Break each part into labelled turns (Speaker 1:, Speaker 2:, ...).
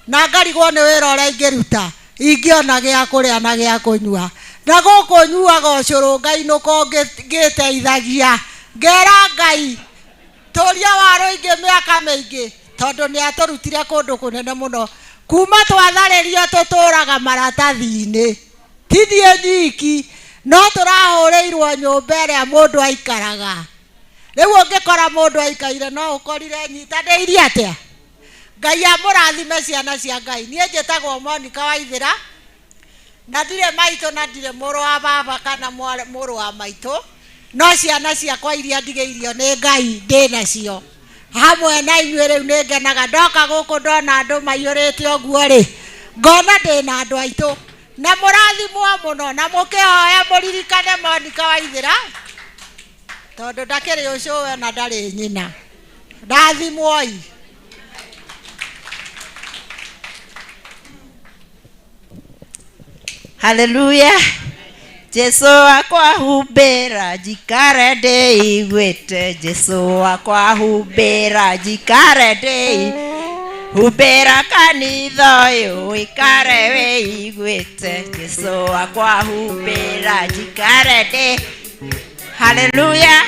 Speaker 1: Na ngarigwo nĩ wĩra ũrĩa ingĩruta ingĩona gĩa kũrĩa na gĩa kũnyua. Na gũkũ nyuaga ũcũrũ ngainũka ngĩteithagia, ngera Ngai tũria wa rũingĩ mĩaka mĩingĩ, tondũ nĩ atũrutire kũndũ kũnene mũno. Kuma twatharĩrio tũtũraga maratathi-inĩ, ti niĩ nyiki, no tũrahũrĩirwo nyũmba ĩrĩa mũndũ aikaraga. Rĩu ũngĩkora mũndũ aikaire no ũkorire nyitanĩirie atĩa. Ngai amũrathime ciana cia Ngai. Niĩ njĩtagwo Monica Waithĩra, na ndirĩ maitũ na ndirĩ mũrũ wa baba kana mũrũ wa maitũ, no ciana ciakwa iria ndigĩirio nĩ Ngai ndĩ nacio hamwe na inyuĩ. Rĩu nĩ ngenaga ndoka gũkũ ndona andũ maiyũrĩte ũguo rĩ, ngona ndĩ na andũ aitũ. Na mũrathimwo mũno, na mũkĩhoya mũririkane Monica Waithĩra, tondũ ndakĩrĩ ũcũwe na ndarĩ nyina. Rathimwoi.
Speaker 2: Haleluya. Jesu wakwa humbĩra njikare ndĩiguĩte. Jesu wakwa humbĩra njikare ndĩ humbĩra kanitha ũyũ ũikare wĩiguĩte. Jesu wakwa humbĩra njikare ndĩ. Haleluya.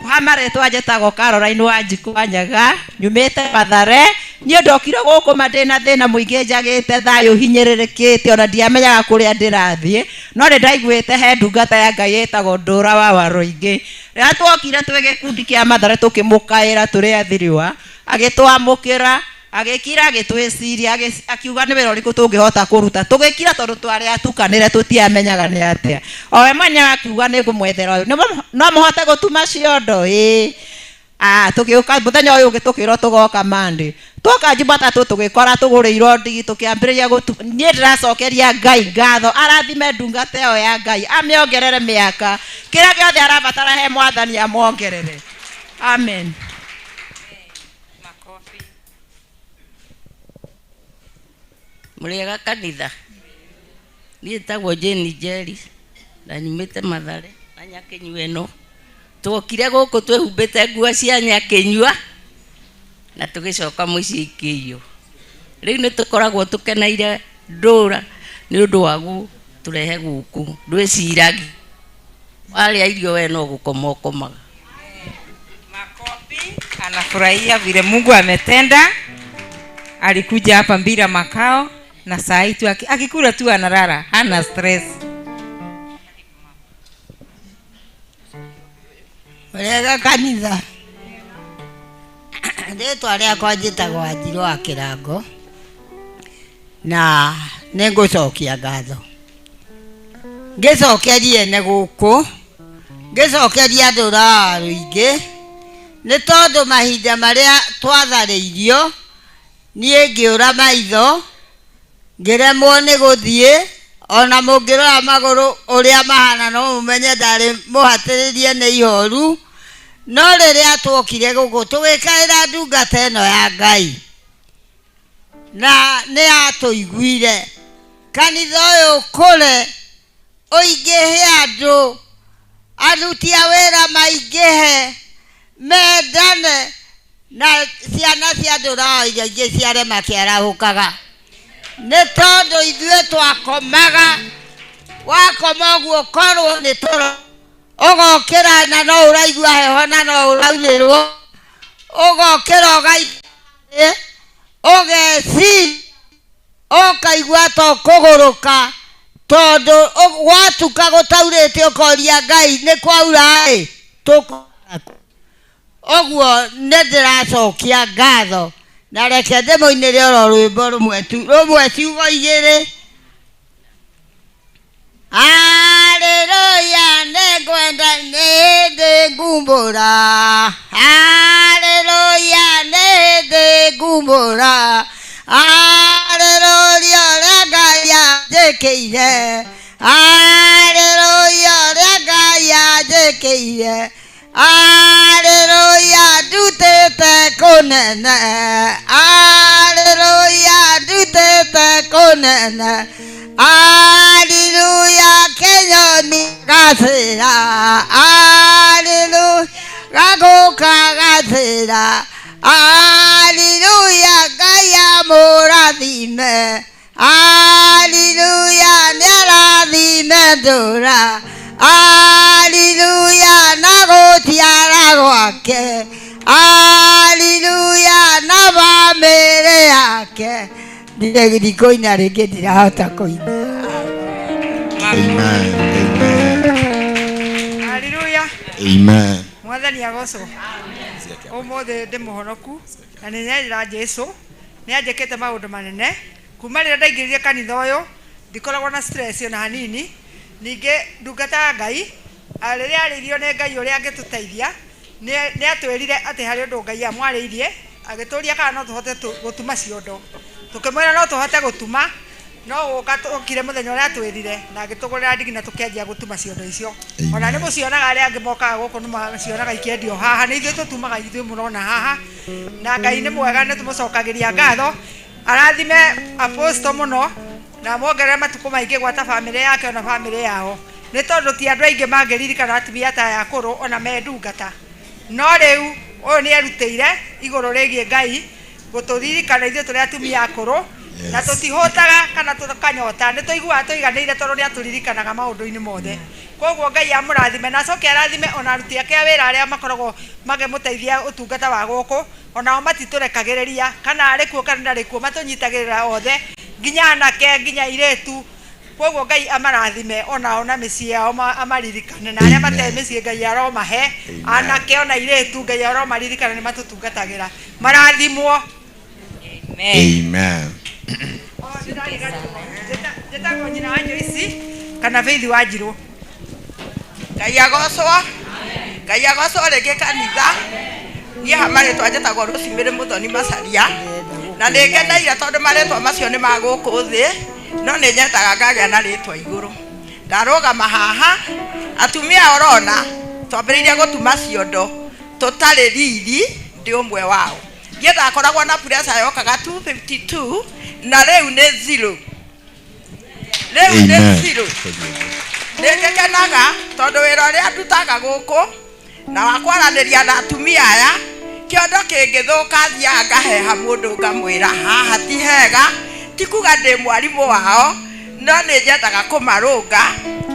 Speaker 2: Kwa marĩtwa njĩtagwo Caroline Wanjikũ Wanyaga, nyumĩte Mathare. Niĩ ndokire gũkũ ma ndĩna thĩna mũingĩ, njagĩte thayũ, hinyĩrĩrĩkĩte, ona ndiamenyaga kũrĩa ndĩrathiĩ, no nĩ ndaiguĩte he ndungata ya Ngai ĩtagwo Ndũra wa Warũingĩ. Rĩrĩa twokire twĩ gĩkundi kĩa Mathare tũkĩmũkaĩra tũrĩ athiriwa, agĩtwamũkĩra, agĩkira, agĩtwĩciria, akiuga nĩ wĩra ũrĩkũ tũngĩhota kũruta. Tũgĩkira tondũ twarĩ atukanĩre, tũtiamenyaga nĩ atĩa. O we mwenyewe akiuga nĩ ngũmwethera ũyũ, no mũhote gũtuma ciondo? Ĩĩ. Tũgĩũka mũthenya ũyũ ũngĩ tũkĩrwo tũgoka Monday. Twoka Jumatatũ tũgĩkora tũgũrĩirwo ndigi, tũkĩambĩrĩria gũtuma. Niĩ ndĩracokeria Ngai ngatho, arathime ndungata ĩyo ya Ngai, amĩongerere mĩaka, kĩrĩa gĩothe arabatara he Mwathani amuongerere. Amen.
Speaker 3: Mũrĩega kanitha? Niĩ njĩtagwo Jane Njeri na nyumĩte Mathare na Nyakĩnyua ĩno. Twokire gũkũ twĩhumbĩte nguo cia Nyakĩnyua na tũgĩcoka mũciĩ ikĩiywo. Rĩu nĩ tũkoragwo tũkeneire ndũra nĩ ũndũ wa gũtũrehe gũkũ. Ndwĩciragia warĩa irio we no gũkoma ũkomaga.
Speaker 4: Makofi. Anafurahia vile Mungu ametenda. Alikuja hapa bila makao na saa hii tu akikula tu analala, hana stress.
Speaker 5: Wega kanitha. Rĩtwa rĩakwa njĩtagwo Wanjirũ wa Kĩrango, na nĩ ngũcokia ngatho, ngĩcokerie ene gũkũ, ngĩcokeria andũ ra rũingĩ, nĩ tondũ mahinda marĩa twatharĩirio niĩ ngĩũra maitho, ngĩremwo nĩ gũthiĩ. Ona mũngĩrora magũrũ ũrĩa mahana no mũmenye ndarĩ mũhatĩrĩrie nĩ ihoru. No rĩrĩa twokire gũkũ tũgĩkaĩra ndungata ĩno ya Ngai, na nĩ yatũiguire. Kanitha ũyũ ũkũre, ũingĩhe andũ, aruti a wĩra maingĩhe, mendane, na ciana cia ndũrao iria ingĩ ciare makĩarahũkaga, nĩ tondũ ithuĩ twakomaga. Wakoma ũguo korwo nĩ toro, ũgokĩra na no ũraigua heho na no ũraurĩrwo, ũgokĩra ũgaikara ũgeci ũkaigua ta ũkũgũrũka, tondũ gwatuka gũtaurĩte, ũkoria Ngai nĩ kwaura ĩ tũkũ ũguo. Nĩ ndĩracokia ngatho, na reke ndĩmũinĩre oro rwĩmbo rũmwe tu, rũmwe, ciugo igĩrĩ. Haleluya, nĩngwenda nĩndĩ ngumbũra. Haleluya, nĩndĩ ngumbũra. Haleluya, ũrĩa Ngai anjĩkĩire. Haleluya, ũrĩa Ngai anjĩkĩire. Haleluya, ndutĩte kũnene. Haleluya, ndutĩte kũnene. Haleluya, kĩnyoni gacĩra. Haleluya, gagũka gacĩra. Haleluya, Ngai amũrathime. nĩarathime. Haleluya nĩarathime ndũra. Haleluya na gũciara gwake. Haleluya na bamĩrĩ yake. Ndikũina rĩngĩ, ndirahota kũina.
Speaker 6: Amen. Amen.
Speaker 7: Haleluya.
Speaker 6: Amen.
Speaker 7: Mwathani agocwo. Ũmũthĩ ndĩ mũhonoku na nĩ nyendera Jesũ. Nĩ anjĩkĩte maũndũ manene kuma rĩrĩa ndaingĩrire kanitha ũyũ, ndikoragwo na stress ona hanini. Ningĩ ndungata ya Ngai, rĩrĩa arĩirio nĩ Ngai ũrĩa angĩtũteithia, nĩ atwĩrire atĩ harĩ ũndũ Ngai amwarĩirie, agĩtũria kana no tũhote gũtuma ciondo. Tũkĩmwĩra no tũhote gũtuma, no gũka tũkire mũthenya ũrĩa atwĩrire na agĩtũgũrĩra ndigi na tũkĩanjia gũtuma ciondo icio. Ona nĩ mũcionaga arĩa angĩ mokaga gũkũ nĩ macionaga ikĩendio haha, nĩ ithuĩ tũtumaga ithuĩ mũrona haha. Na Ngai nĩ mwega, nĩ tũmũcokagĩria ngatho. Arathime apostle mũno na muongerere matukũ maingĩ gwata bamĩrĩ yake ona bamĩrĩ yao, nĩ tondũ ti andũ aingĩ mangĩririkana atumia ta aya akũrũ ona me ndungata. No rĩu ũyũ nĩ erutĩire igũrũ rĩgiĩ Ngai gũtũririkana ithuĩ tũrĩ atumia akũrũ, na tũtihũtaga kana tũkanyota, nĩ tũiguaga tũiganĩire tondũ nĩ atũririkanaga maũndũ-inĩ mothe. Koguo Ngai amũrathime na acoke arathime ona aruti ake a wĩra arĩa makoragwo makĩmũteithia ũtungata wa gũkũ, onao matitũrekagĩrĩria kana arĩ kuo kana ndarĩ kuo, matũnyitagĩrĩra othe nginya anake nginya airĩtu. Koguo Ngai amarathime onao na mĩciĩ yao amaririkane, na arĩa matarĩ mĩciĩ Ngai aromahe anake ona airĩtu, Ngai aromaririkana nĩ matũtungatagĩra, marathimwo.
Speaker 6: Amen.
Speaker 7: Njĩtagwo nyina wa Joyce kana Faith wa Njirũ.
Speaker 2: Ngai agocwo. Ngai agocwo rĩngĩ kanitha. Niĩ ha marĩtwa njĩtagwo Rosemary Mũthoni Macaria, na nĩ ngeneire tondũ marĩtwa macio nĩ ma gũkũ thĩ, no nĩ nyendaga ngagĩa na rĩtwa igũrũ. Ndarũgama haha, atumia ũrona twambĩrĩirie gũtuma ciondo tũtarĩ riri, ndĩ ũmwe wao. Niĩ ndakoragwo na pressure yokaga 252 na rĩu nĩ zero. Rĩu nĩ zero. Nĩ ngekenaga tondũ wĩra ũrĩa ndutaga gũkũ na wa kwaranĩria na atumia aya, kĩondo kĩngĩthũka thiaga ngaheha mũndũ ngamwĩra haha ti hega, ti kuga ndĩ mwarimũ wao, no nĩ nyendaga kũmarũnga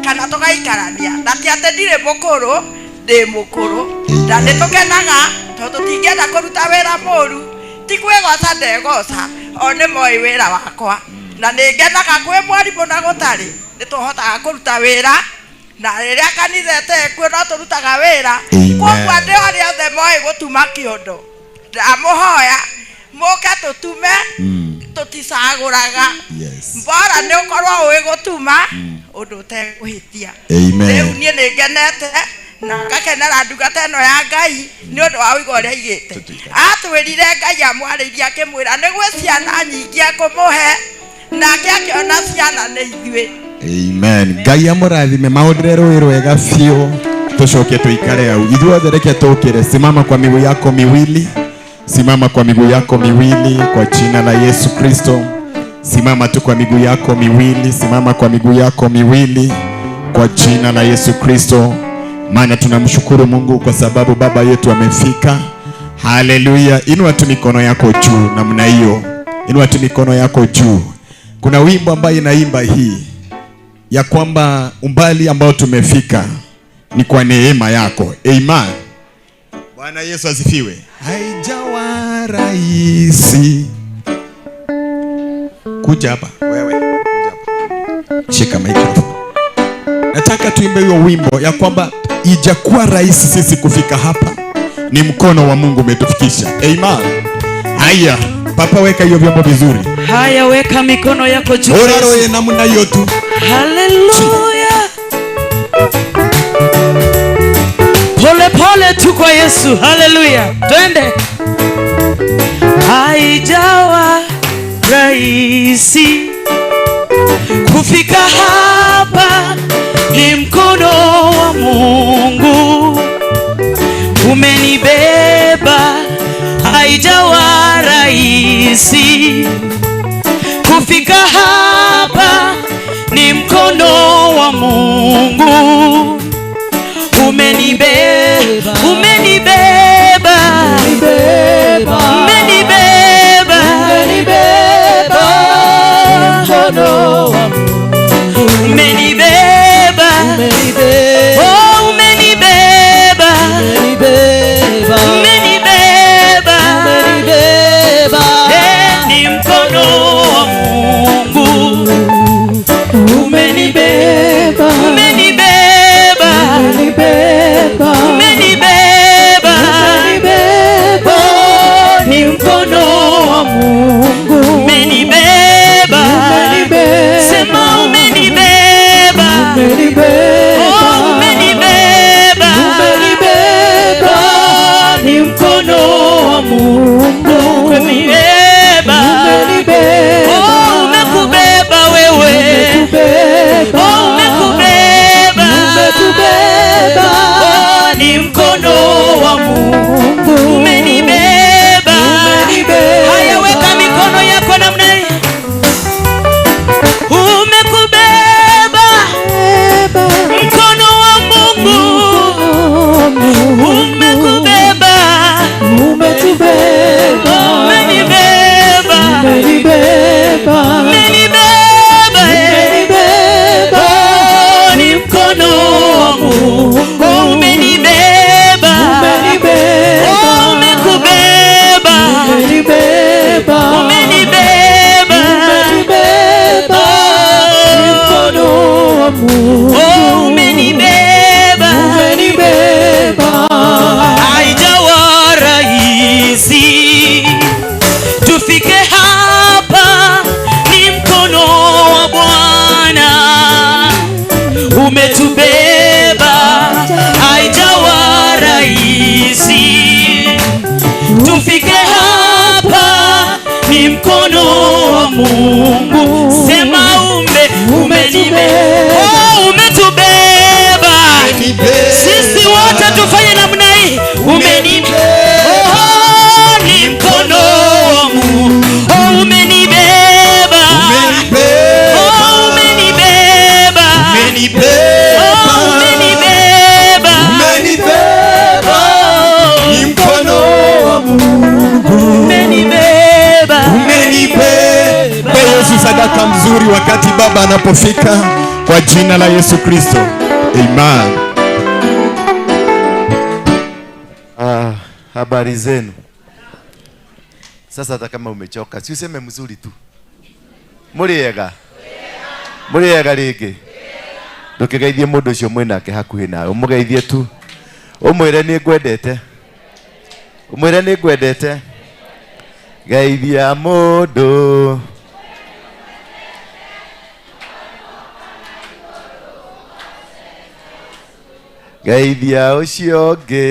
Speaker 2: kana tũgaikarania, na ti atĩ ndirĩ mũkũrũ, ndĩ mũkũrũ. Na nĩ tũkenaga tondũ tũtingĩenda kũruta wĩra mũru, ti kwĩgoca ndegoca, o nĩ moĩ wĩra wakwa. Na nĩ ngenaga kwĩ mwarimũ na gũtarĩ, nĩ tũhotaga kũruta wĩra, na rĩrĩa kanitha ĩtekuo no tũrutaga wĩra. Koguo andũ arĩa othe moĩ gũtuma kĩondo, ndamũhoya mũke tũtume, tũticagũraga. Mbora nĩ ũkorwo ũĩ gũtuma ũndũ ũtekũhĩtia. Rĩu niĩ nĩ ngenete na ngakenera ndungata ĩno ya Ngai nĩ ũndũ wa ũiga ũrĩa aigĩte. Atwĩrire Ngai amwarĩirie akĩmwĩra nĩ gwĩ ciana nyingĩ ekũmũhe, nake akĩona ciana nĩ ithuĩ.
Speaker 6: Amen. Ngai amũrathime maũndĩre rũĩ rwega biũ, tũcoke tũikare hau ithuothe. Reke tũkĩre. Simama kwa miguu yako miwili, simama kwa miguu yako miwili kwa jina la Yesu Kristo. Simama tu kwa miguu yako miwili, simama kwa miguu yako miwili kwa jina la Yesu Kristo. Maana tunamshukuru Mungu kwa sababu baba yetu amefika. Haleluya. Inua tu mikono yako juu namna hiyo, inua tu mikono yako juu. Kuna wimbo ambaye inaimba hii ya kwamba umbali ambao tumefika ni kwa neema yako. Amen. Bwana Yesu asifiwe. Haijawa rahisi. Kuja hapa wewe, kuja hapa. Shika microphone. Nataka tuimbe hiyo wimbo ya kwamba ijakuwa rahisi sisi kufika hapa, ni mkono wa Mungu umetufikisha. Amen. Haya, papa weka hiyo vyombo vizuri.
Speaker 8: Haya, weka mikono yako juu.
Speaker 6: Ora roye namna hiyo tu.
Speaker 8: Haleluya. Pole pole tu kwa Yesu. Haleluya. Twende. Haijawa rahisi kufika hapa, ni mkono wa Mungu umenibeba. Haijawa rahisi kufika hapa, ni mkono wa Mungu umenibeba, umenibeba, umenibeba, umenibeba, mkono wa Mungu. Umenibeba, oh, umenibeba, umenibeba, ni mkono wa Mungu. Umenibeba, umenibeba, umenibeba, oh, ni mkono wa Mungu. Umenibeba, sema umenibeba, oh, umenibeba, oh, ni mkono wa Mungu. Umenibeba, oh, umekubeba wewe, oh, umekubeba, oh, ni mkono wa Mungu. Umenibeba. Haya, weka mikono yako namna hii. Umekubeba mkono wa Mungu, umekubeba, umenibeba, umenibeba, oh, ni mkono wa Mungu. Umenibeba, oh, umekubeba, umenibeba, oh, umenibeba. Haijawa rahisi tufike hapa, ni mkono wa Bwana umetubeba. Haijawa rahisi tufike hapa, ni mkono wa Mungu. Sema umenibeba, oh, umetubeba. Sisi wote tufanye namna hii. Umenibeba, oh, ni mkono wa Mungu. Oh, umenibeba, oh, umenibeba, oh, umenibeba, oh,
Speaker 6: Ni mkono wa Mungu.
Speaker 8: umenibeba.
Speaker 6: Umenibeba. Mpe Yesu sadaka mzuri wakati Baba anapofika, kwa jina la Yesu Kristo. Amen.
Speaker 9: Habari zenu. Sasa hata kama umechoka, si useme mzuri tu. Muriega. Muriega rĩngĩ. Ndũkĩgeithie mũndũ ũcio mwĩnake hakuhĩ nawe, ũmũgeithie tu. Ũmwĩre nĩ ngwendete. Ũmwĩre nĩ ngwendete. Geithia mũndũ. Geithia ũcio ũngĩ.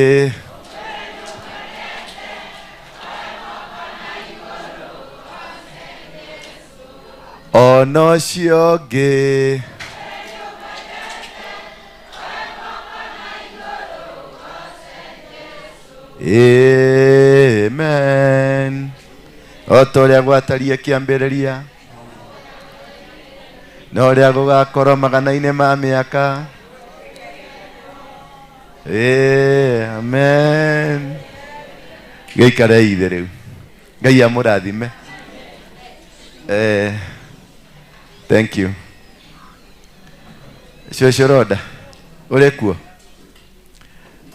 Speaker 9: Ona ũcio ũngĩ. Amen. O ta ũrĩa gwatariĩ kĩambĩrĩria, na ũrĩa gũgakorwo magana-inĩ ma mĩaka. Amen. Gĩikare ithe rĩu. Ngai amũrathime. Thank you. Cũcũ Rhoda, ũrĩ kuo?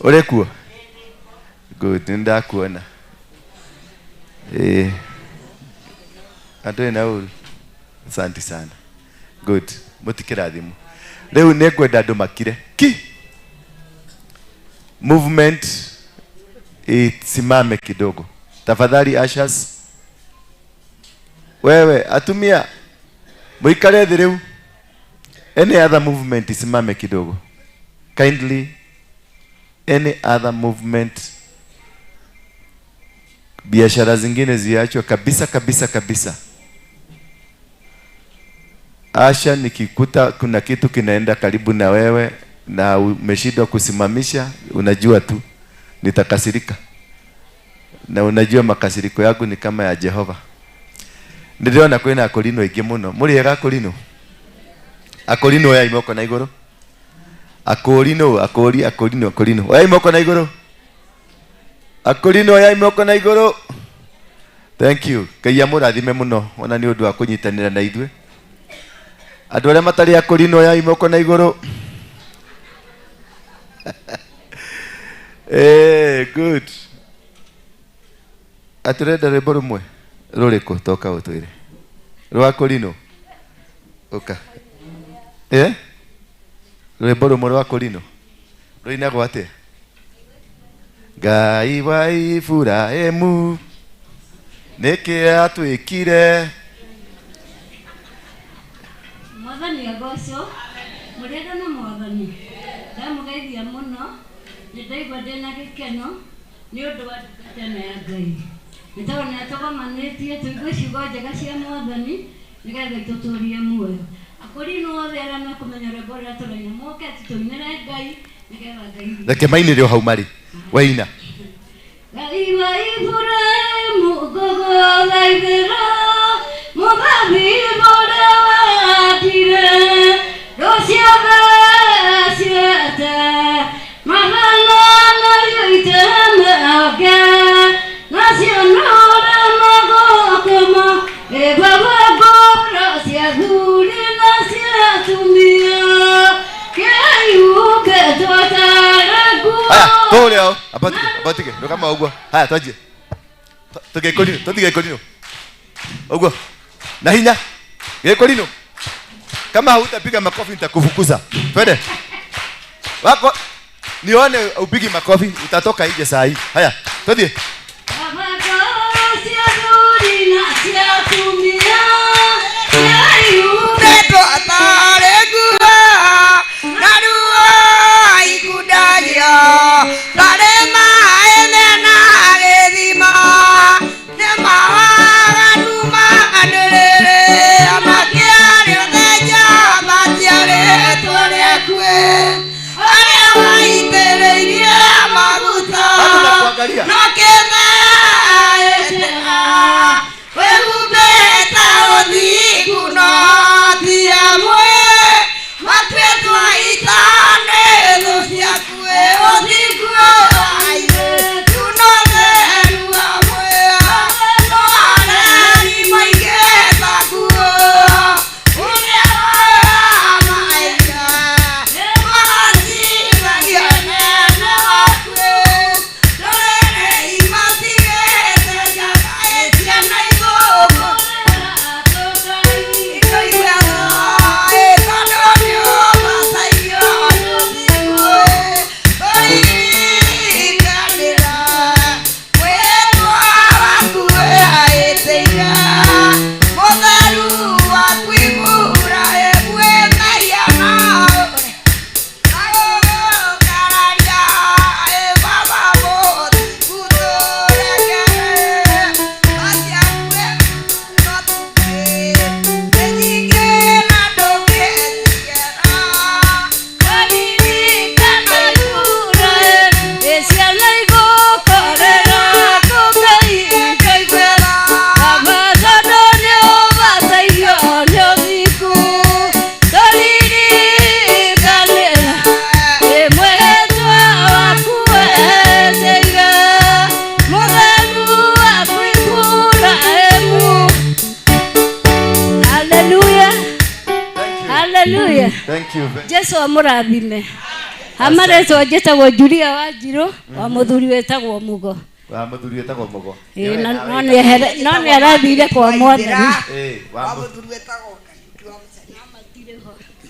Speaker 9: Ũrĩ kuo? Good, nĩ ndakuona. Andũ na ũru. Asante sana. Good. Mũtikĩrathimwo. Rĩu nĩ ngwenda andũ makire. Ki. Movement isimame kidogo. Tafadhali ushers. Wewe atumia muikare thĩ rĩu. Any other movement isimame kidogo. Kindly, any other movement, biashara zingine ziachwe kabisa kabisa kabisa. Asha, nikikuta kuna kitu kinaenda karibu na wewe na umeshindwa kusimamisha, unajua tu nitakasirika. Na unajua makasiriko yangu ni kama ya Jehova. Ndĩrona kwĩna akorino aingĩ mũno. Mũrĩega akorino? Akorino oyai moko na igũrũ. Akorino, akori, akorino, akorino. Oyai moko na igũrũ. Akorino oyai moko na igũrũ. Thank you. Ngai amũrathime mũno ona nĩ ũndũ wa kũnyitanĩra na ithuĩ. Andũ arĩa matarĩ akũrinũ ya imoko na igũrũ. Eh, good. Atũrenda rwĩmbo rũmwe rũrĩkũ toka ũtwĩre. Rwa kũrinũ. Ũka. Eh? Rwĩmbo rũmwe rwa kũrinũ. Rũinagwo atĩa? Ngai wa Iburahĩmu nĩkĩ atwĩkire?
Speaker 10: Mwathani agocwo. Mũrĩega na mwathani. Ndamũgeithia mũno. Nĩ ndaigua ndĩna gĩkeno nĩ ũndũ wa ndungata ĩno ya Ngai. Nĩ tondũ nĩ atũgomanĩtie tũigue ciugo njega cia mwathani nĩgetha itũtũrie muoyo. Akũrinũ othe arĩa mekũmenya rwĩmbo rũrĩa tũraina moke tũinĩre Ngai nĩgetha Ngai witũ.
Speaker 9: Reke mainĩre o hau marĩ. Waina.
Speaker 10: Ngai wa Iburahĩmu ngũgũthaithĩra mũthabibũ ũrĩa wahandire rũciothe ciete mathana nario itemenge nacio nũre magũkũma ĩ baba ngũra cia athuri na cia atumia kĩaiuke twatare nguo.
Speaker 9: Haya, tũũrĩa o. Amba ũtige, amba ũtige. Rũgama ũguo. Haya, twanjie. Tũgĩkũrinũ, tũthiĩ gĩkũrinũ. Ũguo. Na hinya. Gĩkũrinũ. Kama hautapiga makofi nitakufukuza. Twende. Wako nione upigi makofi utatoka nje saa hii. Haya, twende.
Speaker 10: Baba ngũra cia athuri na cia atumia kĩaiuke
Speaker 5: twatare nguo na ruo ikundagio tarĩ maĩ mena gĩthima nĩ mawaganu manĩrĩrĩ makĩario thenja matiarĩtwo rĩakue arĩa maitĩrĩirie maguta no kĩthaĩtĩra wĩhumbĩte ũthingu no ti amwe matuĩtwo ita nĩ thũ ciaku ũthingu wa airĩtu no theru amwe no areri maigĩte nguo ũrĩa wamaira mahacithagia nene waku ndũrĩrĩ imatigĩte njamba ciana ithũkũ
Speaker 10: Hallelujah. Hallelujah.
Speaker 9: Thank you.
Speaker 10: Jesu amũrathime. Amarĩtwa njĩtagwo Julia Wanjirũ wa mũthuri wĩtagwo Mugo.
Speaker 9: Wa mũthuri wĩtagwo Mugo.
Speaker 10: Ĩĩ, no nĩ arathire kwa mwathani.
Speaker 9: Eh, wa mũthuri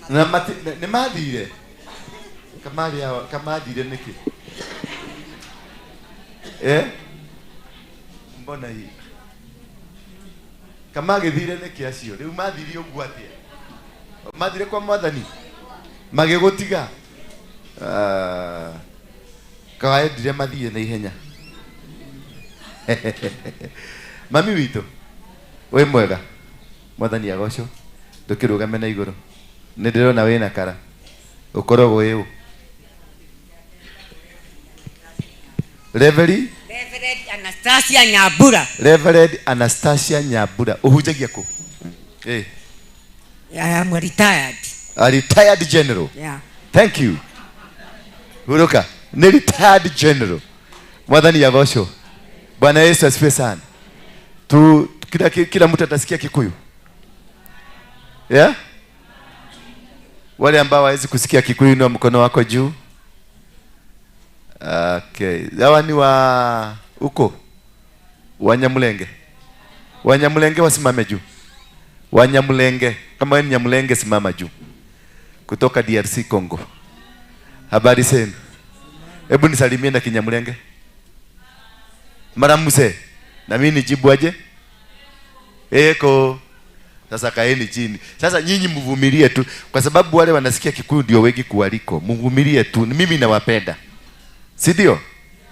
Speaker 9: Na mati nĩ mathire. Kamarĩ awa kamathire nĩkĩ? Eh? Mbona hii? Kamagĩthire nĩkĩ acio? Rĩu mathire ũguo atĩa? Mathire kwa mwathani? Magĩgũtiga? Ah, kaendire mathiĩ na ihenya. Mami witũ, wĩ mwega? Mwathani agocwo. Ndũkĩrũgame na igũrũ. Nĩ ndĩrona wĩna kara. Ũkoragwo wĩ ũ? Reverend
Speaker 11: Reverend Anastasia Nyambura.
Speaker 9: Reverend Anastasia Nyambura. Ũhunjagia kũ? Eh.
Speaker 11: I am retired.
Speaker 9: A retired general.
Speaker 11: Yeah.
Speaker 9: Thank you. Huruka. Ni retired general. Mwathani agocwo. Bwana Yesu asifiwe sana. Tu kila mtu atasikia Kikuyu. Yeah? Wale ambao hawawezi kusikia Kikuyu, inua mkono wako juu. Okay, hawa ni wa huko Wanyamulenge. Wanyamulenge wasimame juu. Wanyamulenge, kama wewe ni Nyamulenge simama juu. Kutoka DRC Congo. Habari zenu? Hebu nisalimie na Kinyamulenge. Maramuse. Na mimi nijibu aje? Eko. Sasa kaeni chini. Sasa nyinyi mvumilie tu, kwa sababu wale wanasikia Kikuyu ndio wengi kuwaliko. Mvumilie tu. Mimi nawapenda. Si ndio?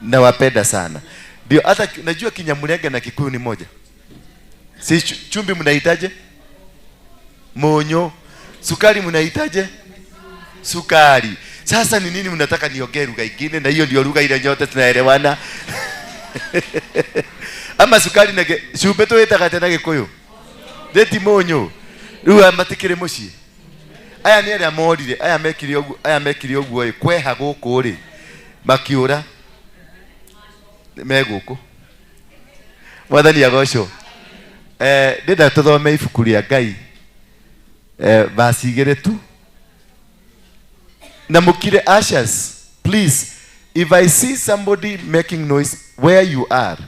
Speaker 9: Nawapenda sana. Ndio hata najua Kinyamulenge na Kikuyu ni moja. Si chumvi mnahitaje? Monyo. Sukari mnahitaje? Sukari. Sasa ni nini mnataka niongee lugha ingine, na hiyo ndio lugha ile nyote tunaelewana? Ama sukari na cumbĩ twĩtaga atĩa na Gĩkũyũ? Thĩti mũnyũ. Rĩu aya matikĩrĩ mũciĩ. Aya nĩ arĩa morire, aya mekire ũguo, aya mekire ũguo ĩ, kweha gũkũ rĩ, makiũra me gũkũ. Mwathani agocwo. Ndĩrenda tũthome ibuku rĩa Ngai, verse igĩrĩ tu. Na mukire ushers, please, if I see somebody making noise where you are,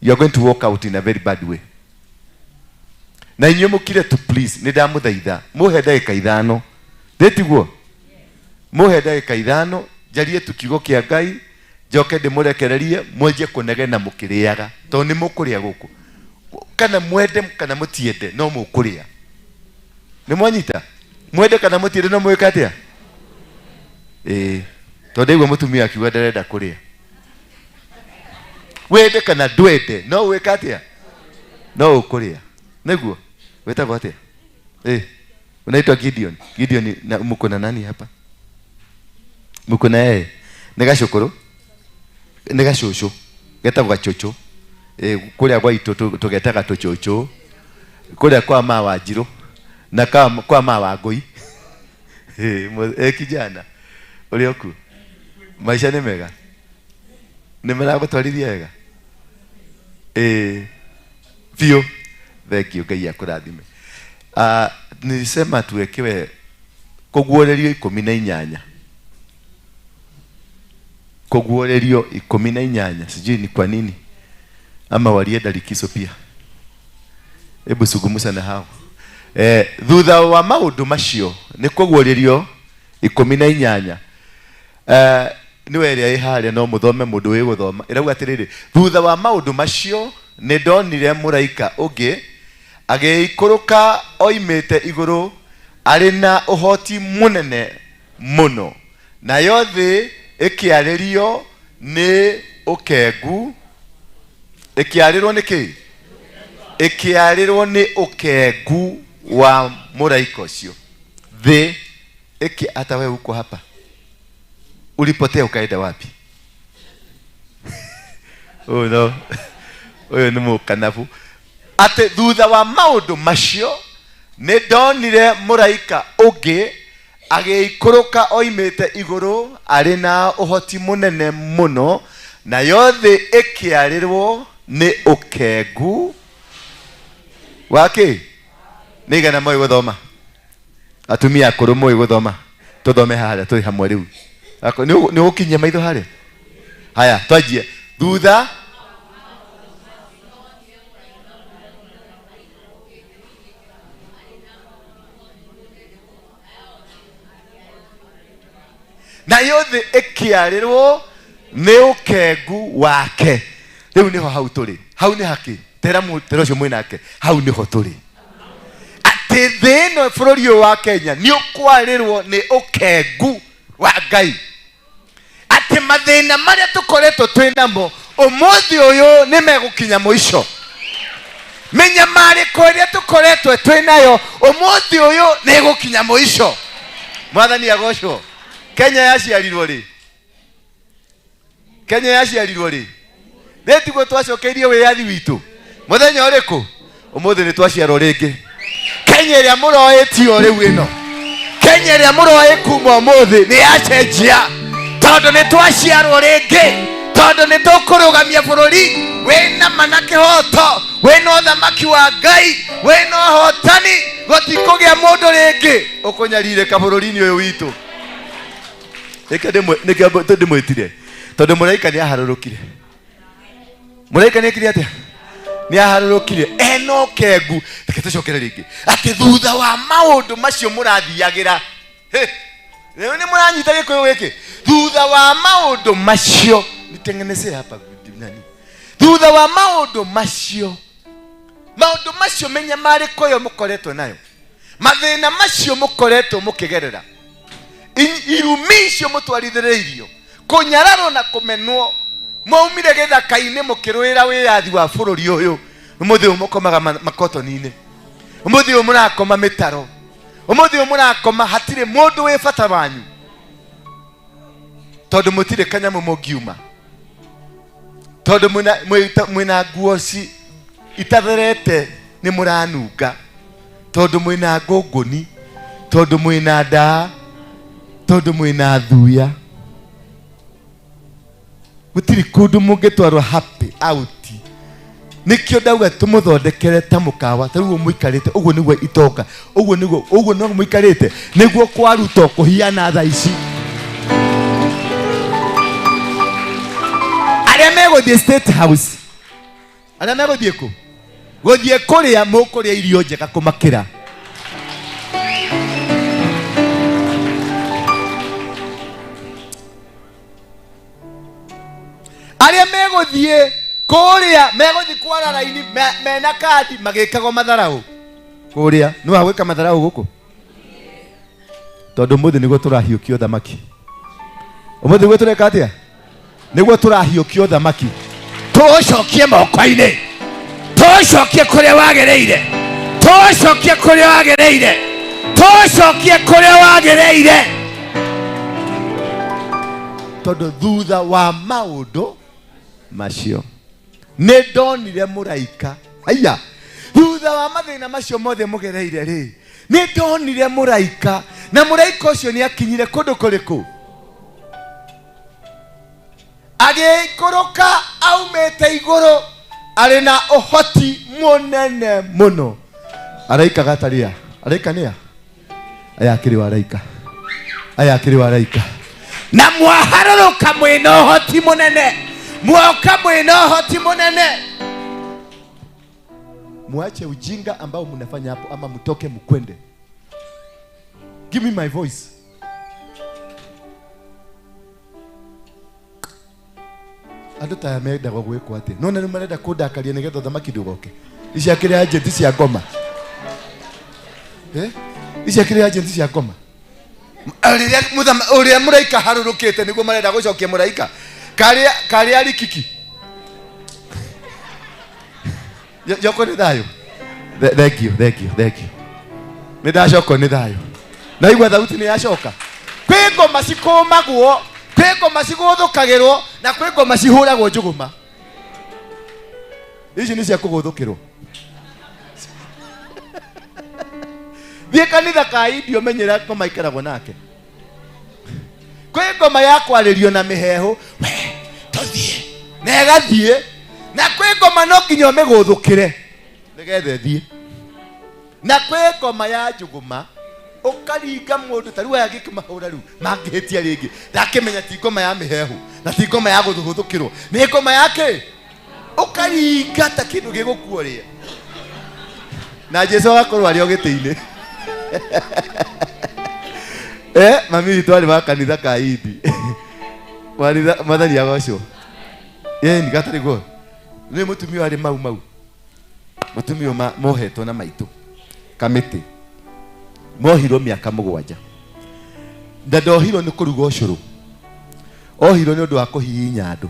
Speaker 9: you are going to walk out in a very bad way. Na inyuĩ mũkire tu please, nĩ ndamũthaitha, mũhe ndagĩka ithano. Ndĩtiguo? Mũhe ndagĩka ithano, njarie tu kiugo kĩa Ngai, njoke ndĩmũrekererie, mwanjie kũnegena mũkĩrĩaga, tondũ nĩ mũkũrĩa gũkũ. Kana mwende kana mũtiende, no mũkũrĩa. Nĩ mwanyita? Mwende kana mũtiende, no mwĩke atĩa? Tondũ ndaigua mũtumia akiuga ndarenda kũrĩa. Wende kana ndwende, no wĩke atĩa? No ũkũrĩa. Nĩguo? Wĩtagwo atĩa? Unaitwa Gideon. Gideon, na mko na nani hapa? Mko na yeye? Nĩ gacũkũrũ? Nĩ gacũcũ. Getagwo gacũcũ. Kũrĩa gwa itũ tũgetaga tũcũcũ. Kũrĩa kwa ma wa Njirũ na kwa ma wa Ngũi. Kijana ũrĩ oku? Maica nĩ mega? Nĩ maragũtwarithia wega? Biũ. Thank you, Ngai akũrathime. Nilisema tuwekewe kũguũrĩrio 18. Kũguũrĩrio 18. Sijui ni kwa nini. Ama walienda likizo pia. Hebu sugumusa na hao. Thutha wa maũndũ macio nĩ kũguũrĩrio 18. Nĩwe ĩrĩa ĩ harĩa no mũthome mũndũ wĩ gũthoma. Ĩrauga atĩrĩrĩ, thutha wa maũndũ macio nĩ ndonire mũraika ũngĩ agĩikũrũka oimĩte igũrũ arĩ na ũhoti mũnene mũno, nayo thĩ ĩkĩarĩrio nĩ ũkengu. Ĩkĩarĩrwo nĩ kĩ? Ĩkĩarĩrwo nĩ ũkengu wa mũraika ũcio. Thĩ ĩkĩ, hata wewe uko hapa ulipotea ukaenda wapi? Oh no. Ũyũ nĩ mũkanabu. Atĩ thutha wa maũndũ macio nĩ ndonire mũraika ũngĩ agĩikũrũka oimĩte igũrũ arĩ na ũhoti mũnene mũno, nayo thĩ ĩkĩarĩrwo nĩ ũkengu wa kĩ? Nĩ igana moĩ gũthoma? Atumia akũrũ moĩ gũthoma? Tũthome harĩa tũrĩ hamwe rĩu. Nĩ ũgũkinyia maitho harĩa? Haya, twanjie. Thutha nayo thĩ ĩkĩarĩrwo nĩ ũkengu wake. Rĩu nĩho hau tũrĩ. Hau nĩ hakĩ? Tera ũcio mwĩ nake. Hau nĩho tũrĩ. Atĩ thĩ ĩno bũrũri ũyũ wa Kenya nĩ ũkwarĩrwo nĩ ũkengu wa Ngai. Atĩ mathĩna marĩa tũkoretwo twĩ namo ũmũthĩ ũyũ nĩ megũkinya mũico. Mĩnyamarĩko ĩrĩa tũkoretwo twĩ nayo ũmũthĩ ũyũ nĩ ĩgũkinya mũico. Mwathani agocwo. Kenya yaciarirwo rĩ? Kenya yaciarirwo rĩ? Rĩ tiguo twacokeirie wĩyathi witũ? Mũthenya ũrĩkũ? Ũmũthĩ nĩ twaciarwo rĩngĩ. Kenya ĩrĩa mũroĩtio rĩu ĩno, Kenya ĩrĩa mũroĩ kuma ũmũthĩ nĩ yacenjia, tondũ nĩ twaciarwo rĩngĩ, tondũ nĩ tũkũrũgamia bũrũri wĩna ma na kĩhoto, wĩna ũthamaki wa Ngai, wĩna ũhotani, Gũtikũgĩa mũndũ rĩngĩ ũkũnyarirĩka bũrũri-inĩ ũyũ witũ. Nĩkĩo nĩkĩo ndĩmwĩtire tondũ mũraika nĩ aharũrũkire. Mũraika nĩ ekire atĩa? Nĩ aharũrũkire ena ũkengu. Reke tũcokere rĩngĩ atĩ thutha wa maũndũ macio mũrathiagĩra. Hĩ, rĩu nĩ mũranyita gĩkũyũ gĩkĩ. Thutha wa maũndũ macio nitengenezee hapa nani. Thutha wa maũndũ macio, maũndũ macio mĩnyamarĩko ĩyo mũkoretwo nayo, mathĩna macio mũkoretwo mũkĩgerera, irumi icio mũtwarithĩrĩirio, kũnyararwo na kũmenwo, mwaumire gĩthaka-inĩ mũkĩrũĩra wĩyathi wa bũrũri ũyũ. Ũmũthĩ ũyũ mũkomaga makotoni-inĩ, ũmũthĩ ũyũ mũrakoma mĩtaro, ũmũthĩ ũyũ mũrakoma hatirĩ mũndũ wĩ bata wanyu, tondũ mũtirĩ kanyamũ mũngiuma, tondũ mwĩna nguo itatherete nĩ mũranunga, tondũ mwĩna ngũngũni, tondũ mwĩna ndaa, tondũ mwĩna thuya. Gũtirĩ kũndũ mũngĩtwarwo happy out. Nĩkĩo ndauga tũmũthondekere ta mũkawa, ta rĩu mũikarĩte ũguo nĩguo itonga, ũguo nĩguo, ũguo no mũikarĩte nĩguo kwarutwo kũhiana thaa ici. Arĩa megũthiĩ State House, arĩa megũthiĩ kũ? Gũthiĩ kũrĩa mũkũrĩa irio njega kũmakĩra. Arĩa megũthiĩ kũrĩa, megũthiĩ kwara raini mena kandi magĩkagwo matharaũ kũrĩa. Nĩ wa gwĩka matharaũ gũkũ? Tondũ ũmũthĩ nĩguo tũrahiũkio thamaki. Ũmũthĩ nĩguo tũreka atĩa? Nĩguo tũrahiũkio thamaki.
Speaker 12: Tũcokie moko-inĩ, tũcokie kũrĩa wagĩrĩire, tũcokie kũrĩa wagĩrĩire, tũcokie kũrĩa wagĩrĩire.
Speaker 9: Tondũ thutha wa maũndũ macio nĩ ndonire mũraika. Aya, thutha wa mathĩna macio mothe mũgereire rĩ, nĩ ndonire mũraika, na mũraika ũcio nĩ akinyire kũndũ kũrĩkũ? Agĩikũrũka aumĩte igũrũ arĩ na ũhoti mũnene mũno. Araika gataria, araika nĩa? Aya akĩrĩ wa araika, aya akĩrĩ wa araika.
Speaker 12: Na mwaharũrũka mwĩna ũhoti mũnene, mwoka mwĩna ũhoti mũnene.
Speaker 9: Muache ujinga ambao mnafanya hapo, ama mtoke mkwende. Give me my voice. Andũ ta aya mendagwo gwĩkwo atĩa? No na rĩu marenda kũndakaria nĩgetha ũthamaki ndũgoke. Ici akĩrĩ agent cia ngoma. Ici akĩrĩ agent cia ngoma. Rĩrĩa ũrĩa mũraika harũrũkĩte nĩguo marenda gũcokia mũraika. Karĩa rikiki. Joko nĩ thayũ. Thank you, thank you, thank you. Nĩ ndacokwo nĩ thayũ. Naigua thauti nĩ yacoka. Kwĩ ngoma cikũmagwo, kwĩ ngoma cigũthũkagĩrwo, na kwĩ ngoma cihũragwo njũgũma. Ici nĩ cia kũgũthũkĩrwo. Thiĩ kanitha ka India ũmenyere ngoma ikaragwo nake. Kwĩ ngoma ya kwarĩrio na mĩheehũ, we tũthiĩ, na ĩgathiĩ. Na kwĩ ngoma no nginya ũmĩgũthũkĩre nĩgetha ĩthiĩ. Na kwĩ ngoma ya njũgũma ũkaringa mũndũ ta rĩu aya ngĩkĩmahũra rĩu mangĩhĩtia rĩngĩ, ndakĩmenya ti ngoma ya mĩheehũ na ti ngoma ya gũthũgũthũkĩrwo, nĩ ngoma ya kĩ? Ũkaringa ta kĩndũ gĩgũkuoria. Na Jesu agakorwo arĩ o gĩtĩ-inĩ. Mami witũ arĩ wa kanitha ka Indi. Mwathani agocwo. Ni gatarĩ guo. Nĩ mũtumia arĩ mau mau. Mũtumia mohetwo na maitũ kamĩtĩ. Mohirwo mĩaka mũgwanja. Na ndohirwo nĩ kũruga ũcũrũ. Ohirwo nĩ ũndũ wa kũhihinya andũ.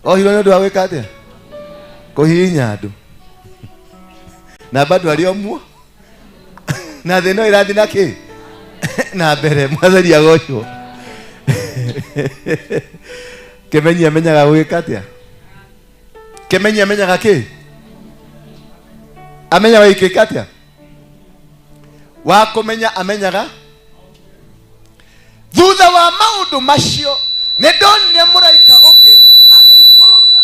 Speaker 9: Ohirwo nĩ ũndũ wa gwĩka atĩa? Kũhihinya andũ. Na bado arĩ o muo. Na thĩ no ĩrathiĩ na kĩ? Na mbere, Mwathani agocwo. Kĩmenyi amenyaga gwĩka atĩa? Kĩmenyi amenyaga kĩ? Amenyaga gwĩka atĩa? Wa kũmenya amenyaga. Thutha wa maũndũ macio nĩ ndonire mũraika ũngĩ agĩikũrũka.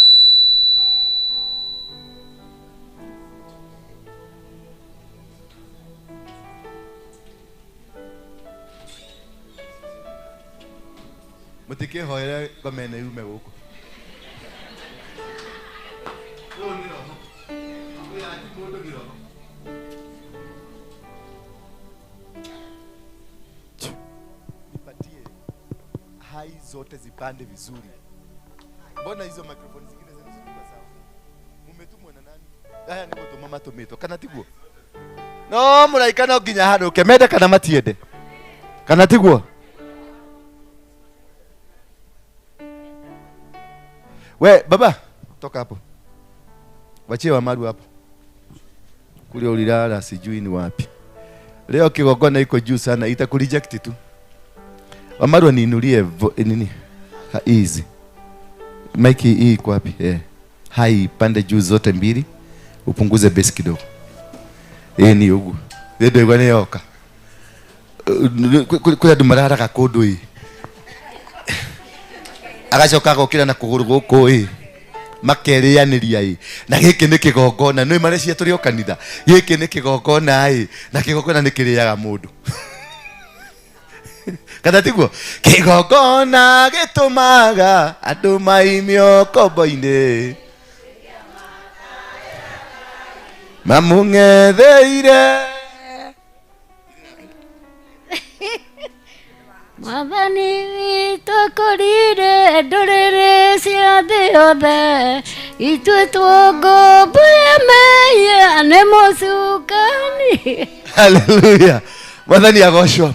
Speaker 9: Mũtikĩhoere ngoma ĩno yume gũkũ. Ũyũ nĩ roho. Ũyũ ti mũndũ nĩ roho. Nipatie hai zote zipande vizuri. Mbona hizo microphone zingine zenu zilikuwa sawa? Mumetumwa na nani? Aya nĩ gũtũma matũmĩtwo kana tiguo? No mũraika no nginya harũke mende kana matiende. Kana tiguo? We baba, toka hapo. Wachie wa maru hapo. Kule ulilala sijui ni wapi. Leo kigongona iko juu sana, itakureject tu. Wamaru niinulie nini? Ha, easy. Mic hii iko wapi? Eh. Hai pande juu zote mbili. Upunguze bass kidogo. Eh ni ugu. Ndio igwa ni yoka. Kuri andu mararaga kundu ii. Agacoka agokira na kuguru guku ii. Makerĩanĩria ĩ na gĩkĩ nĩ kĩgongona nĩ marecia tũrĩ o kanitha gĩkĩ nĩ kĩgongona ĩ na kĩgongona nĩ kĩrĩaga mũndũ kana tiguo kĩgongona gĩtũmaga andũ maimio kombo-inĩ mamũng'etheire.
Speaker 10: Mwathani witũ akorire ndũrĩrĩ cia thĩ yothe ituĩtwo ngombo ya mehia nĩ mũcukani.
Speaker 9: Haleluya. Mwathani agocwo.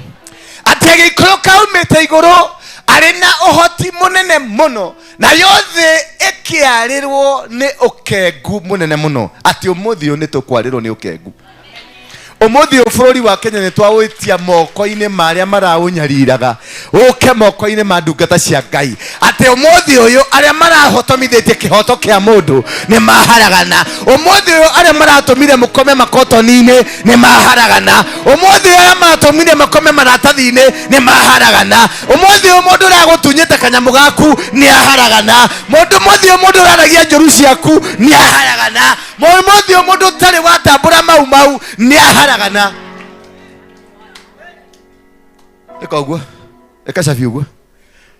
Speaker 9: Atĩ agĩikũrũka aumĩte igũrũ arĩ na ũhoti mũnene mũno nayo thĩ ĩkĩarĩrwo nĩ ũkengu mũnene mũno. Atĩ ũmũthĩ ũyũ nĩ tũkwarĩrwo nĩ ũkengu. Ũmũthĩ ũyũ bũrũri wa Kenya nĩ twaũitia moko-inĩ ma arĩa maraũnyariraga ũke moko-inĩ ma ndungata cia Ngai. Atĩ ũmũthĩ ũyũ arĩa marahotomithĩtie kĩhoto kĩa mũndũ nĩ maharagana. Ũmũthĩ ũyũ arĩa maratũmire mũkome makotoni-inĩ nĩ maharagana. Ũmũthĩ ũyũ arĩa maratũmire makome maratathi-inĩ nĩ maharagana. Ũmũthĩ ũyũ mũndũ ũragũtunyĩte kanyamũ gaku nĩ aharagana. Mũndũ ũmũthĩ ũyũ mũndũ ũraragia njũru ciaku nĩ aharagana. Mũthĩ ũyũ mũndũ ũtarĩ watambũra mau mau nĩ aharagana. Ĩka ũguo, ĩka cabi ũguo,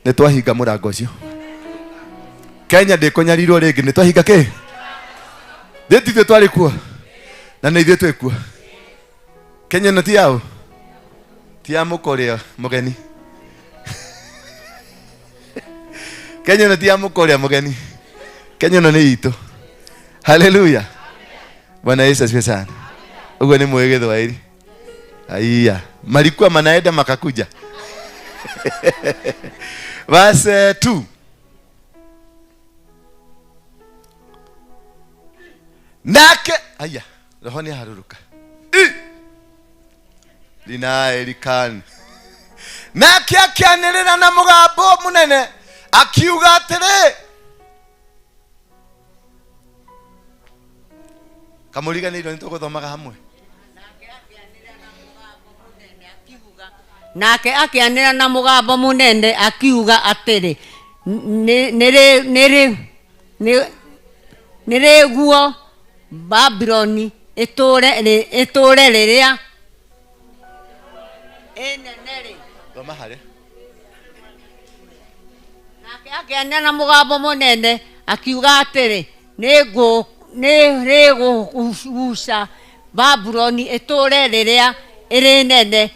Speaker 9: nĩ twahinga mũrango ũcio. Kenya ndĩkũnyarirwo rĩngĩ, nĩ twahinga kĩ? Thĩ ti ithuĩ twarĩ kuo na nĩ ithuĩ twĩ kuo. Kenya ĩno ti yaũ? Ti ya mũka ũrĩa mũgeni. Kenya ĩno ti ya mũka ũrĩa mũgeni. Kenya ĩno nĩ itũ. Haleluya. Bwana Yesu asifiwe sana. Ugo ni mwege Gĩthwaĩri. Aiya, malikuwa manaenda makakuja. Verse 2. Nake aya, roho ni haruruka. Linaelikan. Nake akĩanĩrĩra na mũgambo mũnene akiuga atĩrĩ, kamũriganĩirwo nĩ tũgũthomaga hamwe.
Speaker 11: Nake akĩanĩrĩra na mũgambo mũnene akiuga atĩrĩ, nĩrĩguo Babuloni ĩtũũre rĩrĩa ĩnene rĩ.
Speaker 9: Thoma harĩa.
Speaker 11: Nake akĩanĩrĩra na mũgambo mũnene akiuga atĩrĩ, nĩrĩgũguca Babuloni ĩtũũre rĩrĩa ĩrĩ nene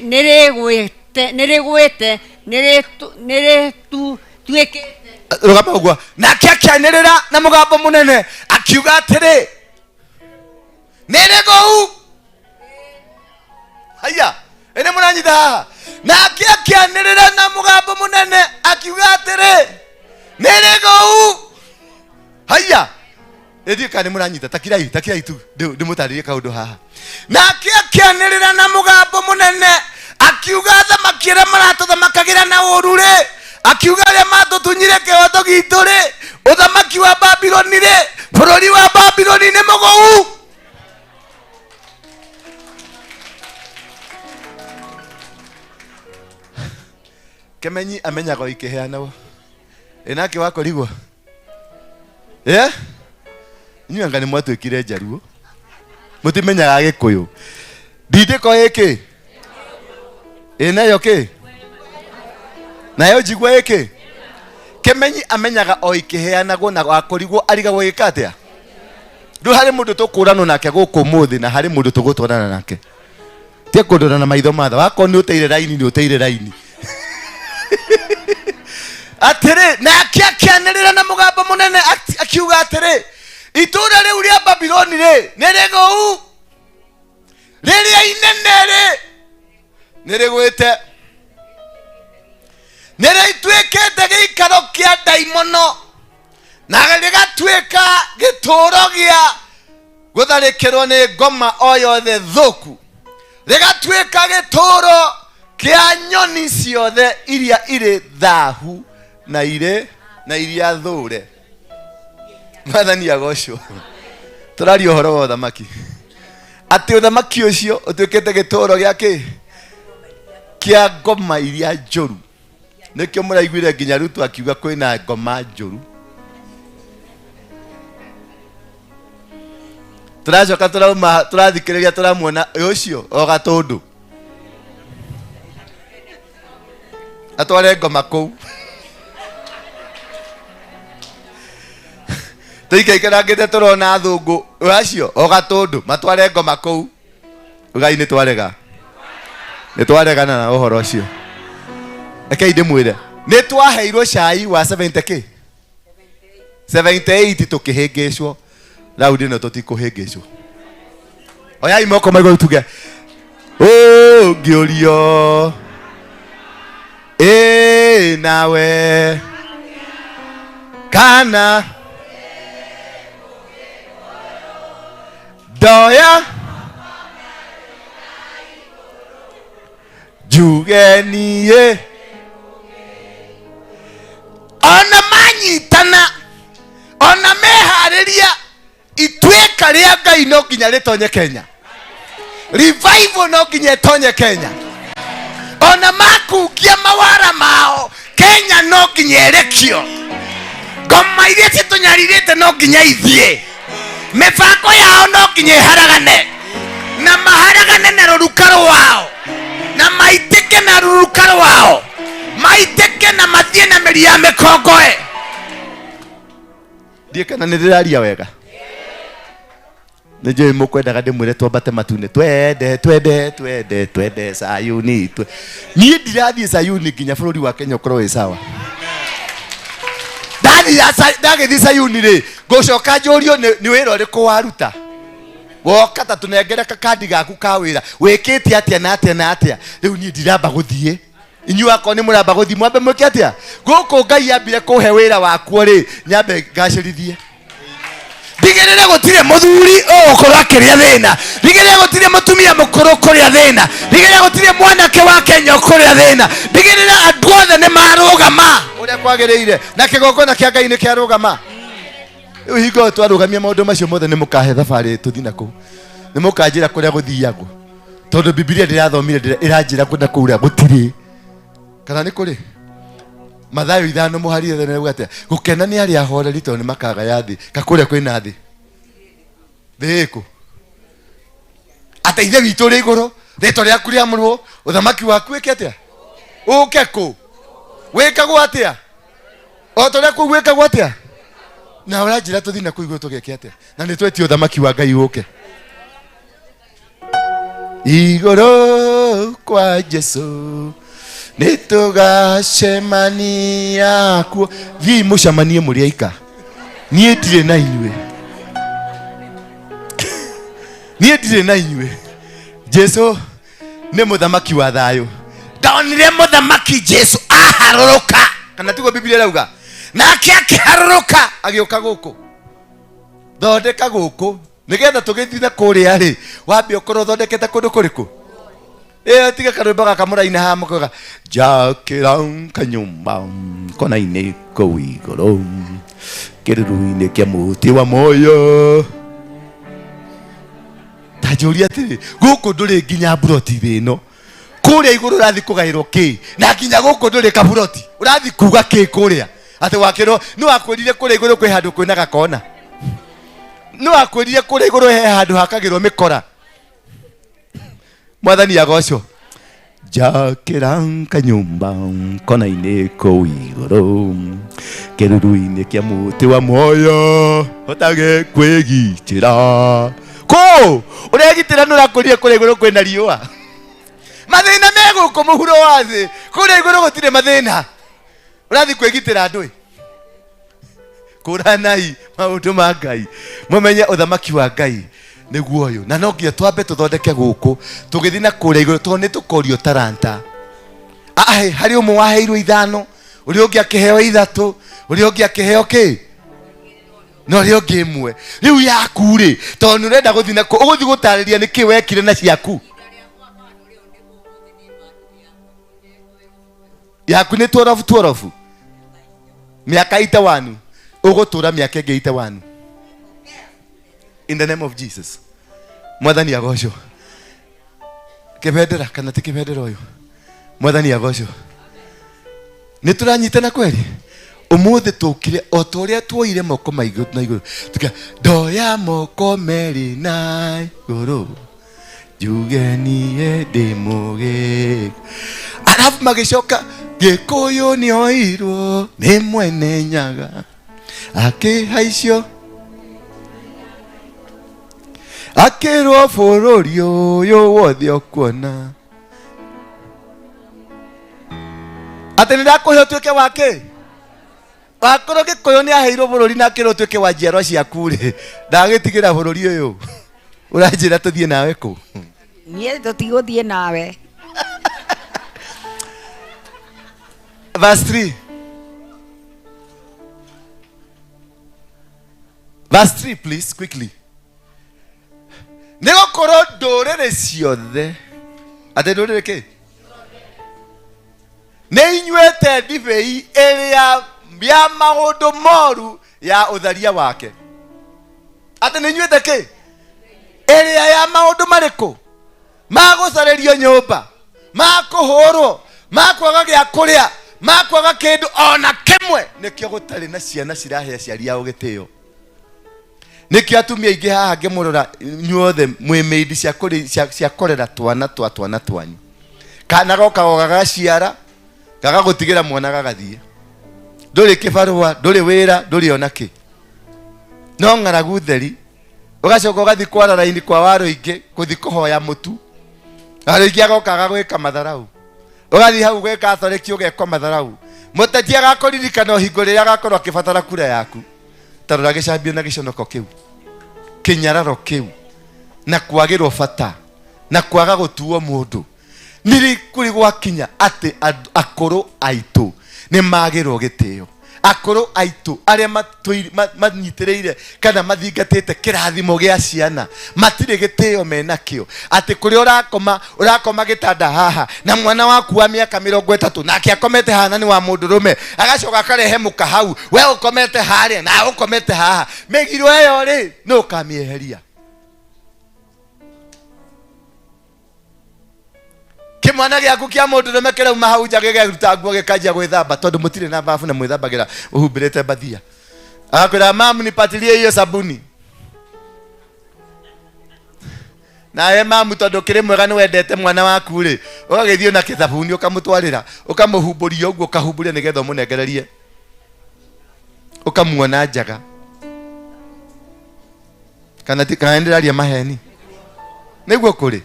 Speaker 11: nĩrĩgwĩte nĩrĩtuĩkĩte.
Speaker 9: Rũgama ũguo. Nake akĩanĩrĩra na mũgambo mũnene akiuga atĩrĩ, nĩrĩgũu. Haya, ĩnĩ mũranyita haha. Nake akĩanĩrĩra na mũgambo mũnene akiuga atĩrĩ, nĩrĩgũu. Haya, ĩthiĩ kana nĩ mũranyita, takirai, takirai tu ndĩmũtarĩrie kaũndũ haha. Nake akĩanĩrĩra na mũgambo mũnene akiuga athamaki arĩa maratũthamakagĩra na ũũru rĩ, akiuga arĩa matũtunyire kĩhoto gitũ rĩ, ũthamaki wa Babuloni rĩ, bũrũri wa Babuloni nĩ mũgũu. Kemenyi amenyaga o ikĩheanagwo. Ĩ nake wakorigwo? Eh? Inyuĩ anga nĩ mwatuĩkire njaruo. Mũtimenyaga Gĩkũyũ. Ndindĩko ĩkĩ? Ĩ nayo kĩ? Nayo njigua ĩkĩ? Kĩmenyi amenyaga o ikĩheanagwo na wakũrigwo arigagwo gĩka atĩa. Rĩu harĩ mũndũ tũkũranwo nake gũkũ ũmũthĩ na harĩ mũndũ tũgũtwarana nake. Tia kũndora na maitho matha wakorwo nĩ ũteire raini nĩ ũteire raini. Atĩrĩ nake akĩanĩrĩra na mũgambo mũnene akiuga atĩrĩ itũũra rĩu rĩa Babiloni rĩ nĩ rĩgũu rĩrĩa inene rĩ nĩ rĩgwĩte nĩ rĩtuĩkĩte gĩikaro kĩa ndaimono na rĩgatuĩka gĩtũũro gĩa gũtharĩkĩrwo nĩ ngoma o yothe thũku rĩgatuĩka gĩtũũro kĩa nyoni ciothe iria irĩ thahu na irĩ na iria thũre. Mwathani agocwo. Tũraria ũhoro wa ũthamaki atĩ ũthamaki ũcio ũtuĩkĩte gĩtũũro gĩa kĩ kĩa ngoma iria njũru. Nĩkĩo mũraiguire nginya Ruto akiuga kwĩna ngoma njũru. Tũracoka tũrauma tũrathikĩrĩria tũramuona ũcio o gatũndũ atware ngoma kũu. Tũikaikaranĩte tũrona athũngũ acio o gatũndũ matware ngoma kũu. Ugai nĩ twarega. Nĩ twaregana na ũhoro ũcio. Rekei ndĩmwĩre nĩ twaheirwo cai wa 70 k 78 tũkĩhĩngĩcwo. Raundi ĩno tũtikũhĩngĩcwo. Oyai moko maigũ tuge ũngĩũrio ĩ nawe kana ndoya njuge niĩ ona manyitana ona meharĩria ituĩka rĩa Ngai no nginya rĩtonye Kenya. Revival no nginya ĩtonye Kenya. Ona makungia mawara mao Kenya no nginya ĩrekio. Ngoma iria citũnyarirĩte no nginya ithiĩ. Mĩbango yao no nginya ĩharagane na maharagane na rũruka rwao na maitĩke na rũruka rwao maitĩke na mathiĩ na mĩri ya mĩkongoe. Ndiĩ kana nĩ ndĩraria wega. Nĩ njũĩ mũkwendaga ndĩmwĩre twambate matu-inĩ twende twende twende twende Sayuni twe. Niĩ ndirathiĩ Sayuni nginya bũrũri wa Kenya ũkorwo wĩ sawa. Ndagĩthiĩ Sayuni rĩ ngũcoka njũrio nĩ wĩra ũrĩkũ waruta. Woka ta tũnengere kakandi gaku ka wĩra wĩkĩte atĩa na atĩa na atĩa. Rĩu niĩ ndiramba gũthiĩ. Inyuĩ akorwo nĩ mũramba gũthiĩ mwambe mwĩke atĩa. Gũkũ Ngai ambire kũhe wĩra wakuo rĩ nyambe ngacĩrithie. Ndigĩrĩre gũtirĩ mũthuri ũgũkorwo akĩrĩa thĩna. Ndigĩrĩre gũtirĩ mũtumia mũkũrũ ũkũrĩa thĩna. Ndigĩrĩre gũtirĩ mwanake wa Kenya ũkũrĩa thĩna. Ndigĩrĩre andũ othe nĩ marũgama ũrĩa kwagĩrĩire na kĩgongona kĩa Ngai nĩ kĩarũgama. Rĩu hingo ĩyo twarũgamia maũndũ macio mothe nĩ mũkahe thabarĩ tũthiĩ na kũu. Nĩ mũkanjĩra kũrĩa gũthiagwo. Tondũ Bibilia ndĩrathomire ĩranjĩra kũrĩa kũu ũrĩa gũtirĩ. Kana nĩ kũrĩ? Mathayo 5 mũhari ithano nĩguo atĩa? Gũkena nĩ arĩa ahoreri tondũ nĩ makagaya thĩ. Ka kũrĩa kwĩna thĩ? Thĩ ĩkũ? Atĩ Ithe witũ ũrĩ igũrũ, rĩtwa rĩaku rĩamũrwo, ũthamaki waku wĩke atĩa? Ũke kũ? Wĩkagwo atĩa? O ta ũrĩa kũu gwĩkagwo atĩa? Na ũranjĩra tũthiĩ na kũu igũrũ tũgeke atĩa? Na nĩ twetie ũthamaki wa Ngai ũke. Igũrũ kwa Jesu nĩ tũgacemania kuo. Thiĩi mũcemanie mũrĩ aika. Niĩ ndirĩ na inyuĩ. Niĩ ndirĩ na inyuĩ. Jesu nĩ mũthamaki wa thayũ. Ndonire mũthamaki Jesu aharũrũka. Kana tiguo Biblia ĩrauga? Nake akĩharũrũka agĩũka gũkũ. Thondeka gũkũ nĩgetha tũgĩthiĩ na kũrĩa rĩ wambe ũkorwo ũthondekete kũndũ kũrĩkũ. Ĩyo tiga karwĩmbo gaka mũraina haha mũkauga njakĩra kanyũmba kona-inĩ kũu igũrũ kĩruru-inĩ kĩa mũtĩ wa muoyo. Ta njũria atĩrĩ, gũkũ ndũrĩ nginya mburoti thĩ ĩno, kũrĩa igũrũ ũrathiĩ kũgaĩrwo kĩ? Na nginya gũkũ ndũrĩ kaburoti, ũrathiĩ kuga kĩ kũrĩa? Atĩ wakĩrwo nĩ wakwĩrire kũrĩa igũrũ kwĩ handũ kwĩna gakona, nĩ wakwĩrire kũrĩa igũrũ he handũ hakagĩrwo mĩkora. Mwathani agocwo. Njakĩra kanyũmba kona-inĩ kũu igũrũ kĩruru-inĩ kĩa mũtĩ wa muoyo hotage kwĩgitĩra kũ ũregitĩra nĩ ũrakũrire kũrĩa igũrũ kwĩna riũa mathĩna me gũkũ mũhuro wa thĩ kũrĩa igũrũ gũtirĩ mathĩna ũrathiĩ kwĩgitĩra ndũĩ kũranai maũndũ ma ngai mũmenye ũthamaki wa ngai nĩguo ũyũ na no nginya twambe tũthondeke gũkũ tũgĩthiĩ na kũrĩa igũrũ tondũ nĩ tũkorio taranta ahe harĩ ũmwe waheirwo ithano ũrĩa ũngĩ akĩheo ithatũ ũrĩa ũngĩ akĩheo kĩ na ũrĩa ũngĩ ĩmwe rĩu yaku rĩ tondũ nĩ ũrenda gũthiĩ na kũ ũgũthiĩ gũtarĩria nĩkĩ wekire na ciaku yaku nĩ tworobu tworobu mĩaka ite wanu ũgũtũra mĩaka ĩngĩ ite wanu in the name of jesus mwathani agocwo kĩbendera kana ti kĩbendera ũyũ mwathani agocwo nĩ tũranyitana kweri ũmũthĩ tũkire o ta ũrĩa tuoire moko maigũ na igũrũ tuka ndoya moko merĩ na igũrũ njuge niĩ ndĩ mũgĩ arabu magĩcoka gĩkũyũ nĩoirwo nĩ mwene nyaga akĩhaicio akĩrwo bũrũri ũyũ wothe ũkuona atĩ nĩ ndakũhe ũtuĩke wa kĩ wakorwo gĩkũyũ nĩ aheirwo bũrũri na akĩrwo ũtuĩke wa njiarwa ciaku rĩ ndagĩtigĩra bũrũri ũyũ ũranjĩra tũthiĩ nawe kũ
Speaker 13: niĩ tũtigũthiĩ nawe
Speaker 9: verse 3 verse 3 please quickly nĩ gũkorwo ndũrĩrĩ ciothe atĩ ndũrĩrĩ kĩ nĩ inyuĩte ndibei ĩrĩa ya maũndũ moru ya ũtharia wake atĩ nĩ inyuĩte kĩ ĩrĩa ya maũndũ marĩkũ ma gũcarĩrio nyũmba ma kũhũrwo ma kwaga gĩa kũrĩa ma kwaga kĩndũ ona kĩmwe nĩkĩo gũtarĩ na ciana cirahe aciari ao gĩtĩo nĩkĩo atumia aingĩ haha ngĩmũrora inyuothe mwĩ mĩindi cia kũrĩ- cia- cia kũrera twana twa twana twanyu kana goka gagaciara gagagũtigĩra mwana gagathiĩ ndũrĩ kĩbarũa ndũrĩ wĩra ndũrĩ ona kĩ no ng'aragu theri ũgacoka ũgathiĩ kwara raini kwa warũingĩ gũthiĩ kũhoya mũtu warũingĩ agoka agagwĩka matharau ũgathiĩ hau gwĩka atharĩki ũgekwo matharau mũteti agakũririkana o hingo rĩrĩa agakorwo akĩbatara kura yaku tarora gĩcambio na gĩconoko kĩu kĩnyararo kĩu na kwagĩrwo bata na kwaga gũtuo mũndũ nĩ kũrĩ gwakinya atĩ andũ- akũrũ aitũ nĩ magĩrwo gĩtĩo akũrũ aitũ arĩa matũire- ma- manyitĩrĩire kana mathingatĩte kĩrathimo gĩa ciana matirĩ gĩtĩo menakĩo atĩ kũrĩa ũrakoma ũrakoma gĩtanda haha na mwana waku wa mĩaka mĩrongo ĩtatũ nake akomete haha na nĩ wa mũndũrũme agacoka akarehe mũka hau we ũkomete harĩa na ũkomete haha mĩgiro ĩyo rĩ nĩ ũkamĩeheria kimwana gĩaku kĩa mũndũrũme kĩrauma hau nja gĩgeruta nguo gĩkanjia gwĩthamba tondũ mũtirĩ na babu na mwĩthambagĩra ũhumbĩrĩte mbathia agakwĩra mamu nipatilie hiyo sabuni nawe mamu tondũ kĩrĩ mwega nĩ wendete mwana waku rĩ ũgagĩthiĩ na kĩthabuni ũkamũtwarĩra ũkamũhumbũria ũguo ũkahumbũria nĩgetha ũmũnengererie ũkamuona njaga kana ti kana ndĩraria maheni nĩguo kũrĩ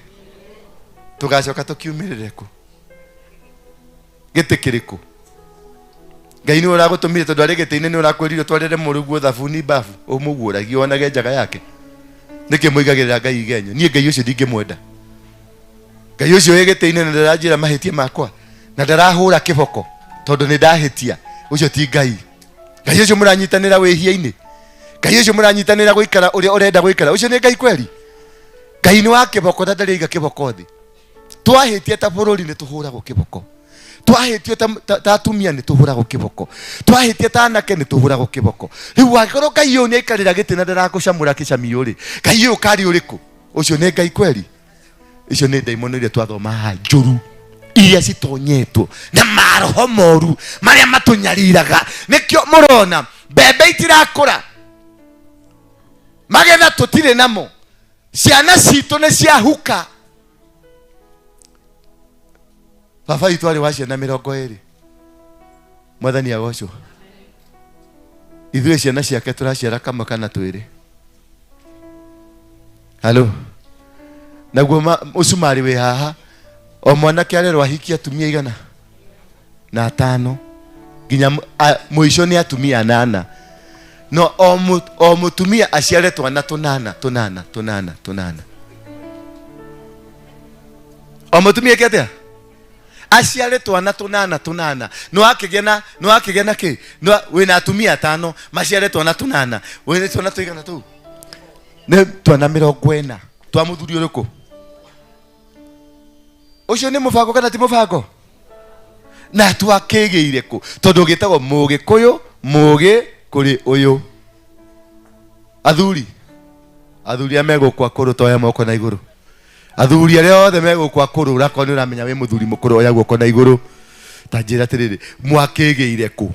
Speaker 9: tũgacoka tũkiumĩrĩre kũ gĩtĩ kĩrĩkũ ngai nĩ ũragũtũmire tondũ arĩ gĩtĩ-inĩ nĩ ũrakwĩrire ũtwarĩre mũrũguo thabuni babu ũmũguũragie wonage njaga yake nĩkĩ mũigagĩrĩra ngai igenyo niĩ ngai ũcio ndingĩmwenda ngai ũcio wĩ gĩtĩ-inĩ na ndaranjĩra mahĩtia makwa na ndarahũra kĩboko tondũ nĩ ndahĩtia ũcio ti ngai ngai ũcio mũranyitanĩra wĩhia-inĩ ngai ũcio mũranyitanĩra gũikara ũrĩa ũrenda gũikara ũcio nĩ ngai kweri ngai nĩ wa kĩboko na ndarĩ aiga kĩboko thĩ twahĩtia ta bũrũri nĩ tũhũragwo kĩboko twahĩtio ta, ta, ta atumia nĩ tũhũragwo kĩboko twahĩtia ta anake nĩ tũhũragwo kĩboko rĩu angĩkorwo ngai ũyũ nĩ aikarĩra gĩtĩ na ndarakũcamũra kĩcamio rĩ ngai ũyũ karĩ ũrĩkũ ũcio nĩ ngai kweri icio nĩ ndaimono iria twathoma haha njũru iria citonyetwo na maroho moru marĩa matũnyariraga nĩkĩo mũrona mbembe itirakũra magetha tũtirĩ namo ciana citũ nĩ ciahuka Baba witũ arĩ wa ciana 20. Mwathani agocwo. Ithuĩ ciana ciake tũraciara kamwe kana twĩrĩ. Halo. Naguo ũcumarĩ wĩ haha. O mwanake arerwo ahikie atumia igana na atano nginya mũico nĩ atumia anana. No o mũtumia aciare twana tũnana tũnana tũnana tũnana. O mũtumia eke atĩa? Aciare twana tũnana tũnana. No akĩgĩa na, no akĩgĩa na kĩ? No wĩna atumia atano maciare twana tũnana. Wĩna twana tũigana tũu? Nĩ twana 40. Twa mũthuri ũrĩkũ? Ũcio nĩ mũbango kana ti mũbango? Na twakĩgĩire kũ? Tondũ gĩtagwo mũgĩkũyũ mũgĩ kũrĩ ũyũ. Athuri, athuri arĩa megũkũ akũrũ toya moko na igũrũ. Athuri arĩa othe megũkũ akũrũ, ũrakorwo nĩ ũramenya wĩ mũthuri mũkũrũ, oya guoko na igũrũ. Ta njĩra atĩrĩrĩ, mwakĩgĩire kũ?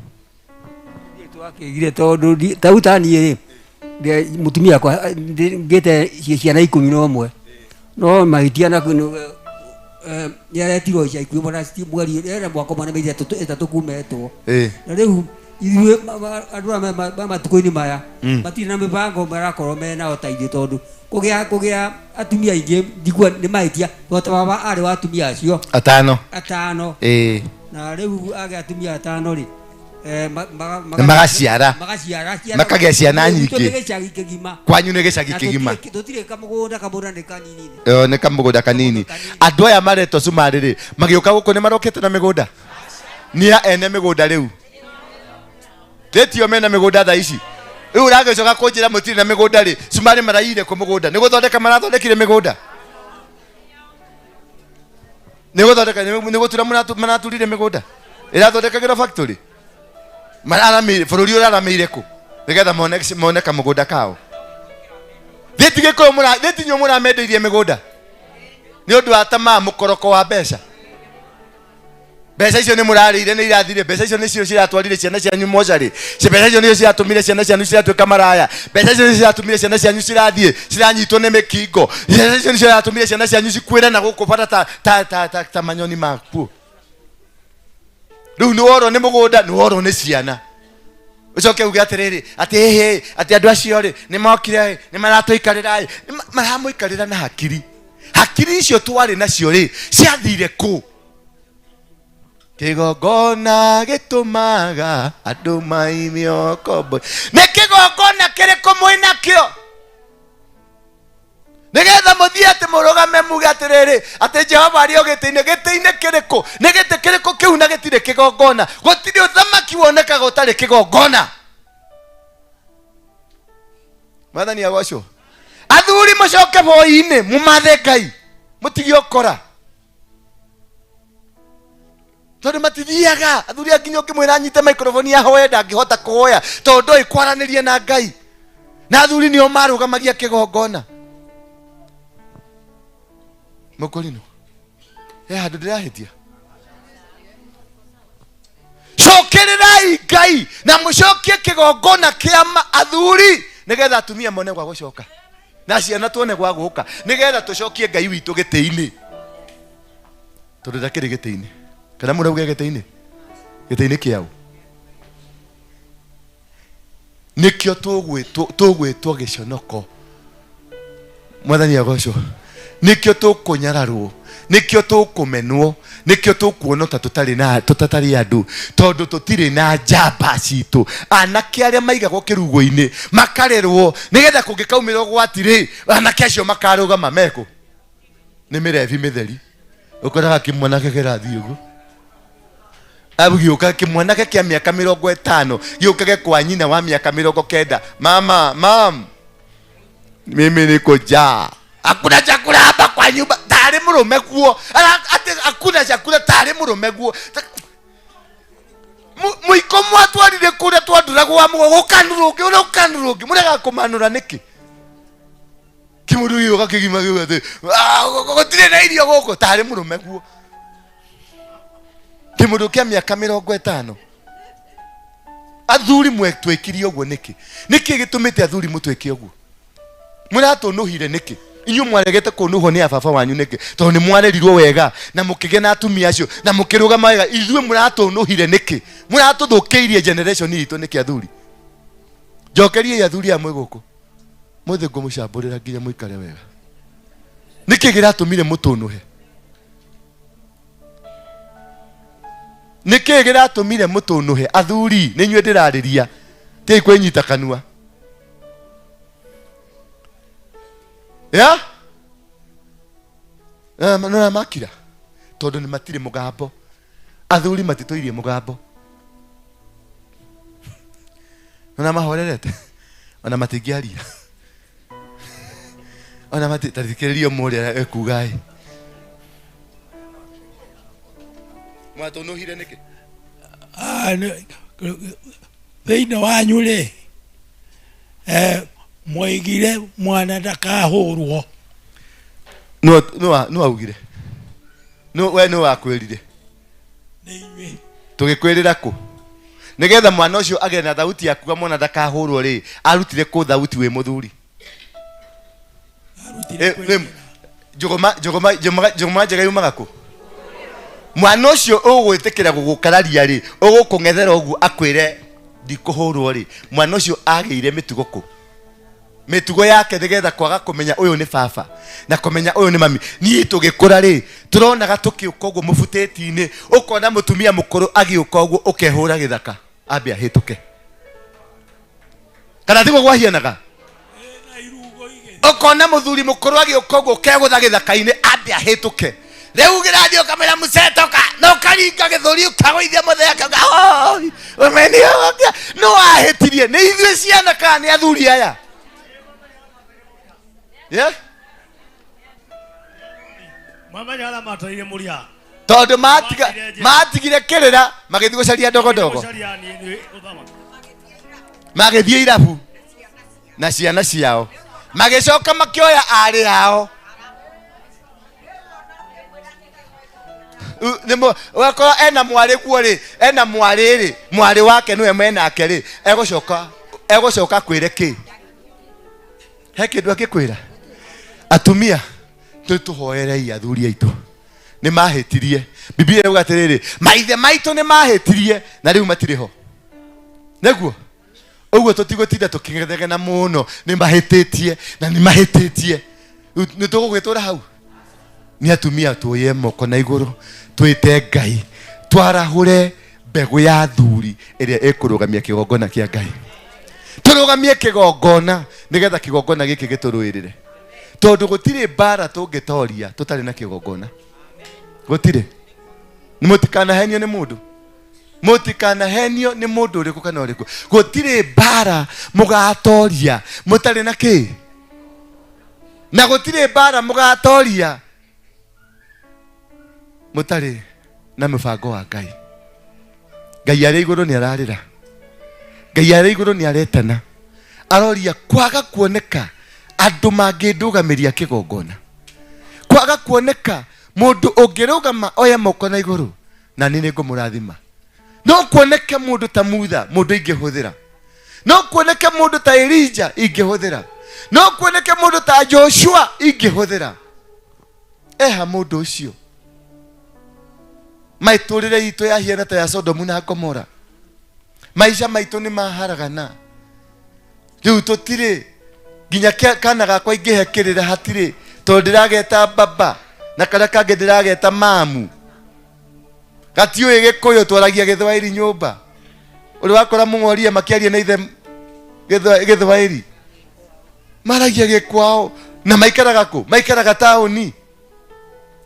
Speaker 14: Twakĩgire tondũ ta rĩu ta niĩ rĩ, mũtumia wakwa, ngĩte ciana 11. No mahĩtia na nĩ aretirwo ica ikuhĩ mwana mweri, ena mwaka ũmwe na mĩeri ĩtatũ kuma etwo. Na rĩu ithuĩ andũ aya ma matukũ-inĩ maya, matirĩ na mĩbango marakorwo menao ta ithuĩ, tondũ kũgĩa atumia aingĩ ndikuona nĩ mahĩtia, tondũ ta baba arĩ wa atumia acio
Speaker 9: atano.
Speaker 14: Atano. Na rĩu agĩa atumia atano rĩ,
Speaker 9: Na magaciara.
Speaker 14: Magaciara ciana.
Speaker 9: Makagĩa ciana
Speaker 14: Gwitũ
Speaker 9: nyingĩ.
Speaker 14: nĩ gĩcagi kĩgima.
Speaker 9: Kwanyu nĩ gĩcagi
Speaker 14: Na
Speaker 9: kĩgima.
Speaker 14: tũtirĩ kamũgũnda, kamũgũnda nĩ kanini.
Speaker 9: Nĩ kamũgũnda kanini. Andũ aya maretwo cumarĩ rĩ, magĩũka gũkũ nĩ marokĩte na mĩgũnda? Nĩ a ene mĩgũnda rĩu? Rĩtio mena mĩgũnda thaa ici. Rĩu ũragĩcoka kũnjĩra mũtirĩ na mĩgũnda rĩ, cumarĩ maraiyire kũ mũgũnda? Nĩ gũthondeka marathondekire mĩgũnda? Nĩ gũthondeka, nĩ gũtura maraturire mĩgũnda? Ĩrathondekagĩrwo factory? Mararamĩire, bũrũri ũraramĩire kũ? Nĩgetha mone kamũgũnda kao. Thĩ ti Gĩkũyũ thĩ ti inyuĩ mũramendeirie mĩgũnda? Nĩ ũndũ wa tamaa mũkoroko wa mbeca. Mbeca icio nĩ mũrarĩire nĩ irathire. Mbeca icio nĩcio ciratwarire ciana cianyu mocarĩ. Mbeca icio nĩcio ciratũmire ciana cianyu ciratuĩka maraya. Mbeca icio nĩcio ciratũmire ciana cianyu cirathiĩ ciranyitwo nĩ mĩkingo. Mbeca icio nĩcio ciratũmire ciana cianyu cikuĩre na gũkũ bara ta manyoni makuo. Rĩu nĩ worwo nĩ mũgũnda, nĩ worwo nĩ ciana. Ũcoke uge atĩrĩrĩ, atĩ hĩ, atĩ andũ acio rĩ, nĩ mokire ĩ, nĩ maratũikarĩra ĩ, nĩ maramũikarĩra na hakiri. Hakiri icio twarĩ nacio rĩ, ciathire kũ? Kĩgongona gĩtũmaga andũ maimio kombo. Nĩ kĩgongona kĩrĩkũ mwĩ nakĩo? Nĩgetha mũthiĩ atĩ mũrũgame muge atĩrĩrĩ, atĩ Jehova arĩ o gĩtĩ-inĩ. Gĩtĩ-inĩ kĩrĩkũ? Nĩ gĩtĩ kĩrĩkũ kĩu na gĩtirĩ kĩgongona? Gũtirĩ ũthamaki wonekaga ũtarĩ kĩgongona. Mwathani agocwo. Athuri mũcoke boi-inĩ, mũmathe Ngai, mũtige ũkora. Tondũ matithiaga. Athuri a nginya ũngĩmwĩra anyite microphone ahoe ndangĩhota kũhoya, tondũ ndoĩ kwaranĩria na Ngai. Na athuri nĩo marũgamagia kĩgongona. Mũkũrinũ, he handũ ndĩrahĩtia? Cokererai Ngai na mũcokie kĩgongona kĩa athuri, nĩgetha atumia mone gwa gũcoka na ciana tuone gwa gũka, nĩgetha tũcokie Ngai witũ gĩtĩ-inĩ, tondũ ndakĩrĩ gĩtĩ-inĩ. Kana mũrauge gĩtĩ-inĩ? Gĩtĩ-inĩ kĩaũ? Nĩkĩo tũgwĩtwo gĩconoko. Mwathani agocwo. Nĩkĩo tũkũnyararwo, nĩkĩo tũkũmenwo, nĩkĩo tũkuonwo ta tũtarĩ na, tũtatarĩ andũ, tondũ tũtirĩ na njamba citũ. Anake arĩa maigagwo kĩrugo-inĩ makarerwo nĩgetha kũngĩkaumĩra ũgwati rĩ, anake acio makarũgama mekũ? Nĩ mĩrebi mĩtheri. Ũkoraga kĩmwanake kĩrathiĩ ũguo. Abu gĩũka kĩmwanake kĩa mĩaka 50 gĩũkage kwa nyina wa mĩaka 90. Mama, mam, mimi niko njaa. Hakuna chakula hapa kwa nyumba. Tayari mũrũme guo. Ara, ati hakuna chakula, tayari mũrũme guo. Mũiko mwatwarire kũrĩa twanduragwo wa mũgongo, ũkanũrwo ũngĩ, ũrĩa ũkanũrwo ũngĩ. Mũrega kũmanũra nĩkĩ? Kĩmũndũ gĩũka kĩgima gĩuga atĩ, gũtirĩ na irio gũkũ, tarĩ mũrũme guo. Kĩmũndũ kĩa mĩaka 50. Athuri mwetwĩkire ũguo nĩkĩ? Nĩkĩ gĩtũmĩte athuri mũtwĩke ũguo? Mũratũnũhire nĩkĩ? Inyuĩ mwaregete kũnũhwo nĩ ababa wanyu nĩkĩ? Tondũ nĩ mwarerirwo wega na mũkĩgĩa na atumia acio na mũkĩrũgama wega. Ithuĩ mũratũnũhire nĩkĩ? Mũratũthũkĩirie generation itũ nĩkĩ athuri? Njokeriai athuri aya mwĩ gũkũ. Mũthĩ ngũmũcambũrĩra nginya mũikare wega. Nĩkĩ kĩratũmire mũtũnũhe? Nĩkĩ kĩratũmire mũtũnũhe? Athuri, nĩ inyuĩ ndĩrarĩria. Tigai kwĩnyita kanua. Ya? Nĩ makira tondũ nĩ matirĩ mũgambo. Athuri matitũirie mũgambo. Nĩ mahorerete ona matingĩaria ona mati tathikĩrĩria ũmwe ũrĩa ekuga ĩ mwatũnũhire nĩkĩ?
Speaker 15: Ah, thĩinĩ wanyu rĩ mwoigire mwana ndakahũrwo.
Speaker 9: Nũ augire? We nũ wakwĩrire? Tũgĩkwĩrĩra kũ? Nĩgetha mwana ũcio agĩe na thauti ya kuga mwana ndakahũrwo rĩ, arutire kũ thauti wĩ mũthuri? Njũgũma njega yumaga kũ? Mwana ũcio ũgwĩtĩkĩra gũgũkararia rĩ, ũgũkũng'ethera ũguo akwĩre ndikũhũrwo rĩ, mwana ũcio agĩire mĩtugo kũ? Mĩtugo yake nĩgetha kwaga kũmenya ũyũ nĩ baba na kũmenya ũyũ nĩ mami. Niĩ tũgĩkũra rĩ, tũronaga tũkĩũka ũguo mũbutĩti-inĩ, ũkona mũtumia mũkũrũ agĩũka ũguo ũkehũra gĩthaka ambe ahĩtũke. Kana tiguo gwahianaga? Ũkona mũthuri mũkũrũ agĩũka ũguo ũkegũtha gĩthaka-inĩ ambe ahĩtũke. Rĩu ũgĩrathiĩ ũkamwĩra mũcetoka na ũkaringa gĩthũri ũkagũithia mũthee akauga oi ũmeni ũkia. Nũ wahĩtirie? Nĩ ithuĩ ciana kana nĩ athuri aya? Yeah?
Speaker 16: Mamenya arĩa matwarire mũrĩa.
Speaker 9: Tondũ matigire kĩrĩra magĩthiĩ gũcaria ndogondogo. Magĩthiĩ irabu na ciana ciao. Magĩcoka makĩoya arĩ ao. Ũgakora ena mwarĩ kuo rĩ, ena mwarĩ rĩ, mwarĩ wake nĩwe menake rĩ, egũcoka kwĩre kĩ? He kĩndũ angĩkwĩra? Atumia, tũhoerei athuri aitũ. Nĩ mahĩtirie. Biblia ĩrauga atĩrĩrĩ, maithe maitũ nĩ mahĩtirie na rĩu matirĩ ho. Nĩguo? Ũguo tũtigũtinda tũkĩgethegena mũno, nĩ mahĩtĩtie na nĩ mahĩtĩtie. Nĩ tũgũgĩtũra hau? Nĩ atumia tuoye moko na igũrũ, twĩte Ngai, twarahũre mbegũ ya athuri ĩrĩa ĩkũrũgamia kĩgongona kĩa Ngai. Tũrũgamie kĩgongona nĩgetha kĩgongona gĩkĩ gĩtũrũĩrĩre. Tondũ gũtirĩ mbara tũngĩtoria tũtarĩ na kĩgongona. Gũtirĩ. Mũtikanahenio nĩ mũndũ. Mũtikanahenio nĩ mũndũ ũrĩkũ kana ũrĩkũ. Gũtirĩ mbara mũgatoria mũtarĩ na kĩ? Na gũtirĩ mbara mũgatoria mũtarĩ na mũbango wa Ngai. Ngai arĩ igũrũ nĩ ararĩra. Ngai arĩ igũrũ nĩ aretana. Aroria kwaga kuoneka andũ mangĩndũgamĩria kĩgongona. Kwaga kuoneka mũndũ ũngĩrũgama oye moko na igũrũ na niĩ nĩngũmũrathima. No kuoneke mũndũ ta Mutha, mũndũ ingĩhũthĩra. No kuoneke mũndũ ta Elijah ingĩhũthĩra. No kuoneke mũndũ ta Joshua ingĩhũthĩra. Eha mũndũ ũcio. Maitũrĩre itũ yahiana ta ya Sodomu na Gomora. Maica maitũ nĩ maharagana. Rĩu tũtirĩ nginya kana gakwa ingĩhe kĩrĩra hatirĩ, tondũ ndĩrageta baba na karĩa kangĩ ndĩrageta mamu. Gatiũĩ Gĩkũyũ, twaragia Gĩthwaĩri nyũmba. Ũrĩ wakora mũng'oria makĩaria na ithe Gĩthwaĩri? Maragia gĩkwao na maikaraga kũ? Maikaraga taũni.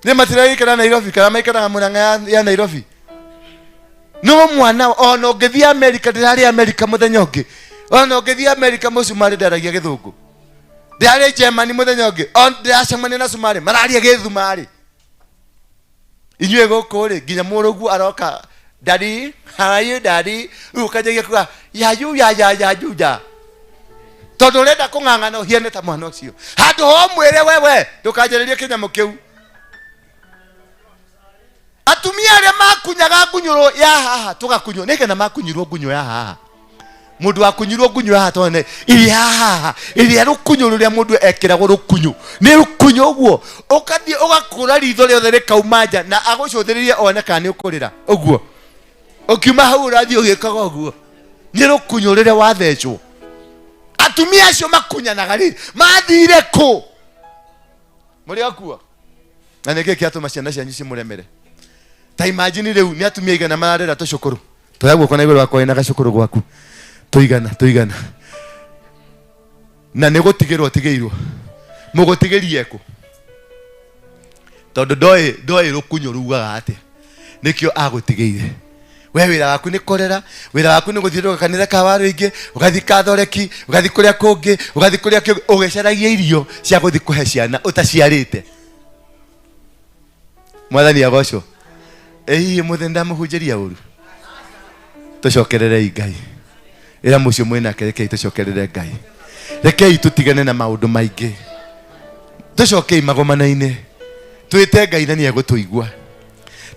Speaker 9: Nĩ matiragĩikara Nairobi kana maikaraga Murang'a ya Nairobi. No mwana ona ũngĩthiĩ Amerika, ndĩrarĩ Amerika mũthenya ũngĩ. Ona ũngĩthiĩ Amerika mũcumarĩ ndaragia Gĩthũngũ. Ndĩrarĩ Germany mũthenya ũngĩ, ona ndĩracemania na cumarĩ mararia Gĩthumarĩ. Inyuĩ gũkũ rĩ, nginya mũrũguo aroka, daddy, how are you daddy? Rĩu ũkanjagia kuga, ya yu ya ya ya yu ya. Tondũ ũrenda kũng'ang'ana ũhiane ta mwana ũcio. Handũ ha ũmwĩre wewe, ndũkanjarĩrie kĩnyamũ kĩu. Atumia arĩa makunyaga ngunyũrũ ya haha, tũgakunywo, nĩ kana makunyirwo ngunyũ ya haha. Mundu wa kunyurwo ngunyũ haha tone ĩrĩa haha ĩrĩa rũkunyo rũrĩa mũndũ ekĩragwo rũkunyo nĩ rũkunyo ũguo ũkathiĩ ũgakũra ritho rĩothe rĩkauma nja na agũcũthĩrĩrie one kana nĩ ũkũrĩra ũguo ũkiuma hau ũrathiĩ ũgĩkaga ũguo nĩ rũkunyo rũrĩa wathecwo atumia acio makunyanaga rĩ mathire kũ mũrĩ akua na nĩkĩ kĩatũma ciana cianyu cimũremere ta imagine rĩu nĩ atumia igana mararera tũcũkũrũ toya guoko na igũrũ wakwa wĩna gacũkũrũ gwaku tũigana tũigana na nĩ gũtigĩrwo tigĩirwo mũgũtigĩrie kũ tondũ ndoĩ ndoĩ rũkunyo rugaga atĩa nĩkĩo agũtigĩire we wĩra waku nĩ kũrera wĩra waku nĩ gũthiũrũrũka kanitha ka warũingĩ ũgathiĩ kathoreki ũgathiĩ kũrĩa kũngĩ ũgathiĩ kũrĩa kũngĩ ũgĩcaragia irio cia gũthiĩ kũhe ciana ũtaciarĩte mwathani agocwo ĩ hihi mũthĩ ndamũhunjĩria ũru tũcokererei ngai ĩra mũcio mwĩnake rekei tũcokerere ngai rekei tũtigane na maũndũ maingĩ tũcokei magomana-inĩ twĩte ngai na nĩ egũtũigua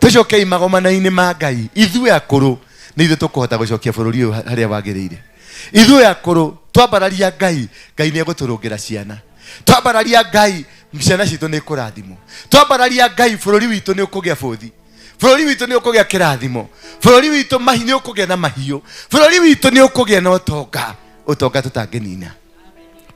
Speaker 9: tũcokei magomana-inĩ ma ngai ithuĩ akũrũ nĩ ithuĩ tũkũhota gũcokia bũrũri ũyũ harĩa wagĩrĩire ithuĩ akũrũ twambararia ngai ngai nĩ egũtũrũngĩra ciana twambararia ngai ciana citũ nĩ ikũrathimwo twambararia ngai bũrũri witũ nĩ ũkũgĩa bũthi bũrũri witũ nĩ ũkũgĩa kĩrathimo bũrũri witũ mahi nĩ ũkũgĩa na mahiũ bũrũri witũ nĩ ũkũgĩa na ũtonga ũtonga tũtangĩnina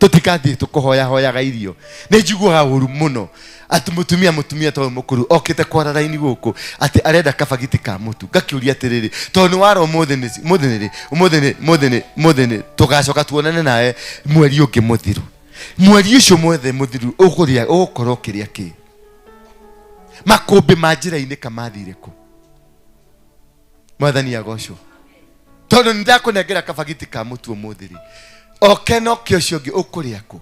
Speaker 9: tũtikathiĩ tũkũhoyahoyaga irio nĩ njiguaga ũru mũno atĩ mũtumia mũtumia tondũ mũkũrũ okĩte kwara raini gũkũ atĩ arenda kabagiti ka mũtu ngakĩũria atĩrĩrĩ tondũ nĩ wara ũmũthĩ nĩ ũmũthĩ nĩ rĩ ũmũthĩ nĩ ũmũthĩ nĩ ũmũthĩ nĩ tũgacoka tuonane nawe mweri ũngĩ mũthiru mweri ũcio mwothe mũthiru ũkũrĩa ũgũkorwo ũkĩrĩa kĩ makũmbĩ ma njĩra-inĩ kamathire kũ mwathani agocwo tondũ nĩ ndakũnengera kabagiti ka mũtu ũmũthĩ rĩ oke na oke ũcio ũngĩ ũkũrĩa kũ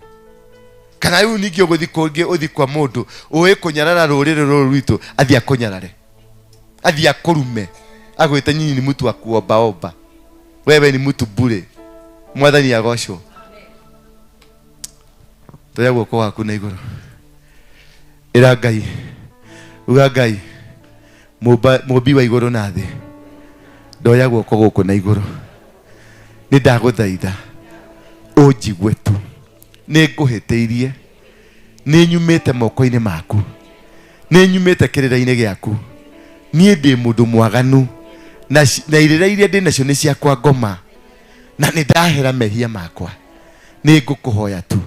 Speaker 9: kana rĩu ningĩ ũgũthiĩ kũngĩ ũthiĩ kwa mũndũ ũĩ kũnyarara rũrĩrĩ rũrũ rwitũ athiĩ akũnyarare athiĩ akũrume agwĩte nyinyi ni mtu wa kuombaomba wewe ni mtu bure mwathani agocwo toya guoko waku na igũrũ ĩra ngai uga ngai mũmbi wa igũrũ na thĩ ndoya guoko gũkũ na igũrũ nĩ ndagũthaitha ũnjigue tu nĩ ngũhĩtĩirie nĩ nyumĩte moko-inĩ maku nĩ nyumĩte kĩrĩra-inĩ gĩaku niĩ ndĩ mũndũ mwaganu na irĩra iria ndĩ nacio nĩ ciakwa ngoma na nĩ ndahera mehia makwa nĩ ngũkũhoya tu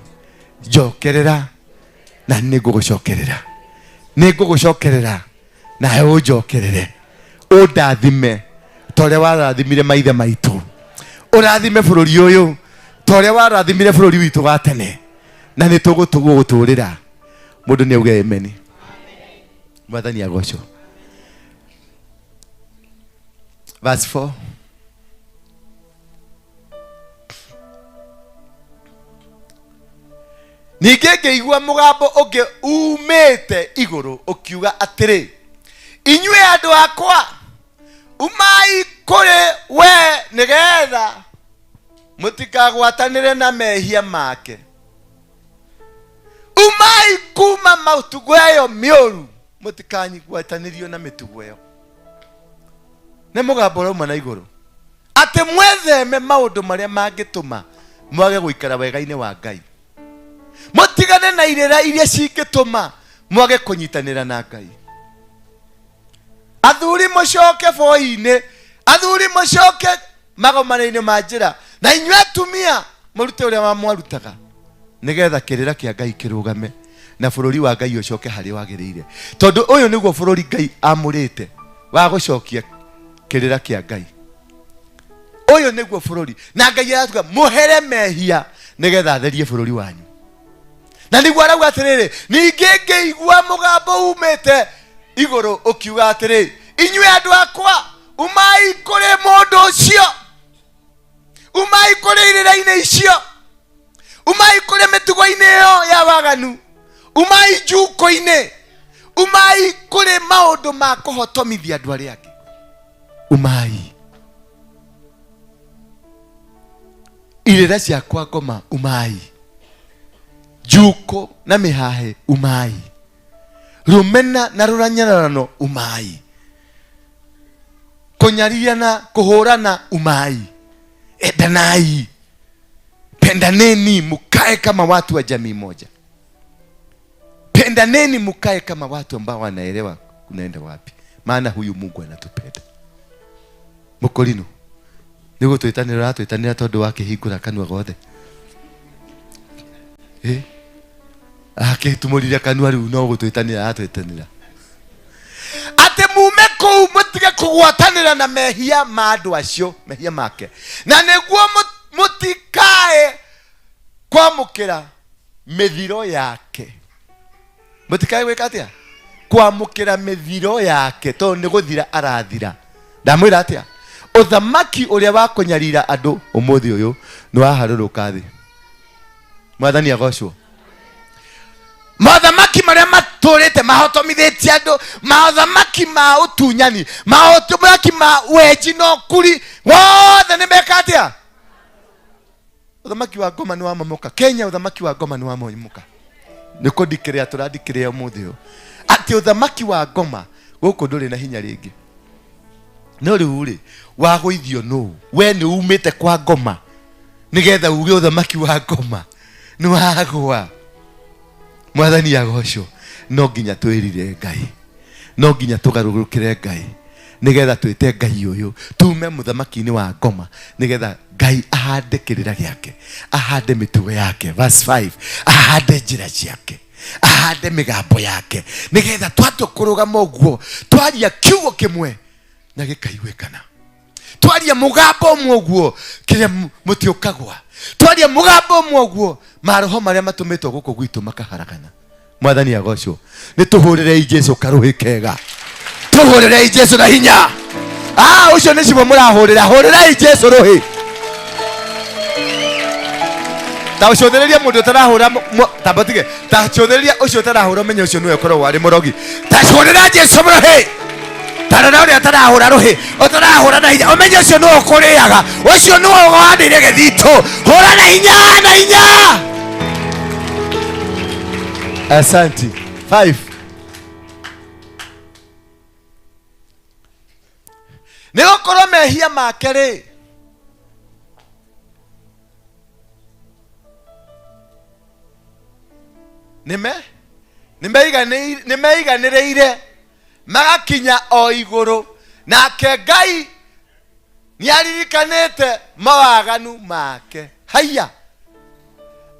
Speaker 9: njokerera na nĩ ngũgũcokerera nĩ ngũgũcokerera nawe ũnjokerere ũndathime ta ũrĩa warathimire maithe maitũ ũrathime bũrũri ũyũ ta ũrĩa warathimire bũrũri witũ wa tene na nĩ tũgũtũrĩra mũndũ nĩ auge amen mwathani agocwo verse 4 ningĩ ngĩigua mũgambo ũngĩ umĩte igũrũ ũkiuga atĩrĩ inyuĩ andũ akwa umai kũrĩ we nĩgetha mũtikagwatanĩre na mehia make umai kuma mĩtugo ĩyo mĩũru mũtikanyigwatanĩrio na mĩtugo ĩyo nĩ mũgambo ũrauma na igũrũ atĩ mwetheme maũndũ marĩa mangĩtũma mwage gũikara wega-inĩ wa ngai mũtigane na irĩra iria cingĩtũma mwage kũnyitanĩra na ngai athuri mũcoke boi-inĩ athuri mũcoke magomano-inĩ ma njĩra na inyuĩ atumia mũrute ũrĩa wamwarutaga nĩgetha kĩrĩra kĩa ngai kĩrũgame na bũrũri wa ngai ũcoke harĩa wagĩrĩire tondũ ũyũ nĩguo bũrũri ngai amũrĩte wa gũcokia kĩrĩra kĩa ngai ũyũ nĩguo bũrũri na ngai aratuga mũhere mehia nĩgetha atherie bũrũri wanyu na nĩguo arauga atĩrĩrĩ ningĩ ngĩigua mũgambo umĩte igũrũ ũkiuga atĩrĩ inyuĩ andũ akwa umai kũrĩ mũndũ ũcio umai kũrĩ irĩra-inĩ icio umai kũrĩ mĩtugo-inĩ ĩyo ya waganu umai njuko-inĩ umai kũrĩ maũndũ ma kũhotomithia andũ arĩa angĩ umai irĩra ciakwa ngoma umai njuko na mĩhahe umai rũmena na rũranyararano umai kũnyarirana kũhũrana umai Endanai, pendaneni, mukae kama watu wa jamii moja. Pendaneni, mukae kama watu ambao wanaelewa kunaenda wapi, maana huyu Mungu anatupenda. Mukorino niguo twitanira ratwitanira tondu wa kihingura kanua gothe. Akitumurire kanua riu no gutwitanira ratwitanira ati mume kuu mutige kugwatanira na mehia ma andu acio, mehia make, na niguo mutikae kwamukira mithiro yake. Mutikae gwika atia? Kwamukira mithiro yake, tondu ni guthira arathira. Ndamwira atia? Uthamaki uria wa kunyarira andu umuthi uyu ni waharũrũka thi. Mwathani agocwo. Mothamaki maria matũrĩte mahotomithĩtie andũ, mothamaki ma ũtunyani, mothamaki ma wenji na ũkuri, wothe nĩ meka atĩa? Ũthamaki wa ngoma nĩ wamomoka. Kenya ũthamaki wa ngoma nĩ wamomoka. Nĩ kũndikĩrĩa tũrandikĩrĩa ũmũthĩ ũyũ atĩ ũthamaki wa ngoma gũkũ ndũrĩ na hinya rĩngĩ. No rĩu rĩ, wagũithio nũ? We nĩ umĩte kwa ngoma nĩgetha uge ũthamaki wa ngoma nĩ wagũa. Mwathani agocwo. No nginya twĩrire Ngai, no nginya tũgarũrũkĩre Ngai nĩgetha twĩte Ngai ũyũ tume mũthamaki-inĩ wa ngoma, nĩgetha Ngai ahande kĩrĩra gĩake, ahande mĩtugo yake. Verse 5, ahande njĩra ciake, ahande mĩgambo yake, nĩgetha twatua kũrũgama ũguo twaria kiugo kĩmwe na gĩkaiguĩkana, twaria mũgambo ũmwe ũguo kĩrĩa mũtĩ ũkagwa, twaria mũgambo ũmwe ũguo maroho marĩa matũmĩtwo gũkũ gwitũ makaharagana. Mwathani agocwo. Nĩ tũhũrĩrei Jesu karũhĩ kega, tũhũrĩrei Jesu na hinya. Ũcio nĩ cimo mũrahũrĩra, hũrĩrai Jesu rũhĩ. Ta ũcũthĩrĩrie mũndũ ũtarahũra, ta mũtige, ta cũthĩrĩria ũcio ũtarahũra, ũmenye ũcio nĩwe ũkoragwo arĩ mũrogi. Ta cũrĩra Jesu rũhĩ. Ta rora ũrĩa ũtarahũra rũhĩ, ũtarahũra na hinya, ũmenye ũcio nĩwe ũkũrĩaga, ũcio nĩwe ũgandĩire gĩthitũ. Hũra na hinya, na hinya. Asante. 5. Nĩ gũkorwo mehia make rĩ, nĩ meiganĩrĩire magakinya o igũrũ, nake Ngai nĩaririkanĩte mawaganu make. Haiya,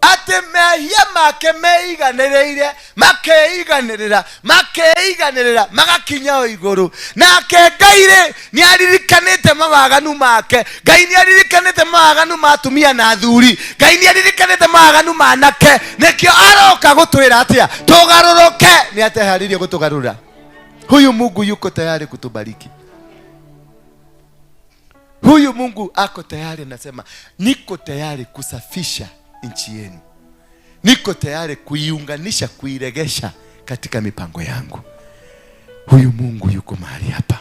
Speaker 9: atĩ mehia make meiganĩrĩire, makeiganĩrĩra, makeiganĩrĩra magakinya o igũrũ, nake Ngai rĩ nĩaririkanĩte mawaganu make. Ngai nĩaririkanĩte mawaganu ma atumia na athuri. Ngai nĩaririkanĩte mawaganu ma anake. Nĩkĩo aroka gũtwĩra atĩa? Tũgarũrũke. Nĩateharĩirie gũtũgarũra. Huyu Mungu yuko tayari kutubariki. Huyu Mungu ako tayari, anasema niko tayari kusafisha nchi yenu, niko tayari kuiunganisha, kuiregesha katika mipango yangu. Huyu Mungu yuko mahali hapa.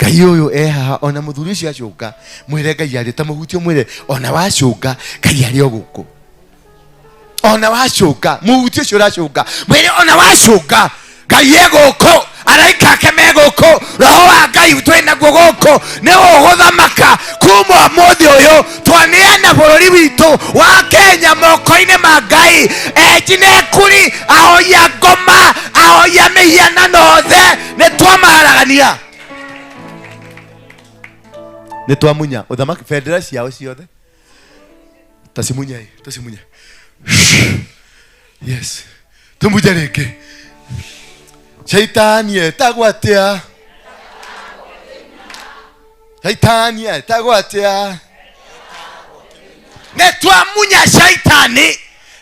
Speaker 9: Ngai ũyũ e haha, ona mũthuri ũcio acũnga, mwĩre Ngai arĩ, ta mũhutie mwĩre ona wacũnga Ngai arĩ o gũkũ. Ona wacũnga, mũhutie ũcio ũracũnga, mwĩre ona wacũnga Ngai e gũkũ, araika ake me gũkũ, roho wa Ngai twĩ naguo gũkũ, nĩ ũgũthamaka kuma ũmũthĩ ũyũ. Twaneana bũrũri witũ wa Kenya moko-inĩ ma Ngai. Enji na ekuri, ahoi a ngoma, ahoi a mĩhianano othe nĩ twamaharagania, nĩ twamunya ũthamaki, bendera ciao ciothe tacimunyei, tacimunye. Yes, tũmunye rĩngĩ. Shaitani etagwo atĩa? Shaitani etagwo atĩa? Nĩ twamunya shaitani,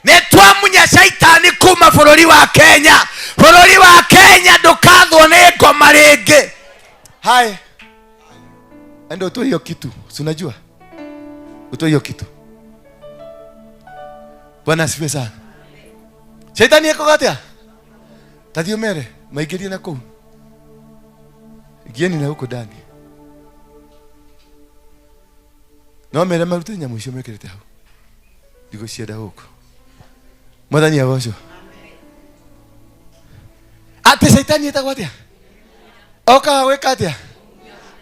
Speaker 9: nĩ twamunya shaitani kuma bũrũri wa Kenya. Bũrũri wa Kenya ndũkathwo nĩ ngoma rĩngĩ. Hai, enda utoe hiyo kitu, si unajua? Utoe hiyo kitu. Bwana asifiwe sana. Shaitani eko atĩa? Tathio mere maingĩrie na kũu, ingieni na huko ndani. No mere marute nyamũ icio mekĩrĩte hau, ndigũcienda gũkũ. Mwathani agocwo. Atĩ shaitani etagwo atĩa? Okaga gwĩka atĩa?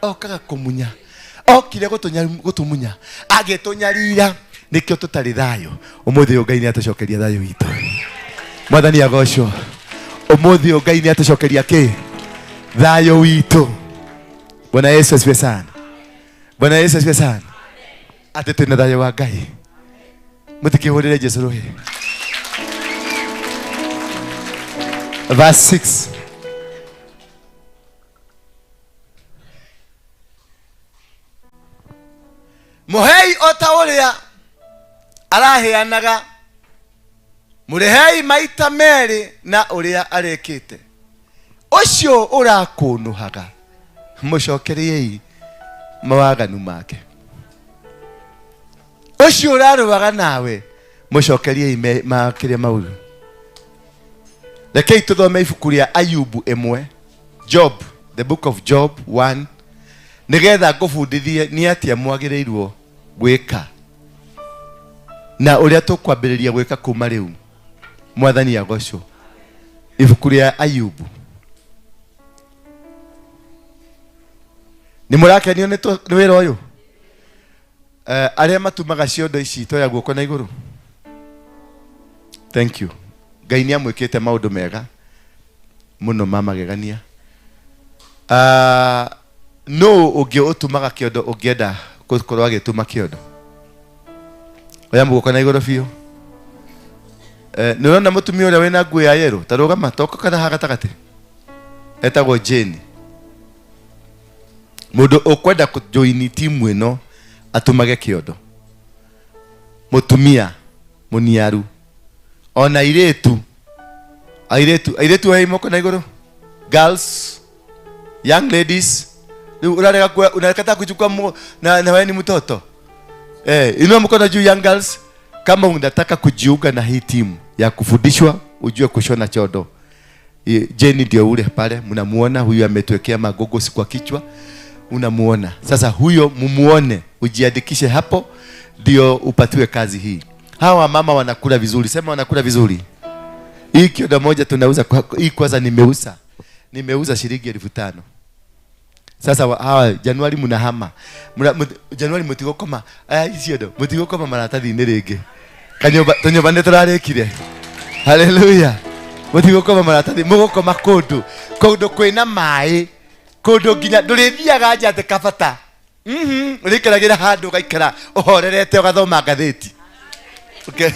Speaker 9: Okaga kũmunya, Okire gũtumunya agĩtũnyarira nĩkĩo tũtarĩ thayũ. Ũmũthĩ ũyũ Ngai nĩ atũcokeria thayũ witũ. Mwathani agocwo. Ũmũthĩ ũyũ Ngai nĩ atũcokeria kĩ? Thayũ witũ. Bwana Yesu asifiwe sana. Bwana Yesu asifiwe sana. Atĩ twĩna thayũ wa Ngai. Mũtikĩhũrĩre Jesu rũhĩ. Verse 6. Mũhei o ta ũrĩa araheanaga, mũrĩhei maita merĩ na ũrĩa arekĩte. Ũcio ũrakũnũhaga mũcokeriei mawaganu make. Ũcio ũrarũaga nawe mũcokeriei ma kĩrĩa maũru. Rekei tũthome ibuku rĩa Ayubu ĩmwe, Job, the book of Job 1, nĩgetha ngũbundithie nĩ atĩa mwagĩrĩirwo gwĩka na ũrĩa tũkwambĩrĩria gwĩka kuma rĩu. Mwathani agocwo. Ibuku rĩa Ayubu. Nĩ mũrakenio nĩ wĩra ũyũ? Arĩa matumaga ciondo ici toya guoko na igũrũ. Thank you. Ngai nĩ amwĩkĩte maũndũ mega mũno ma magegania. Nũ ũngĩ ũtumaga kĩondo ũngĩenda gũkorwo agĩtuma kĩondo? Oya guoko na igũrũ biũ. Nĩ ũrona mũtumia ũrĩa wĩna nguo ya yerũ? Ta rũgama, toka kana haha gatagatĩ. Etagwo Jane. Mũndũ ũkwenda kũjoini timu ĩno atumage kĩondo. Mũtumia mũniaru. Ona airĩtu. Airĩtu, airĩtu oyai moko na igũrũ. Girls, young ladies. Rĩu ũrarega kuoya, unakataa kuchukua na wewe ni mtoto. Inua mkono juu young girls, kama unataka kujiunga na hii timu ya kufundishwa ujue kushona chodo. Jenny ndio ule pale mnamuona, huyu ametuwekea magogosi kwa kichwa, unamuona. Sasa huyo mumuone, ujiandikishe hapo ndio upatiwe kazi hii. Hawa mama wanakula vizuri, sema wanakula vizuri. Hii kiondo moja tunauza kwa, hii kwanza nimeuza shilingi 5,000. Sasa hawa Januari mnahama. Januari mutigokoma. Aya icio ndo mutigokoma maratathi-inĩ rĩngĩ. Kanyũmba, tũnyũmba nĩ tũrarĩkire. Hallelujah. Mutigokoma maratathi, mũgũkoma kũndũ, kũndũ kwĩna maĩ, kũndũ nginya ndũrĩthiaga nja atĩ kabata. Ũrĩikaragĩra handũ ũgaikara ũhorerete ũgathoma ngathĩti. Okay.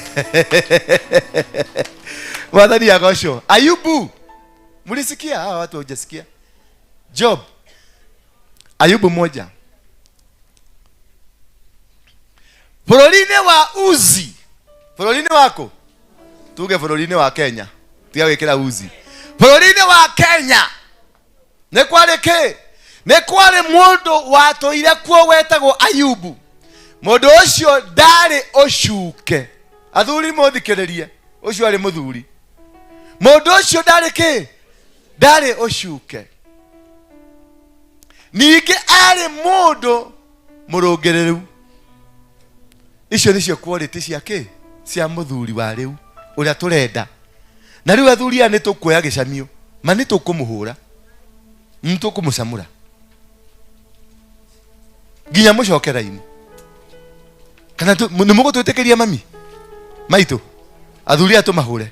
Speaker 9: Mwathani agocwo. Ayubu. Mlisikia hawa watu hawajasikia? Job. Ayubu 1. Bũrũri-inĩ wa Uzi. Bũrũri-inĩ waku? Tuge bũrũri-inĩ wa Kenya. Tiga gwĩkĩra Uzi. Bũrũri-inĩ wa Kenya. Nĩ kwarĩ kĩ? Nĩ kwarĩ mũndũ watũire kuo wetagwo Ayubu. Mũndũ ũcio ndarĩ ũcuke. Athuri mũthikĩrĩrie. Ũcio arĩ mũthuri. Mũndũ ũcio ndarĩ kĩ? Ndarĩ ũcuke. Ningĩ arĩ mũndũ mũrũngĩrĩru. Icio nĩcio quality cia kĩ? Cia mũthuri wa rĩu ũrĩa tũrenda. Na rĩu athuri aya nĩ tũkuoya gĩcamio, ma nĩ tũkũmũhũra, nĩ tũkũmũcamũra nginya mũcoke raini. Kana nĩ mũgũtwĩtĩkĩria mami maitũ athuri aya tũmahũre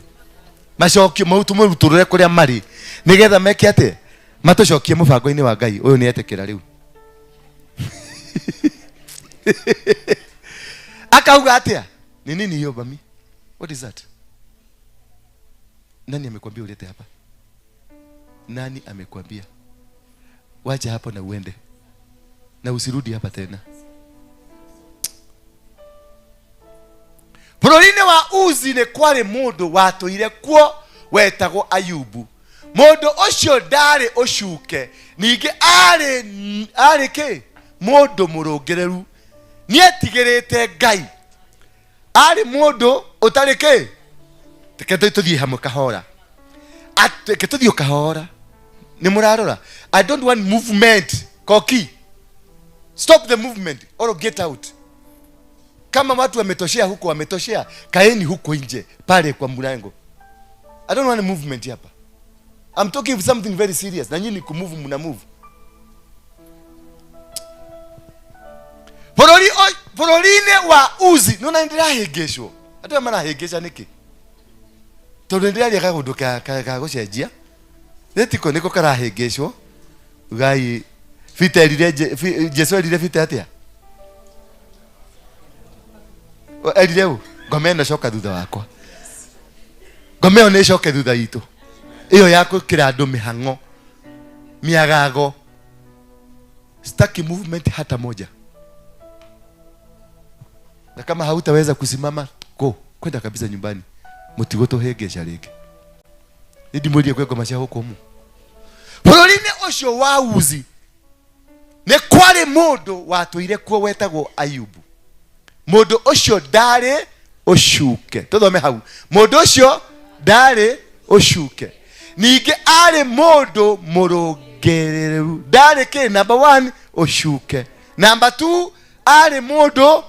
Speaker 9: macokie mau tũmũrutũrũre kũrĩa marĩ nĩgetha meke atĩa? Matũcokie mũbango-inĩ wa Ngai. Ũyũ nĩ etĩkĩra rĩu. Akauga atĩa? Ni nini hiyo mami? What is that? Nani amekwambia ulete hapa? Nani amekwambia? Wacha hapo na uende. Na usirudi hapa tena. Bũrũri-inĩ wa Uzi nĩ kwarĩ mũndũ watũire kuo wetagwo Ayubu. Mũndũ ũcio ndarĩ ũcuke, ningĩ arĩ kĩ? Mũndũ mũrũngĩrĩru. Nĩetigĩrĩte Ngai. Arĩ mũndũ ũtarĩ kĩ? Reke tũthiĩ hamwe kahora. Reke tũthiĩ kahora. Nĩ mũrarora? I don't want movement. Koki. Stop the movement or get out. Kama watu wametoshea huko, wametoshea, kaeni huko nje pale kwa mlango. I don't want a movement hapa. I'm talking of something very serious. Na nyinyi kumove, mna move. Bũrũri bũrũri-inĩ wa Uzi, nĩwona nĩndĩrahĩngĩcwo. Andũ aya marahĩngĩca nĩkĩ? Tondũ nĩndĩraria kaũndũ ka, ka, ka gũcenjia. Nĩtiko nĩko karahĩngĩcwo. Ugai, Peter erire Jesu erire Peter atĩa? Erire ũ? Ngoma ĩno coka thutha wakwa. Ngoma ĩyo nĩ ĩcoke thutha witũ. Ĩyo ya gwĩkĩra andũ mĩhang'o, mĩagago. Sitaki movement hata moja. Na kama hautaweza kusimama, go kwenda kabisa nyumbani. Mũtigũtũhĩngĩca rĩngĩ. Nĩ ndimwĩrire kwĩ ngoma cia gũkũ mu. Bũrũri-inĩ ũcio wa Uzi nĩ kwarĩ mũndũ watũire kuo wetagwo Ayubu. Mũndũ ũcio ndarĩ ũcuke. Tũthome hau. Mũndũ ũcio ndarĩ ũcuke. Ningĩ arĩ mũndũ mũrũngĩrĩru. Ndarĩ kĩ? Number 1, ũcuke. Number 2, arĩ mũndũ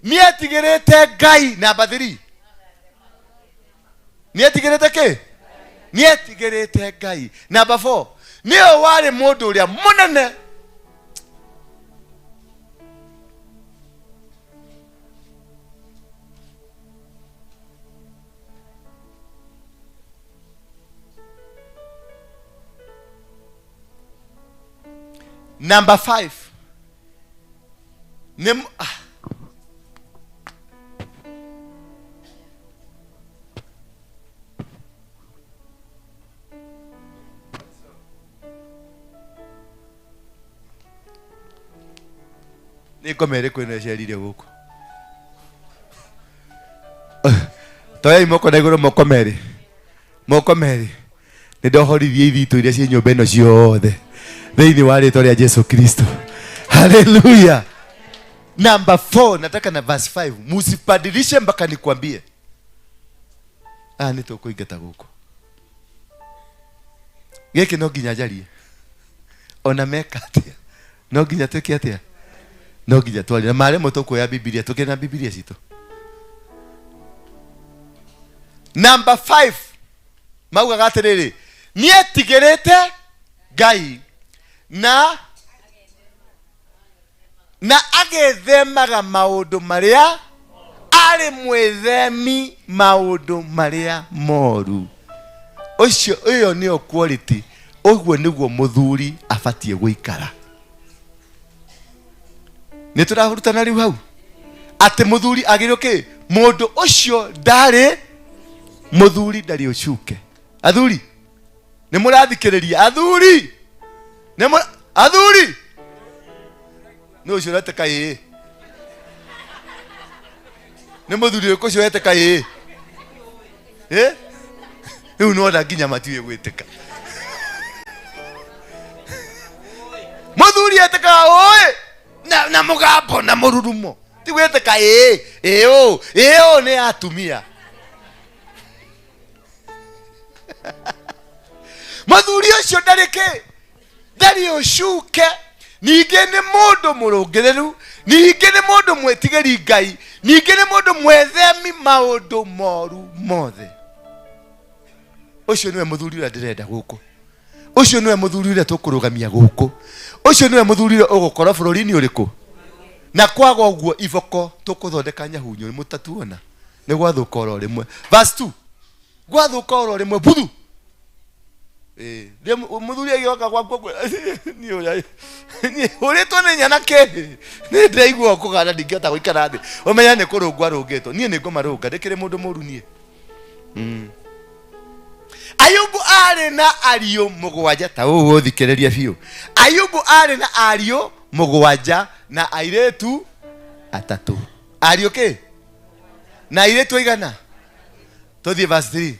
Speaker 9: nĩetigĩrĩte Ngai. Number 3, nĩetigĩrĩte kĩ? Nĩetigĩrĩte Ngai. Number 4, nĩwe warĩ mũndũ ũrĩa mũnene. Number 5, nĩ nĩ ngoma ĩrĩkũ ĩno ĩcerire gũkũ? Toyai moko na igũrũ, moko merĩ, moko merĩ. Nĩ ndohorithie ithitũ iria ciĩ nyũmba ĩno ciothe thĩinĩ wa rĩtwa rĩa Jesu Kristo. Haleluya. Number 4, nataka na verse 5. Musibadilishe mpaka nikwambie. Nĩ tũkũingata gũkũ. Gĩkĩ no nginya njarie. Ona meka atĩa? No nginya twĩke atĩa? No nginya twarie. Na maremwo tũkuoya Bibilia, tũkĩrĩ na Bibilia citũ. Number 5, maugaga atĩrĩrĩ, nĩetigĩrĩte Ngai na agethemaga maũndũ marĩa arĩ mwĩthemi maũndũ marĩa moru. Ũcio, ĩyo nĩyo quality. Ũguo nĩguo mũthuri abatiĩ gũikara. Nĩ tũrahurutana rĩu hau atĩ mũthuri agĩrĩirwo kĩ? Mũndũ ũcio ndarĩ mũthuri, ndarĩ ũcuke. Athuri nĩ mũrathikĩrĩria? Athuri nĩ athuri nĩ ũcio ũretĩka ĩĩ? Nĩ mũthuri ũrĩkũ ũcio wetĩka ĩĩ? Rĩu nĩwona nginya matiũĩ gwĩtĩka. Mũthuri etĩkaga ũĩ na mũgambo na mũrurumo, ti gwĩtĩka ĩĩ ĩĩ ũ ĩĩ ũ nĩ atumia. Mũthuri ũcio ndarĩ kĩ? Ndarĩ ũcuke. Ningĩ nĩ mũndũ mũrũngĩrĩru, ningĩ nĩ mũndũ mwĩtigĩri Ngai, ningĩ nĩ mũndũ mwethemi maũndũ moru mothe. Ũcio nĩwe mũthuri ũrĩa ndĩrenda gũkũ. Ũcio nĩwe mũthuri ũrĩa tũkũrũgamia gũkũ. Ũcio nĩwe mũthuri ũrĩa ũgũkorwo bũrũri-inĩ ũrĩkũ. Na kwaga ũguo iboko tũkũthondeka nyahunyo mũtatuona. Nĩ gwathũka oro rĩmwe. Verse 2. Gwathũka oro rĩmwe buthu. Rĩmwe mũthuri agĩoka gwaku akwĩra, niĩ ũrĩa, niĩ hũrĩtwo nĩ nyanake. Nĩ ndĩraigua kũgana ndingĩhota gũikara thĩ. Ũmenye nĩ kũrũngwo arũngĩtwo. Niĩ nĩ ngũmarũnga, ndĩkĩrĩ mũndũ mũru niĩ. Ayubu arĩ na ariũ mũgwanja, ta ũũ ũthikĩrĩria biũ. Ayubu arĩ na ariũ mũgwanja na airĩtu atatũ. Ariũ kĩ? Na airĩtu aigana? Tũthiĩ verse 3.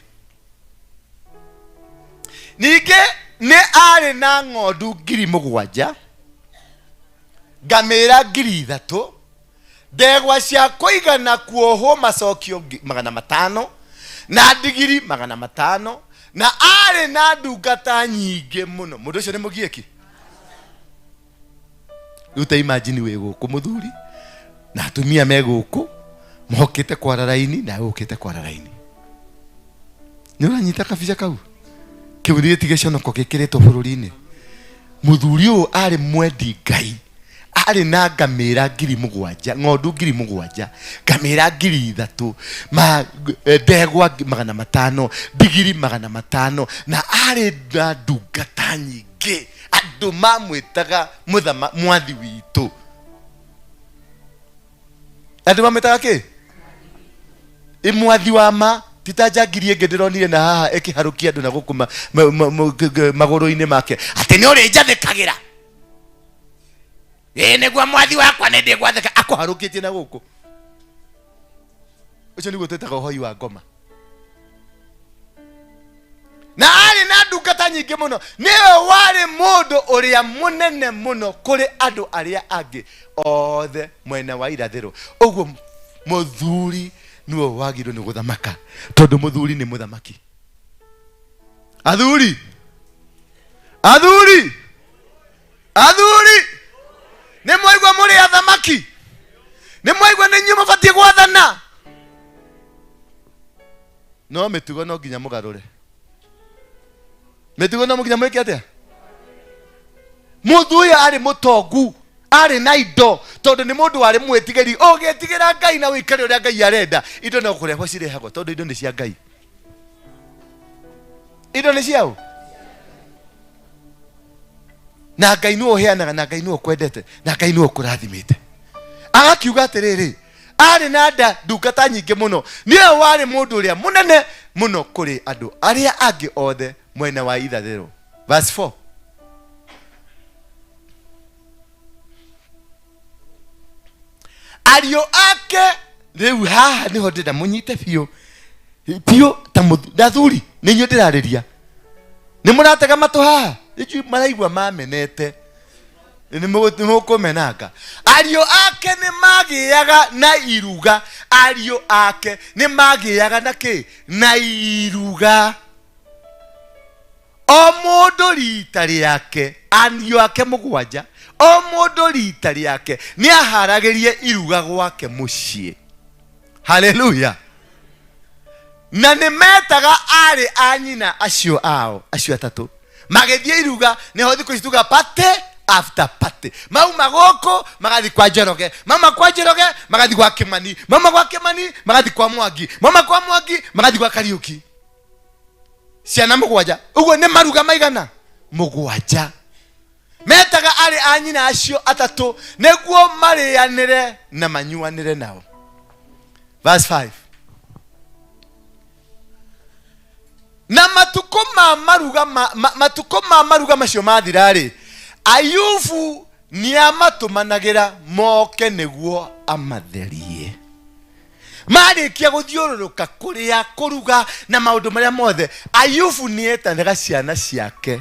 Speaker 9: Ningĩ nĩ arĩ na ng'ondu ngiri mũgwanja, ngamĩra ngiri ithatũ, ndegwa cia kũigana kuohwo macokio 500, na ndigiri 500, na arĩ na ndungata nyingĩ mũno. Mũndũ ũcio nĩ mũgiĩki? Rĩu ta imagine wĩ gũkũ mũthuri na atumia me gũkũ mokĩte kwara raini na ũkĩte kwara raini. Nĩ ũranyita kabica kau? Kĩu nĩ gĩtige conoko gĩkĩrĩtwo bũrũri-inĩ. Mũthuri ũyũ arĩ mwendi Ngai. Arĩ na ngamĩra 7,000, ng'ondu 7,000, ngamĩra 3,000, ndegwa 500, ndigiri 500, na arĩ na ndungata nyingĩ. Andũ mamwĩtaga mwathi witũ. Andũ mamwĩtaga kĩ? Ĩ mwathi wa ma, ti ta njangiri ĩngĩ ndĩronire na haha ĩkĩharũkia andũ na gũkũ magũrũ-inĩ make atĩ nĩ ũrĩnjathĩkagĩra. Ĩ nĩguo mwathi wakwa nĩ ndĩgwathĩka, akũharũkĩtie na gũkũ. Ũcio nĩguo twĩtaga ũhoi wa ngoma. Na arĩ na ndungata nyingĩ mũno, nĩwe warĩ mũndũ ũrĩa mũnene mũno kũrĩ andũ arĩa angĩ othe mwena wa irathĩro. Ũguo mũthuri nĩwe wagĩrĩirwo nĩ gũthamaka, tondũ mũthuri nĩ mũthamaki. Athuri, athuri, athuri, nĩ mwaigua mũrĩ athamaki, nĩ mwaigua nĩ inyuĩ mũbatiĩ gwathana. No mĩtugo no nginya mũgarũre. Mĩtugo no nginya mwĩke atĩa? Mũndũ ũyũ arĩ mũtongu, arĩ na indo, tondũ nĩ mũndũ warĩ mwĩtigĩri. Ũngĩtigĩra Ngai na ũikare ũrĩa Ngai arenda, indo no kũrehwo cirehagwo, tondũ indo nĩ cia Ngai. Indo nĩ ciao. Na Ngai nĩwe ũheanaga, na Ngai nĩwe ũkwendete, na Ngai nĩwe ũkũrathimĩte. Agakiuga atĩrĩrĩ, arĩ na nda ndungata nyingĩ mũno, nĩwe warĩ mũndũ ũrĩa mũnene mũno kũrĩ andũ arĩa angĩ othe mwena wa irathĩro. Verse 4. Ariũ ake rĩu haha nĩho ndĩrenda mũnyite biũ biũ ta na athuri nĩ inyuĩ ndĩrarĩria, nĩ mũratega matũ haha, inyuĩ maraigua mamenete, nĩ mũkũmenanga. Ariũ ake nĩ magĩaga na iruga, ariũ ake nĩ magĩaga na kĩ? Na iruga. O mũndũ rita rĩake, ariũ ake mũgwanja, o mũndũ rita rĩake nĩ aharagĩrie iruga gwake mũciĩ. Haleluya. Na nĩ metaga arĩ a nyina acio ao, acio atatũ, magĩthiĩ iruga. Nĩho thikũ ici tuga party after party. Mauma gũkũ magathiĩ kwa Njoroge, mauma kwa Njoroge magathiĩ gwa Kĩmani, mauma gwa Kĩmani magathiĩ kwa Mwangi, mauma kwa Mwangi magathiĩ gwa Kariũki. Ciana mũgwanja, ũguo nĩ maruga maigana? Mũgwanja. Metaga arĩ a nyina acio atatũ nĩguo marĩanĩre na manyuanĩre nao. Verse 5. Na matukũ ma maruga ma, ma, matukũ ma maruga macio mathira-rĩ, Ayubu nĩamatũmanagĩra moke nĩguo amatherie. Marĩkia gũthiũrũrũka kũrĩa, kũruga na maũndũ marĩa mothe, Ayubu nĩetanaga ciana ciake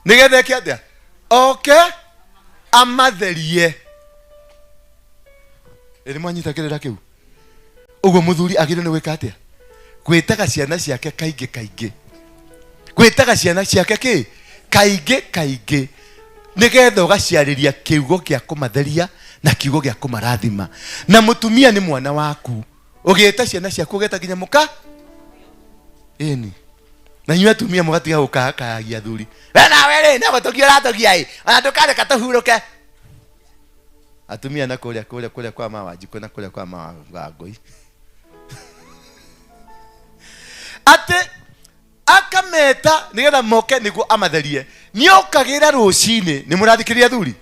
Speaker 9: nĩgetha eke atĩa? Oke amatherie. Ĩ nĩ mwanyita kĩrĩra kĩu? Ũguo mũthuri agĩrĩirwo nĩ gwĩka atĩa? Gwĩtaga ciana ciake kaingĩ kaingĩ, gwĩtaga ciana ciake kĩ? Kaingĩ kaingĩ, nĩgetha ũgaciarĩria kiugo kĩa kũmatheria na kiugo gĩa kũmarathima. Na mũtumia nĩ mwana waku, ũgĩta ciana ciaku ũgeta nginya mũka. Ĩni na inyuĩ atumia mũgatiga gũkayakayagia athuri, we nawe rĩ no gũtũgia ũratũgia ĩ, ona ndũkareka tũhurũke. Atumia na kũrĩa kũrĩa kũrĩa kwa Mawanjikũ na kũrĩa kwa Mawangũi, atĩ akameta nĩgetha moke nĩguo amatherie. Nĩokagĩra rũcinĩ, nĩ mũrathikĩrĩria athuri?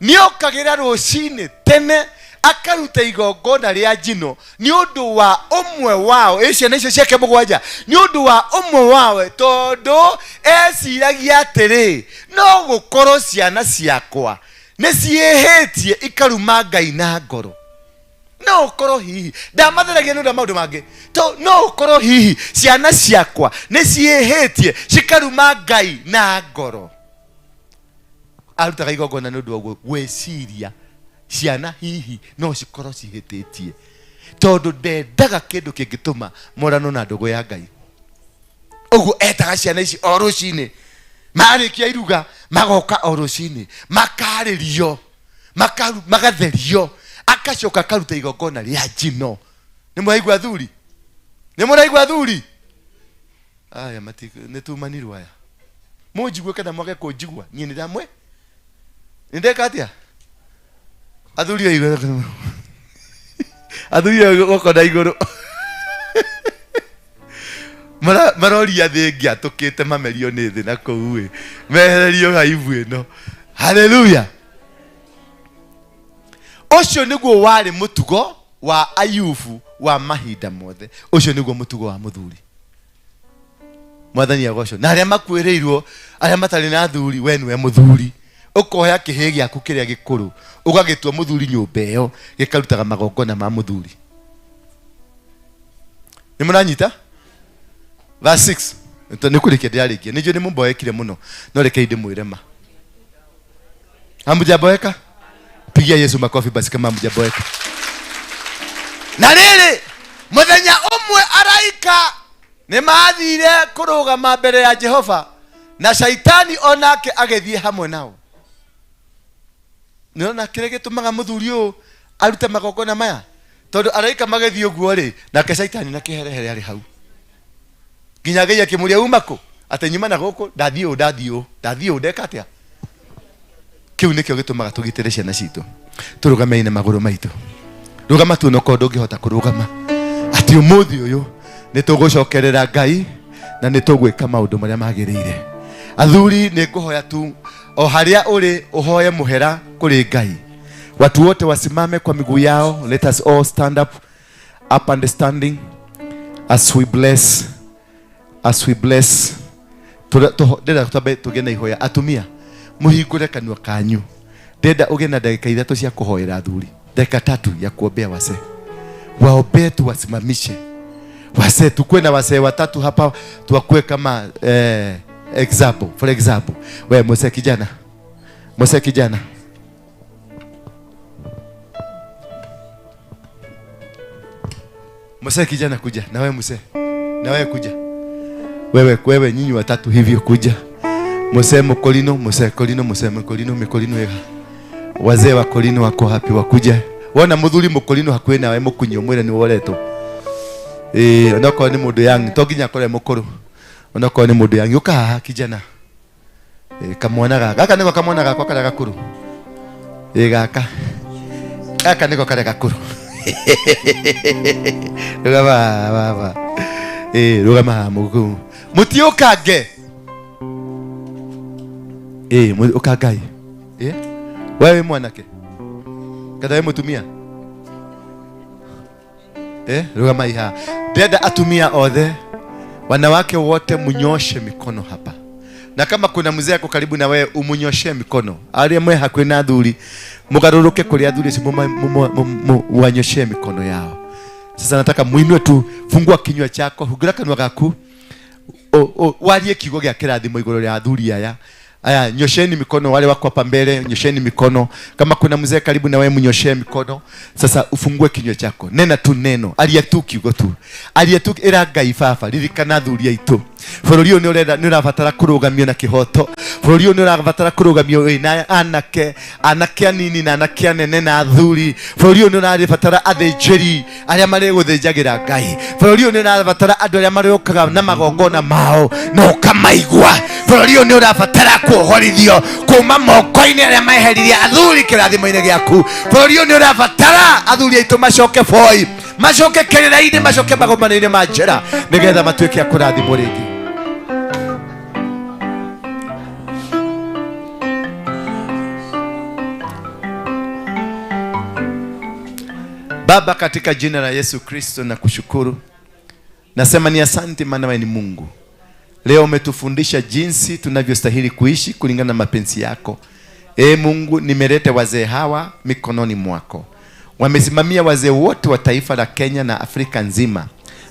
Speaker 9: Nĩokagĩra rũcinĩ tene akaruta igongona rĩa njino nĩ ũndũ wa ũmwe wao, ĩ ciana icio ciake mũgwanja, nĩ ũndũ wa ũmwe wao, tondũ eciragia atĩrĩ, no gũkorwo ciana ciakwa nĩ ciĩhĩtie ikaruma Ngai na ngoro. No ũkorwo hihi ndamatheragia nĩ ũndũ wa maũndũ mangĩ, to no ũkorwo hihi ciana ciakwa nĩ ciĩhĩtie cikaruma Ngai na ngoro. Arutaga igongona nĩ ũndũ wa ũguo gwĩciria ciana hihi no cikorwo cihĩtĩtie, tondũ ndendaga kĩndũ kĩngĩtũma morano na ndũgũ ya Ngai. Ũguo etaga ciana ici o rũcinĩ, marĩkia iruga magoka o rũcinĩ, makarĩrio, magatherio, akacoka akaruta igongona rĩa njino. Nĩ mũraigua athuri? Nĩ mũraigua athuri? Aya nĩ tumanirwo aya. Mũnjigue kana mwage kũnjigua, niĩ nĩ ndamwe. Nĩ ndeka atĩa? Athuri a igũrũ. Athuri a goko na igũrũ. Maroria thĩ ĩngĩ atũkĩte mamerio nĩ thĩ na kũu ĩ. Mehererio aibu ĩno. Haleluya. Ũcio nĩguo warĩ mũtugo wa Ayubu wa mahinda mothe. Ũcio nĩguo mũtugo wa mũthuri. Mwathani agocwo. Na arĩa makuĩrĩirwo, arĩa matarĩ na athuri, we nĩwe mũthuri. Ũkoya kĩhĩĩ gĩaku kĩrĩa gĩkũrũ, ũgagĩtua mũthuri nyũmba ĩyo, gĩkarutaga magongona ma mũthuri. Nĩ mũranyita? Verse 6. Nĩ kũrĩkia ndĩrarĩkia. Nĩ njũĩ nĩ mũmboekire mũno, no rekei ndĩmwĩre ma. Hamjaboeka? Pigia Yesu makofi basi kama hamjaboeka. Na rĩrĩ, mũthenya ũmwe araika nĩ mathire kũrũgama mbere ya Jehova, na Shaitani onake agĩthiĩ hamwe nao. Nĩũrona kĩrĩa gĩtũmaga mũthuri ũyũ arute magongona maya? Tondũ araika magĩthiĩ ũguo rĩ, nake Shaitani na kĩherehere arĩ hau. Nginya Ngai akĩmũria uma kũ? Atĩ nyuma na gũkũ, ndathiĩ ũũ, ndathiĩ ũũ, ndathiĩ ũũ, ndeka atĩa? Kĩu nĩkĩo gĩtũmaga tũgitĩre ciana citũ. Tũrũgamei na magũrũ maitũ. Rũgama tu onokorwo ndũngĩhota kũrũgama. Atĩ ũmũthĩ ũyũ nĩ tũgũcokerera Ngai na nĩ tũgwĩka maũndũ marĩa magĩrĩire. Athuri, nĩ ngũhoya tu o harĩa ũrĩ ũhoye mũhera kũrĩ Ngai. Watu wote wasimame kwa miguu yao. Let us all stand up, up and standing as we bless, as we bless. Ndĩrenda twambe tũgĩe na ihoya. Atumia, mũhingũre kanua kanyu. Ndĩrenda ũgĩe na ndagĩka ithatũ cia kũhoera athuri, dakika tatu ya kuombea wazee. Waombee tuwasimamishe wazee, tukue na wazee watatu hapa, tuwakue kama example. For example, we mzee kijana, mzee kijana, mzee kijana kuja, na wewe mzee, na wewe kuja, wewe, wewe, nyinyi watatu hivyo kuja. Mzee Mkolino, mzee Kolino, mzee Mkolino, Mkolino ega. Wazee wa Kolino wako hapi wakuja. Wona muthuri Mkolino hakuhi nawe mukunyo mwire ni woretwo. Onokorwo ni mundu yang, to nginya akore mukuru. Onokorwo ni mundu yang, uka haha kijana. Kamwana gaka, gaka niko kamwana gakwa karia gakuru. Gaka. Gaka niko karia gakuru. Rugama baba. Rugama haha muku. Mutiukange. Ukangai. Wewe mwanake. Kada wewe mutumia. Rugama iha. Dada atumia othe. Wanawake wote munyoshe mikono hapa. Na kama kuna mzee ako karibu na wewe umunyoshe mikono. Aria mwe hakuhi na athuri, mugaruruke kuri athuri acio wanyoshe mikono yao. Sasa nataka muinue tu, fungua kinywa chako, hungura kanua gaku. Warie kiugo gĩa kĩrathimo igũrũ rĩa athuri aya. Aya, nyosheni mikono wale wako hapa mbele, nyosheni mikono. Kama kuna mzee karibu na wewe mnyoshee mikono. Sasa ufungue kinywa chako. Nena tu neno, aria tu kiugo tu. Aria tu ira Ngai baba, ririkana athuri aitũ. Bũrũri ũyũ nĩ ũrabatara kũrũgamio na kĩhoto. Bũrũri ũyũ nĩ ũrabatara kũrũgamio wĩna anake, anake anini na anake anene na athuri. Bũrũri ũyũ nĩ ũrabatara athĩnjĩri arĩa marĩgũthĩnjagĩra Ngai. Bũrũri ũyũ nĩ ũrabatara andũ arĩa marĩũkaga na magongona mao na ũkamaigua. Bũrũri ũyũ nĩ ũrabatara kuohorithio kuma moko-inĩ arĩa meheririe athuri kĩrathimo-inĩ gĩaku. Bũrũri ũyũ nĩ ũrabatara athuri aitũ macoke boi, macoke kĩrĩra-inĩ, macoke magomano-inĩ ma njĩra, nĩgetha matuĩke a kũrathimwo rĩngĩ. Baba, katika jina la Yesu Kristo na kushukuru. Nasema ni asante maana wewe ni Mungu. Leo umetufundisha jinsi tunavyostahili kuishi kulingana na mapenzi yako. Mungu, nimeleta wazee hawa mikononi mwako. Wamesimamia wazee wote wa taifa la Kenya na Afrika nzima.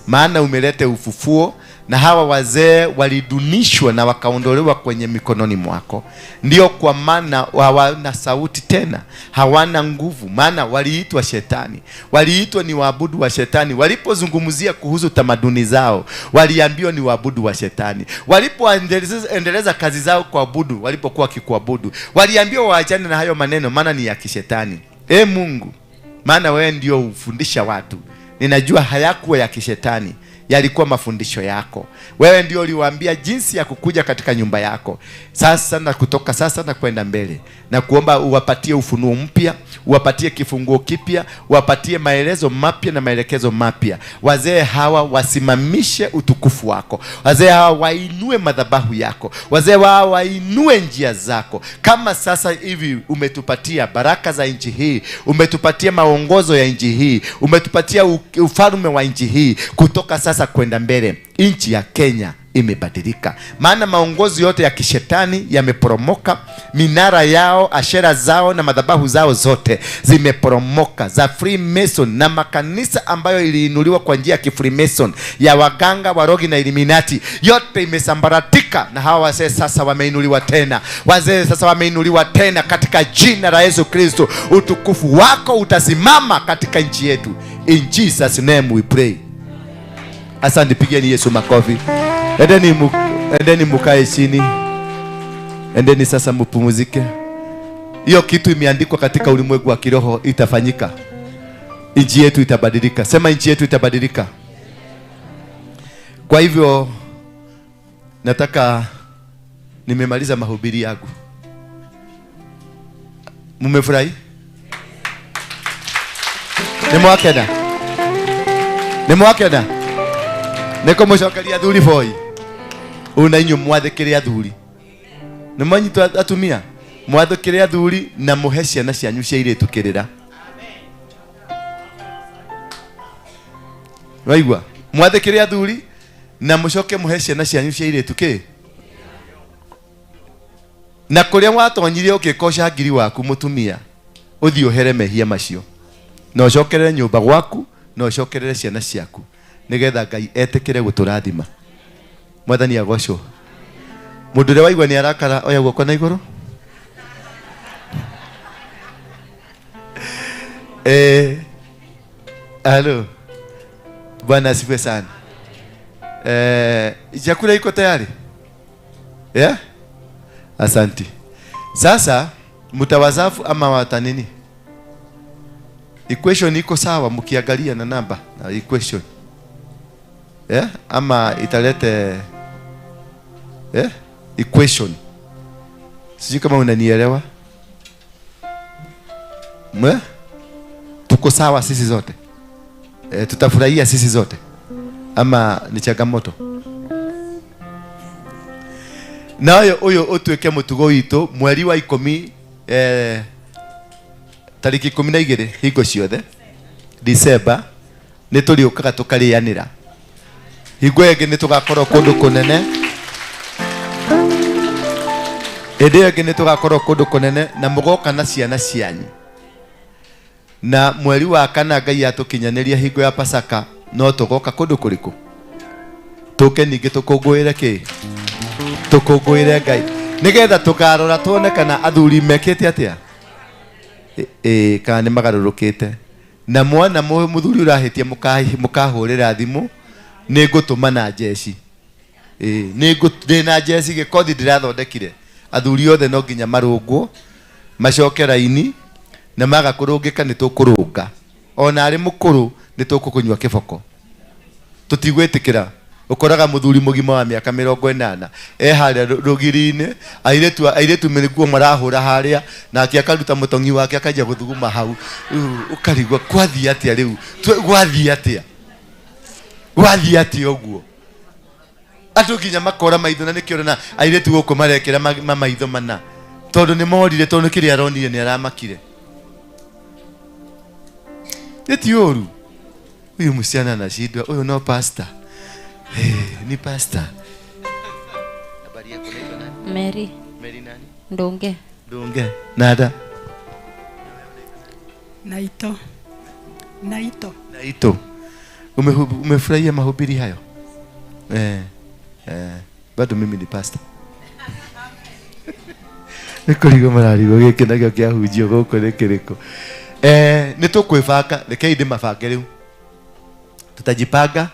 Speaker 9: Maana umeleta ufufuo, na hawa wazee walidunishwa na wakaondolewa kwenye mikononi mwako. Ndio kwa maana hawana sauti tena, hawana nguvu, maana waliitwa shetani. Waliitwa ni waabudu wa shetani. Walipozungumzia kuhusu tamaduni zao, waliambiwa ni waabudu wa shetani. Walipoendeleza kazi zao kuabudu, walipokuwa wakikuabudu, waliambiwa waachane na hayo maneno, maana ni ya kishetani. Mungu, maana wewe ndio ufundisha watu. Ninajua hayakuwa ya kishetani, Yalikuwa mafundisho yako. Wewe ndio uliwaambia jinsi ya kukuja katika nyumba yako. Sasa na kutoka sasa na kwenda mbele, na kuomba uwapatie ufunuo mpya, uwapatie kifunguo kipya, uwapatie maelezo mapya na maelekezo mapya. Wazee hawa wasimamishe utukufu wako. Wazee hawa wainue madhabahu yako. Wazee hawa wainue njia zako. Kama sasa hivi umetupatia baraka za nchi hii, umetupatia maongozo ya nchi hii, umetupatia ufalme wa nchi hii, kutoka sasa kwenda mbele nchi ya Kenya imebadilika. Maana maongozi yote ya kishetani yameporomoka, minara yao, ashera zao na madhabahu zao zote zimeporomoka, za Freemason na makanisa ambayo iliinuliwa kwa njia ya kifreemason ya waganga, warogi na Illuminati, yote imesambaratika. Na hawa wazee sasa wameinuliwa tena, wazee sasa wameinuliwa tena katika jina la Yesu Kristo. Utukufu wako utasimama katika nchi yetu. In Jesus name we pray. Asante, pigeni Yesu makofi. Endeni mukae chini. Endeni sasa mupumzike. Hiyo kitu imeandikwa katika ulimwengu wa kiroho itafanyika. Nchi yetu itabadilika. Sema nchi yetu itabadilika. Kwa hivyo nataka, nimemaliza mahubiri yangu. Mmefurahi? Nimwakena. Nimwakena. Niko mucokeria athuri boy. Una inyu mwathikire athuri. Nĩ mwanyitwo atumia? Mwathikire athuri na muhe ciana cianyu cia airĩtu kĩrĩra. Waigua? Mwathikire athuri na mucoke muhe ciana cianyu cia airĩtu kĩ? Na kũrĩa watonyire ũgĩkoca ngiri waku mũtumia, ũthiĩ ũhere mehia macio. Na ũcokerere nyũmba gwaku, na ũcokerere ciana ciaku, nĩgetha Ngai etĩkĩre gũtũrathima. Mwathani agocwo. Mũndũ ũrĩa waigua nĩ arakara oya guoko na igũrũ. Halo. Bwana asifiwe sana. Chakula iko tayari? Yeah? Asanti. Sasa mtawazafu ama watanini? Equation iko sawa mkiangalia na namba na equation. Yeah? Ama italete yeah? Equation. Sijui kama unanielewa. Mwe? Tuko sawa sisi zote. Tutafurahia sisi zote. Ama ni changamoto. Nayo uyu utuike mutugo witu mweri wa 10 tariki 12 hingo ciothe December ni turiukaga tukarianira. Hingo ĩngĩ nĩ tũgakorwo kũndũ kũnene. Hĩndĩ ĩngĩ nĩ tũgakorwo kũndũ kũnene na mũgoka na ciana cianyu. Na mweri wa kana Ngai atũkinyanĩria hingo ya Pasaka no tũgoka kũndũ kũrĩkũ? Tũke ningĩ tũkũngũĩre kĩ? Tũkũngũĩre Ngai. Nĩgetha tũkarora tuone kana athuri mekĩte atĩa? Kana nĩ magarũrũkĩte. Na mwana mũthuri ũrahĩtia mũkahũrĩra thimũ nĩ ngũtũma na jeshi. Nĩ na jeshi gĩkothi ndĩrathondekire. Athuri othe no nginya marũngwo macoke raini na maga kũrũngĩka nĩ tũkũrũnga. Ona arĩ mũkũrũ nĩ tũkũkũnyua kĩboko. Tũtigwĩtĩkĩra. Ũkoraga mũthuri mũgima wa mĩaka 80 harĩa rũgiri-inĩ, airĩtu mĩrĩkuo marahũra harĩa, nake akaruta mũtong'i wake akanjia gũthuguma hau. Ũkarigwo kwathiĩ atĩa rĩu? Gwathiĩ atĩa? Gwathiĩ atĩa ũguo? Andũ nginya makora maitho na nĩkĩo ũrona airĩtu gũkũ marekĩra maitho mana. Tondũ nĩ morire, tondũ kĩrĩa aronire nĩ aramakire. Nĩ ti ũru. Huyu msichana anashindwa, huyu no pastor. Ni pastor. Habari yako, unaitwa nani?
Speaker 17: Mary.
Speaker 9: Mary nani?
Speaker 17: Ndunge.
Speaker 9: Ndunge. Nada.
Speaker 18: Naito. Naito.
Speaker 9: Naito. Umefurahia mahubiri hayo? Bado mimi ni pastor. Nĩkũrigwo mararigwo gĩkĩ nakĩo kĩahunjio gũkũ nĩ kĩrĩkũ. Nĩ tũkwĩbanga, rekei ndĩmabange rĩu. Tutajipanga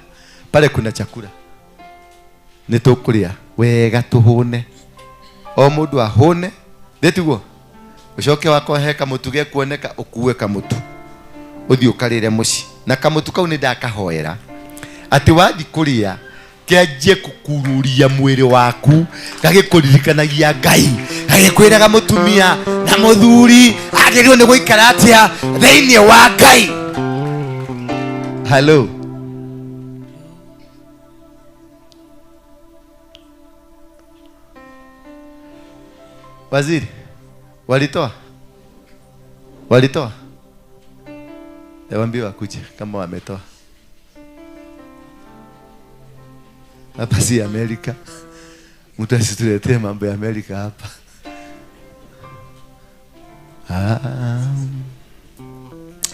Speaker 9: pale kuna chakula. Nĩ tũkũrĩa wega tũhũne. O mũndũ ahũne, nĩtiguo? Ũcoke wakwa he kamũtu gekuoneka ũkue kamũtu. Ũthiĩ ũkarĩre mũciĩ. Na kamũtu kau nĩ ndakahoera. Atĩ wathi kũrĩa kĩanjie kũkururia mwĩrĩ waku, gagĩkũririkanagia Ngai, gagĩkwĩraga mũtumia na mũthuri agĩrĩirwo nĩ gũikara atĩa thĩinĩ wa Ngai. Hello. Waziri, walitoa? Walitoa? Waambie wakuje kama wametoa. Hapa si Amerika. Mtu asituletee mambo ya Amerika hapa.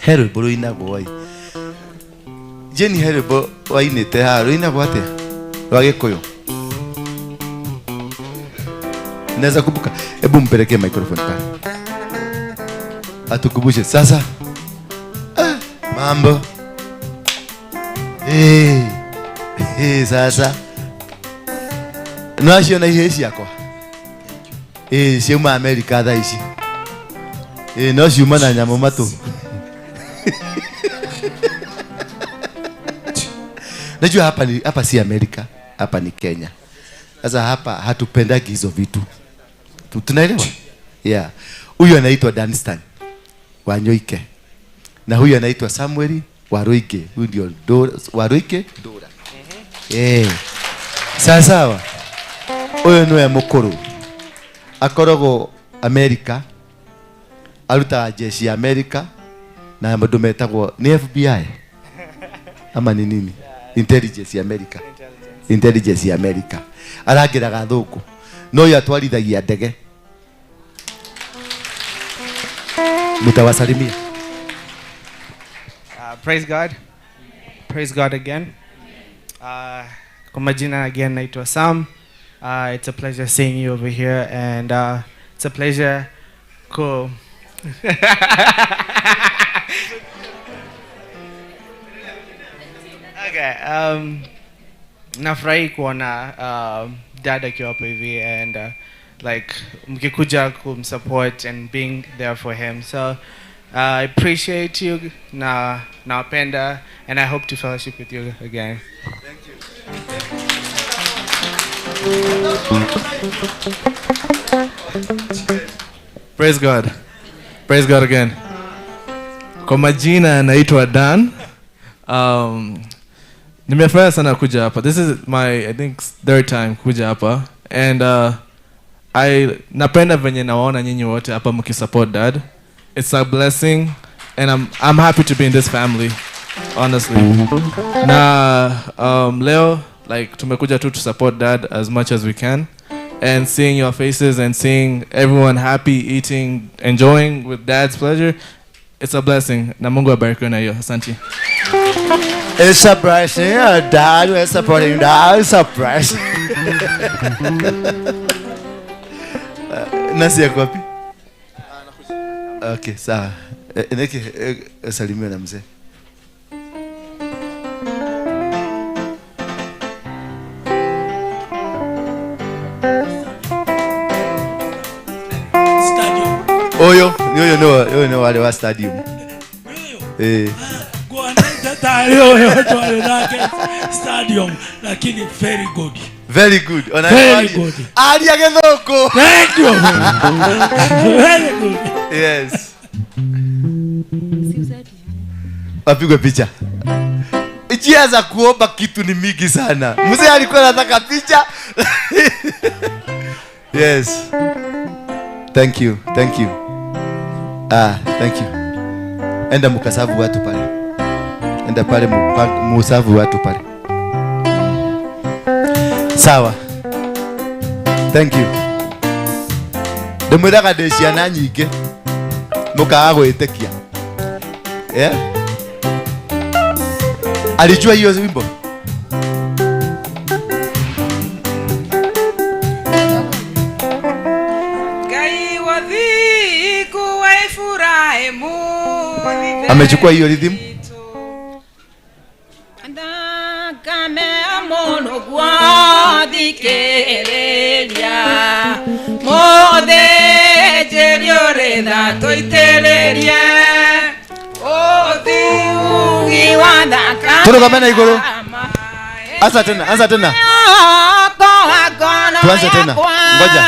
Speaker 9: He rwĩmbo rũinagwo ĩ. Jeni, he rwĩmbo wainĩte haha rũinagwo atĩa? Rwa Gĩkũyũ. Naweza kumbuka. Hebu mpelekee microphone pale. Atukumbushe sasa. Mambo. Sasa. No acio na ihĩ ciakwa. Ciauma Amerika thaa ici. No ciuma na nyamũ matũ. Najua hapa si Amerika, hapa ni Kenya. Sasa hapa hatupendagi hizo vitu. Tunaelewa? Yeah. Huyu anaitwa Danstan Wanyoike. Na huyu anaitwa Samuel Waruike. Huyu ndio Dora, Waruike Dora. Sawa sawa. Huyu niwe mukuru. Akoragwo Amerika. Arutaga jeshi ya Amerika na mũndũ metagwo ni FBI ama ni nini? Intelligence ya America. Intelligence ya America. Arangĩraga thũngũ. No ũyũ atwarithagia ndege. Mtawasalimia.
Speaker 17: Praise God. Praise God again. Kwa majina again naitwa Sam. It's a pleasure seeing you over here, and it's a pleasure ku Okay, nafurahi kuona dad akiwa hapo hivi, and like mkikuja kumsupport and being there for him. So I appreciate you, na nawapenda, and I hope to fellowship with you again.
Speaker 9: Thank you.
Speaker 19: Praise God. Praise God again. Kwa majina naitwa Dan. Nimefurahi sana kuja hapa. This is my, I think, third time kuja hapa. And I napenda venye nawaona nyinyi wote hapa mkisupport dad. It's a blessing, and I'm happy to be in this family, honestly. Na leo, like, tumekuja tu to support dad as much as we can, and seeing your faces and seeing everyone happy, eating, enjoying with dad's pleasure, it's a blessing. Na Mungu abariki na hiyo. Asante.
Speaker 9: It's a blessing. Dad is supporting dad. It's a blessing. Nasi yako wapi? Okay, sawa. Niki, salimia na mzee. Oyo, oyo no, oyo no wale wa stadium.
Speaker 16: Stadium, lakini very good.
Speaker 9: Very good.
Speaker 16: Very good.
Speaker 9: Aria githũngũ.
Speaker 16: Thank you. Very good.
Speaker 9: Yes. Wapigwe picha. Njia za kuomba kitu ni mingi sana. Mzee alikuwa anataka picha. Yes. Thank you. Thank you. Thank you. Enda mukasavu watu pale. Enda pale musavu watu pale. Sawa. Thank you. Ndimwiraga ndĩ ciana nyingĩ mũkaga gwĩtĩkia. Yeah? Alijua hiyo wimbo?
Speaker 4: Ngai wa thiku wa Ibrahimu.
Speaker 9: Amechukua hiyo rhythm? Turugame na iguru. Anza tena, anza tena. Tuanze tena. Ngoja.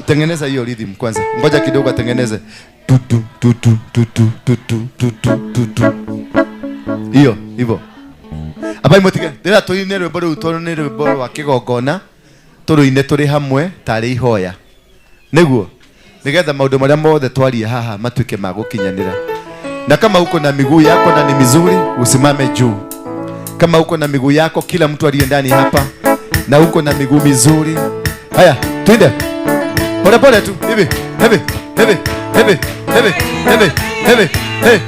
Speaker 9: Tengeneza hiyo rhythm kwanza. Ngoja kidogo atengeneze. Tu tu tu tu tu tu tu tu tu tu tu. Hiyo, hivyo. Abai mutige. Ndira tuine rwimbo rũu tondũ nĩ rwĩmbo rwa kĩgongona tũrũine tũrĩ hamwe tarĩ ihoya. Nĩguo nĩgetha maũndũ marĩa mothe twaria haha matuĩke ma gũkinyanĩra. Na kama uko na miguu yako na ni mizuri, usimame juu. Kama uko na miguu yako, kila mtu aliye ndani hapa na uko na miguu mizuri. Haya, twende. Pole pole tu, hivi, hivi, hivi, hivi, hivi, hivi, hivi, hivi.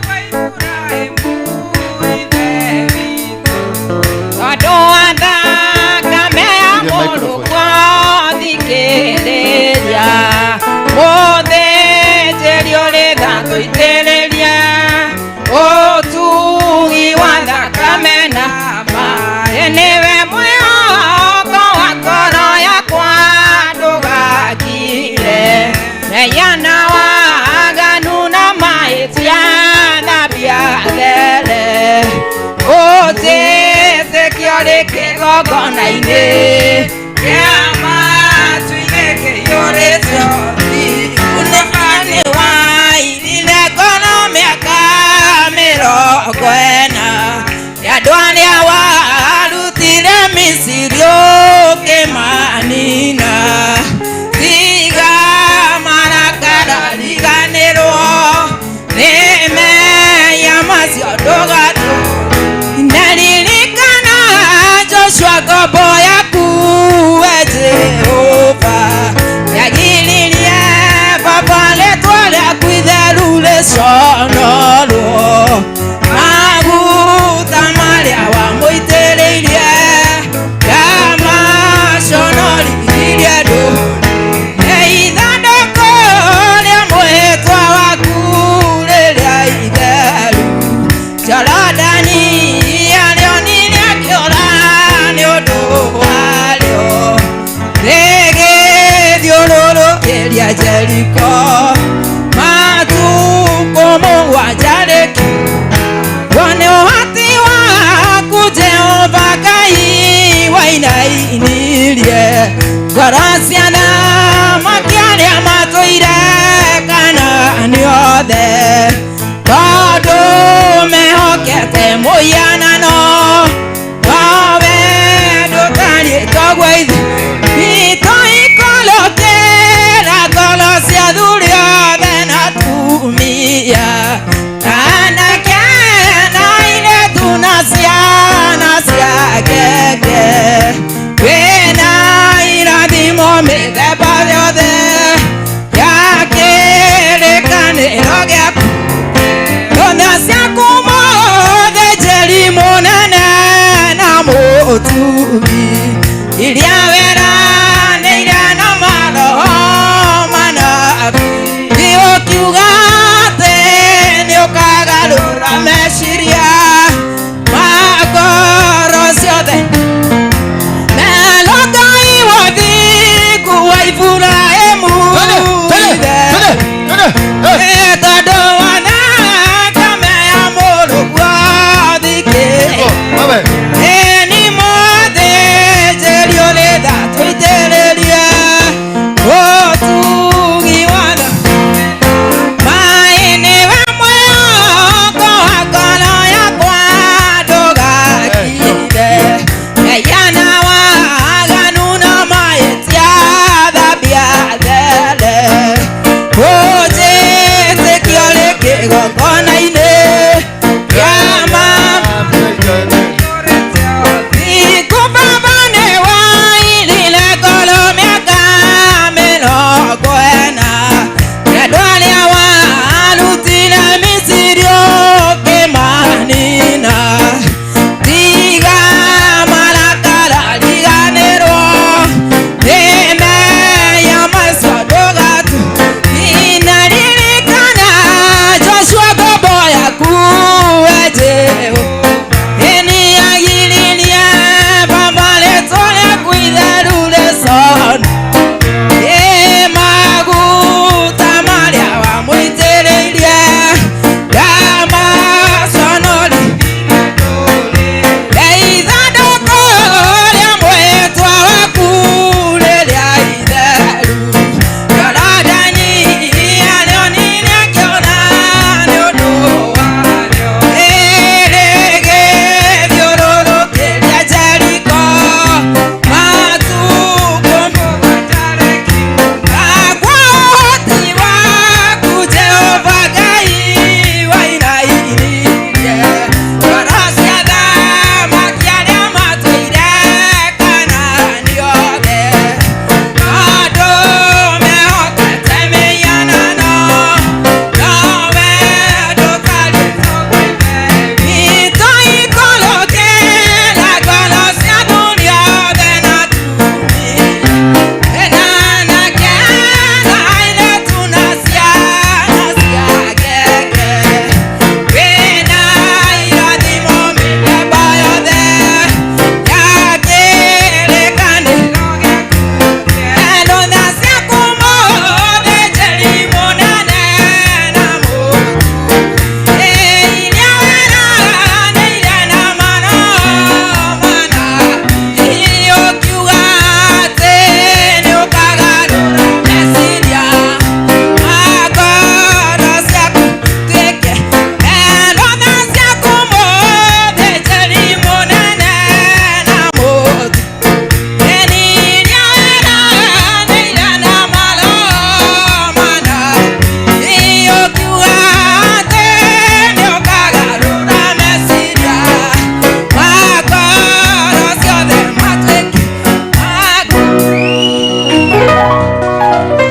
Speaker 5: Mone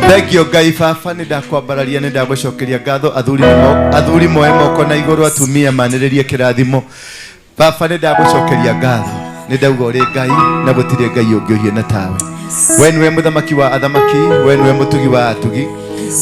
Speaker 9: Thank you Ngai baba nĩ ndakwambararia nĩ ndagũcokeria ngatho athuri moe moko na igũrũ atumia manĩrĩrie kĩrathimo. Baba nĩ ndagũcokeria ngatho nĩ ndauga ũrĩ Ngai na gũtirĩ Ngai ũngĩ ũhiana tawe. We nĩwe mũthamaki wa athamaki, we nĩwe mũtugi wa atugi,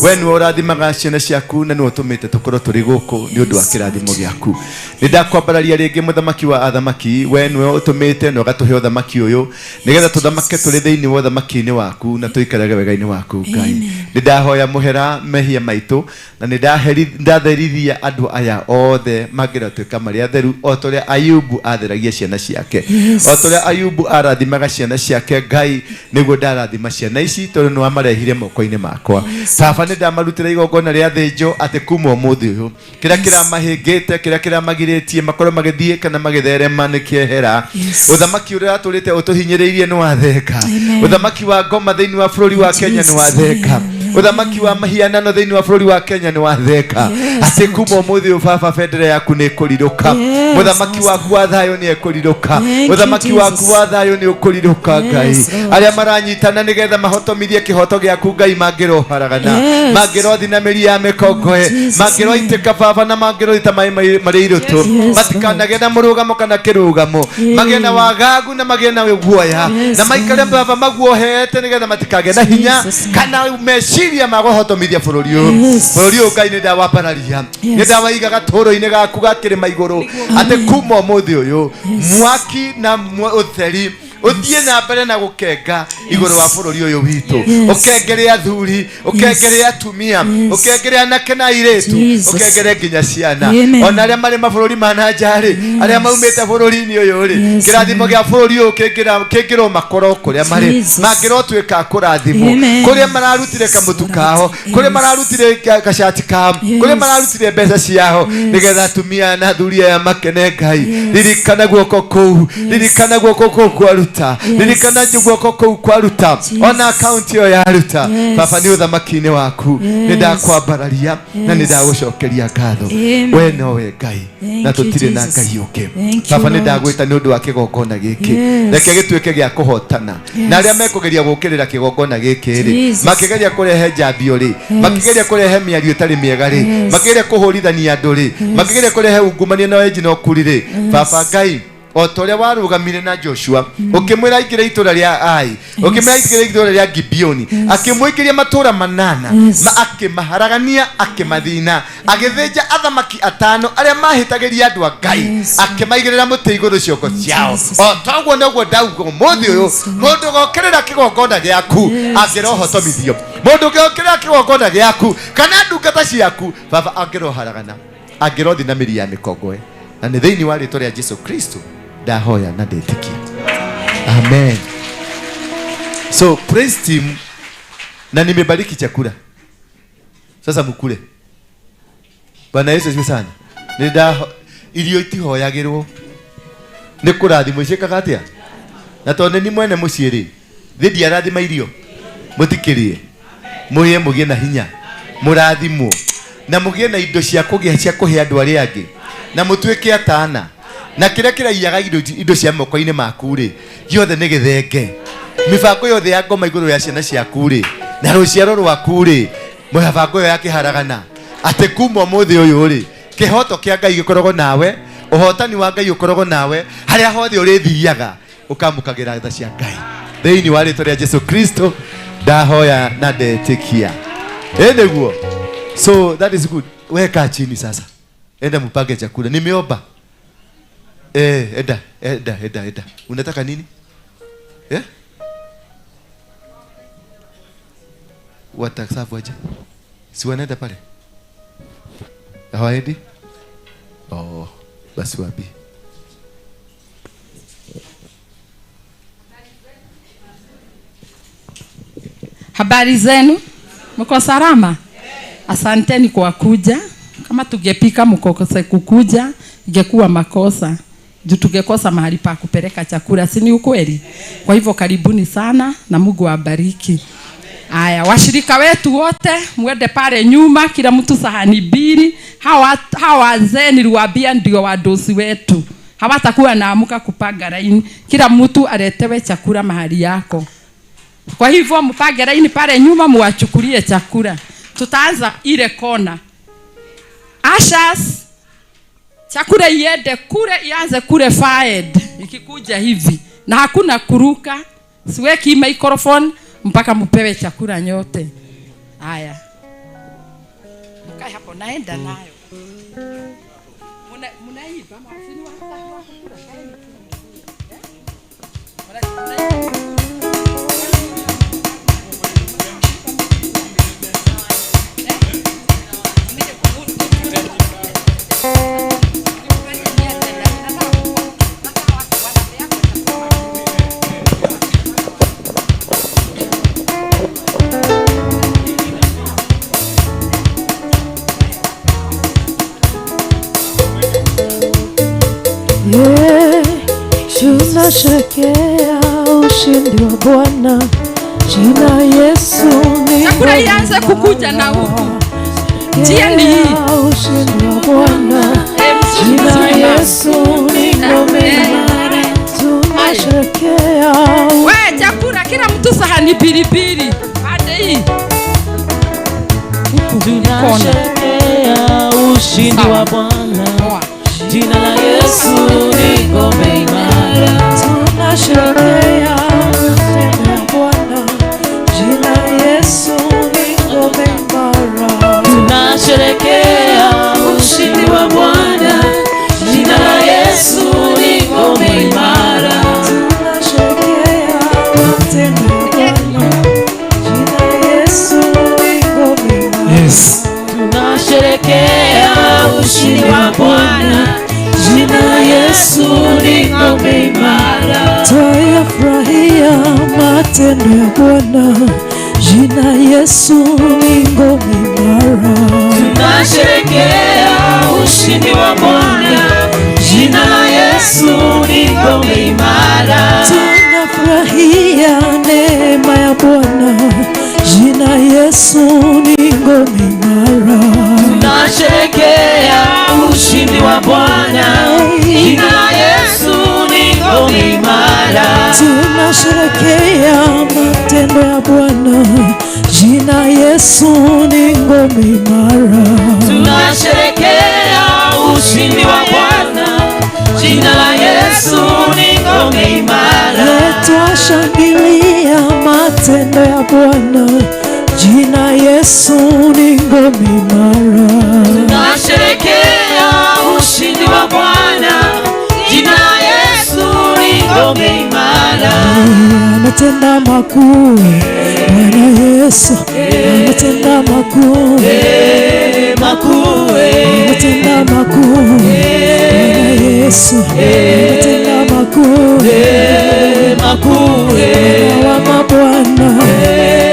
Speaker 9: we nĩwe ũrathimaga ciana ciaku na nĩwe ũtũmĩte tũkorwo tũrĩ gũkũ nĩ ũndũ wa kĩrathimo gĩaku. Nĩ ndakwambararia rĩngĩ mũthamaki wa athamaki, we nĩwe ũtũmĩte na ũgatũhe ũthamaki ũyũ nĩgetha tũthamake tũrĩ thĩinĩ wa ũthamaki-inĩ waku na tũikarage wega-inĩ waku Ngai. Nĩ ndahoya mũhera mehia maitũ na nĩ ndatherithia andũ aya othe mangĩratuĩka marĩ atheru o ta ũrĩa Ayubu atheragia ciana ciake, o ta ũrĩa Ayubu arathimaga ciana ciake Ngai nĩguo ndarathima ciana ici tondũ nĩ wamarehire moko-inĩ makwa. Baba nĩ ndamarutĩra igongona rĩa thĩnjo atĩ kuma ũmũthĩ ũyũ kĩrĩa kĩramahĩngĩte kĩrĩa kĩramagirĩtie makorwo magĩthiĩ kana magĩtherema nĩ kĩehera. Ũthamaki ũrĩa ũratũrĩte ũtũhinyĩrĩirie nĩ watheka. Ũthamaki wa ngoma thĩinĩ wa bũrũri wa Kenya nĩ watheka. Ũthamaki wa mahianano thĩinĩ wa bũrũri wa Kenya nĩ watheka. Atĩ kuma ũmũthĩ ũyũ baba bendera yaku nĩ ĩkũrirũka. Mũthamaki waku wa thayũ nĩ ekũrirũka. Ũthamaki waku wa thayũ nĩ ũkũrirũka Ngai. Arĩa maranyitana nĩgetha mahotomithie kĩhoto gĩaku Ngai mangĩroharagana, mangĩrothi na mĩri ya mĩkongoe, mangĩroitĩka baba na mangĩroita maĩ marĩ irũtũ, matikanagĩe na mũrũgamo kana kĩrũgamo, magĩe na wagagu na magĩe na guoya, na maikare baba maguohete nĩgetha matikagĩe na hinya kana meciria ma kũhotomithia bũrũri ũyũ. Bũrũri ũyũ Ngai nĩ ndawambararia, nĩ ndawaiga gatũũro-inĩ gaku ga kĩrĩma igũrũ atĩ kuma ũmũthĩ ũyũ mwaki na ũtheri ũthiĩ na mbere na gũkenga igũrũ wa bũrũri ũyũ witũ. Ũkengere athuri, ũkengere atumia, ũkengere anake na airĩtu, ũkengere nginya ciana ona arĩa marĩ mabũrũri ma na nja rĩ, arĩa maumĩte bũrũri-inĩ ũyũ rĩ, kĩrathimo gĩa bũrũri ũyũ kĩngĩrwo makorwo kũrĩa marĩ, mangĩrotuĩka a kũrathimwo kũrĩa mararutire kamũtu kao, kũrĩa mararutire gacati kao, kũrĩa mararutire mbeca ciao, nĩgetha atumia na athuri aya makene Ngai. Ririkana guoko kũu, ririkana guoko kũu kwaruta, ririkana guoko kũu kwaruta ona akaunti ĩyo yaruta. Baba nĩ ũthamaki-inĩ waku nĩ ndakwambararia na nĩ ndagũcokeria ngatho. We nowe Ngai na tũtirĩ na Ngai ũngĩ. Baba nĩ ndagwĩta nĩ ũndũ wa kĩgongona gĩkĩ, reke gĩtuĩke gĩa kũhotana na arĩa mekũgeria gũũkĩrĩra kĩgongona gĩkĩ rĩ, makĩgeria kũrehe njambio rĩ, makĩgeria kũrehe mĩario ĩtarĩ mĩega rĩ, makĩgeria kũhũrithania andũ rĩ, makĩgeria kũrehe ungumania na wenji na ũkuri rĩ, Baba Ngai o ta ũrĩa warũgamire na Joshua ũkĩmwĩra aingĩre itũũra rĩa Ai, ũkĩmwĩra aingĩre itũũra rĩa Gibeoni, akĩmũingĩria matũũra manana, akĩmaharagania, akĩmathina, agĩthĩnja athamaki atano arĩa mahĩtagĩria andũ a Ngai, akĩmaigĩrĩra mũtĩ igũrũ ciongo ciao. O toguo noguo ndauga ũmũthĩ ũyũ, mũndũ ũgokĩrĩra kĩgongona gĩaku angĩrohotomithio, mũndũ ũngĩokĩrĩra kĩgongona gĩaku kana ndungata ciaku baba angĩroharagana, angĩrothi na mĩri ya mĩkongoe. Na nĩ thĩinĩ wa rĩtwa rĩa Jesu Kristo ndahoya na ndĩtĩkia. Amen. So praise team, na nimebariki chakula. Sasa mukule. Bwana Yesu asifiwe sana. Nĩ irio itihoyagĩrwo nĩ kũrathimwo ciĩkaga atĩa? Na tondũ nĩ mwene mũciĩ rĩ, thĩ ndiarathima irio, mũtikĩrĩe, mũrĩe mũgĩe na hinya, mũrathimwo na mũgĩe na indo cia kũgĩa cia kũhe andũ arĩa angĩ, na mũtuĩke atana, na kĩrĩa kĩraiyaga indo cia moko-inĩ maku rĩ, gĩothe nĩ gĩthenge. Mĩbango yothe ya ngoma igũrũ ya ciana ciaku rĩ, na rũciaro rwaku rĩ, mĩbango ĩyo ya kĩharagana, atĩ kuma ũmũthĩ ũyũ rĩ, kĩhoto kĩa Ngai gĩkoragwo nawe, ũhotani wa Ngai ũkoragwo nawe, harĩa hothe ũrĩthiaga ũkamũkagĩra tha cia Ngai. Thĩinĩ wa rĩtwa rĩa Jesu Kristo ndahoya na ndetĩkia. Ĩ nĩguo. So that is good. Weka chini sasa. Enda mpange chakula. Nimeomba. Enda, enda, enda, enda. Unataka nini? Watasafu aje? Si wanaenda pale? Hawaendi? Oh, basi wapi?
Speaker 18: Habari zenu? Mko salama? Asanteni kwa kuja. Kama tungepika mkokose kukuja, ingekuwa makosa. Juu tungekosa mahali pa kupeleka chakula, si ni ukweli? Kwa hivyo karibuni sana na Mungu awabariki. Aya, washirika wetu wote mwende pale nyuma, kila mtu sahani mbili. Hawa wazee niliwaambia ndio wadosi wetu. Hawatakuwa naamuka kupanga laini. Kila mtu aletewe chakula mahali yako. Kwa hivyo mpange laini pale nyuma muwachukulie chakula. Tutaanza ile kona. Ushers, chakula iende kule, ianze kule fired ikikuja hivi. Na hakuna kuruka. Siweki microphone mpaka mpewe chakula nyote. Haya. Mkae hapo, naenda nayo. Mnaiba mafini wa kula kaeni.
Speaker 20: Tunasherehekea ushindi wa Bwana, jina Yesu ni
Speaker 18: chakula ianze kukuja na huku. Njia ni hii.
Speaker 20: Ushindi wa Bwana, jina Yesu ni ngome imara. Tunasherehekea.
Speaker 18: We chakula kila mtu sahani pilipili. Pande hii.
Speaker 8: Tunasherehekea ushindi wa Bwana. Jina la Yesu ni ngome imara.
Speaker 20: Tunasherehekea ushindi wa Bwana. Jina Yesu ni ngome imara.
Speaker 8: Tunasherehekea ushindi wa Bwana. Jina la Yesu ni ngome imara.
Speaker 20: Tunasherehekea ushindi wa Bwana. Jina Yesu ni ngome imara.
Speaker 8: Yes. Tunasherehekea ushindi wa Bwana. Jina Yesu ni ngome imara.
Speaker 20: Twayafurahia matendo ya Bwana. Jina Yesu ni ngome imara.
Speaker 8: Tunasherehekea ushindi wa Bwana. Jina la Yesu ni ngome imara.
Speaker 20: Tunafurahia neema ya Bwana. Jina Yesu ni ngome imara.
Speaker 8: Tunasherehekea ushindi wa Bwana. Jina la Yesu ni ngome imara.
Speaker 20: Tunasherehekea matendo ya Bwana. Jina Yesu ni ngome imara.
Speaker 8: Tunasherehekea ushindi wa Bwana. Jina la Yesu ni ngome imara.
Speaker 20: Twashangilia matendo ya Bwana. Jina Yesu ni ngome imara.
Speaker 8: Tunasherehekea ushindi wa Bwana. Jina la Yesu ni ngome imara.
Speaker 20: Ametenda makuu Bwana Yesu, ametenda makuu,
Speaker 8: makuu,
Speaker 20: ametenda makuu Bwana Yesu, ametenda makuu,
Speaker 8: makuu,
Speaker 20: Bwana wa mabwana,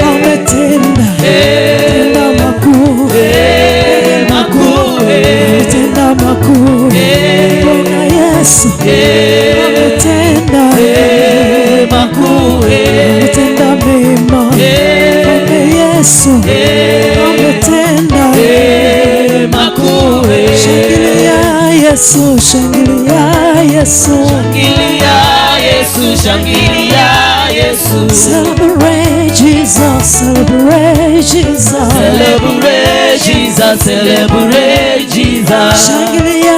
Speaker 20: ametenda, tenda makuu,
Speaker 8: makuu,
Speaker 20: ametenda makuu Bwana Yesu, ametenda
Speaker 8: makuu,
Speaker 20: ametenda mema Bwana Yesu, ametenda
Speaker 8: makuu.
Speaker 20: Shangilia Yesu, shangilia Yesu,
Speaker 8: shangilia Yesu, shangilia Yesu.
Speaker 20: Celebrate Jesus, celebrate Jesus,
Speaker 8: celebrate Jesus, celebrate Jesus.
Speaker 20: Shangilia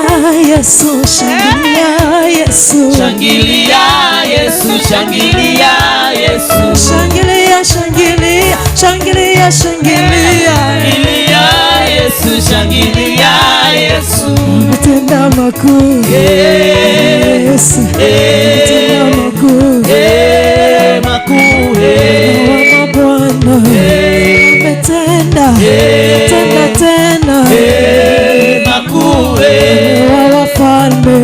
Speaker 20: Yesu, shangilia Yesu,
Speaker 8: shangilia Yesu, shangilia Yesu.
Speaker 20: Shangilia, shangilia, shangilia, shangilia.
Speaker 8: Shangilia Yesu, shangilia Yesu.
Speaker 20: Ametenda makuu Yesu, ametenda makuu,
Speaker 8: makuu,
Speaker 20: Bwana Bwana, ametenda, tenda tena,
Speaker 8: makuu,
Speaker 20: wa wafalme,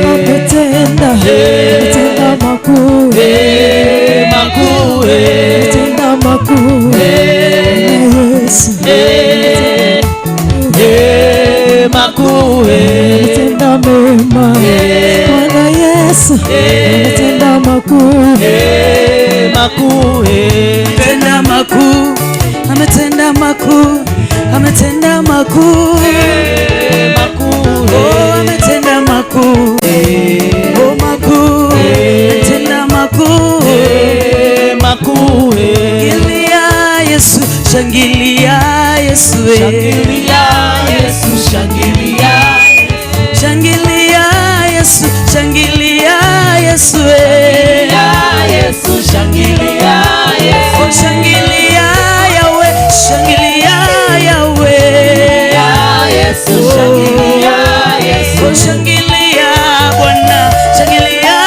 Speaker 20: ametenda, ametenda makuu,
Speaker 8: makuu,
Speaker 20: ametenda makuu Yesu,
Speaker 8: makuu,
Speaker 20: ametenda mema Bwana Yesu, ametenda makuu,
Speaker 8: makuu,
Speaker 21: tenda makuu, ametenda makuu, ametenda makuu,
Speaker 8: makuu,
Speaker 21: oh, ametenda makuu, oh, makuu, ametenda makuu,
Speaker 8: makuu.
Speaker 21: Shangilia Yesu,
Speaker 8: Shangilia Yesu, shangilia.
Speaker 21: Shangilia Yesu, shangilia Yesu,
Speaker 8: Shangilia Yesu, shangilia Yesu.
Speaker 21: Oh, shangilia Yahweh, shangilia Yahweh.
Speaker 8: Yesu, shangilia Yesu.
Speaker 21: Oh, shangilia Bwana, shangilia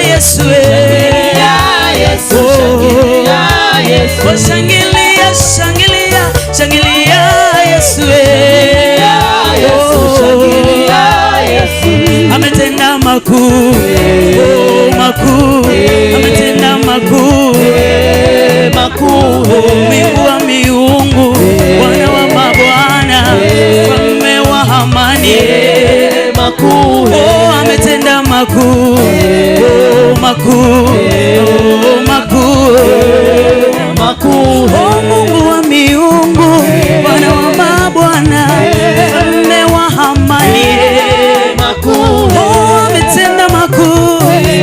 Speaker 21: Yesu.
Speaker 8: Shangilia Yesu, shangilia Yesu.
Speaker 21: Oh, shangilia, shangilia, shangilia Yesu.
Speaker 8: Shangilia Yesu, shangilia Yesu.
Speaker 21: Ametenda makuu, oh, makuu, ametenda makuu,
Speaker 8: makuu.
Speaker 21: Mungu wa miungu, Bwana wa mabwana, mfalme wa amani,
Speaker 8: makuu.
Speaker 21: Oh, ametenda makuu, oh, makuu, oh, makuu,
Speaker 8: makuu.
Speaker 21: Oh, Mungu wa miungu, Bwana wa mabwana, mfalme wa amani,
Speaker 8: makuu.
Speaker 21: Oh, ametenda makuu,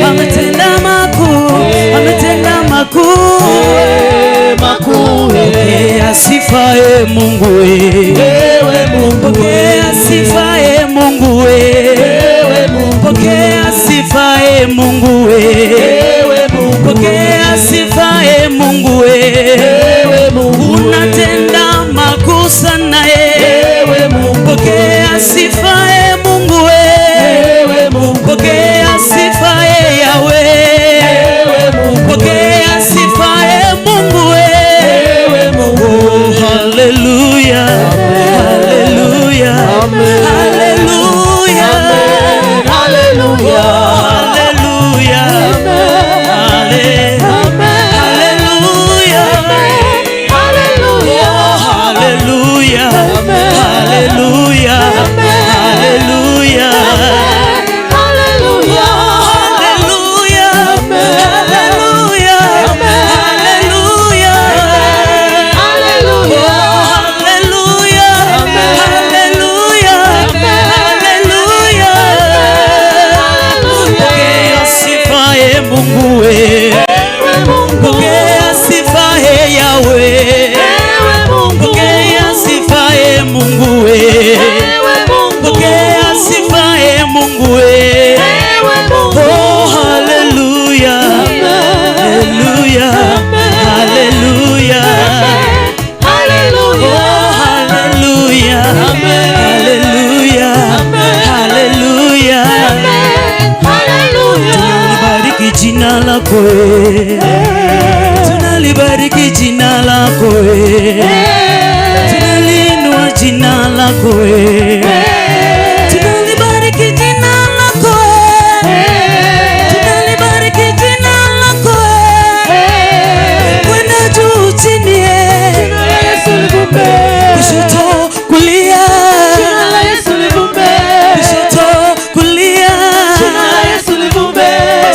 Speaker 21: ametenda makuu, ametenda makuu,
Speaker 8: makuu.
Speaker 21: Pokea sifa e Mungu e,
Speaker 8: Ewe Mungu,
Speaker 21: pokea sifa e Mungu e,
Speaker 8: Ewe Mungu,
Speaker 21: pokea sifa e Mungu e,
Speaker 8: Ewe Mungu,
Speaker 21: pokea sifa e Mungu e,
Speaker 8: Ewe Mungu,
Speaker 21: unatenda makuu sana e,
Speaker 8: Ewe Mungu,
Speaker 21: pokea sifa e Mungu e,
Speaker 8: Ewe Mungu,
Speaker 21: pokea sifa e Yahweh,
Speaker 8: Ewe Mungu,
Speaker 21: pokea sifa e Mungu e.
Speaker 8: Ewe Mungu,
Speaker 21: Oh, hallelujah, hallelujah, hallelujah,
Speaker 8: Hallelujah.
Speaker 21: hallelujah, hallelujah,
Speaker 8: Hallelujah.
Speaker 21: hallelujah, hallelujah, hallelujah.
Speaker 8: Hallelujah.
Speaker 21: Hallelujah, hallelujah, hallelujah,
Speaker 8: Hallelujah.
Speaker 21: hallelujah, hallelujah, hallelujah. Pokea sifa e Mungu we, pokea sifa e Yahweh, pokea sifa e Mungu we, pokea sifa e Mungu we. Oh, hallelujah, hallelujah, hallelujah. Oh, hallelujah, hallelujah, hallelujah. Tunalibariki jina lako eh. Tunalibariki jina lako eh. Tunaliinua jina lako eh. Tunalibariki jina lako eh. Tunalibariki jina lako eh. Kwenda juu chini eh. Kushoto kulia. Kushoto kulia.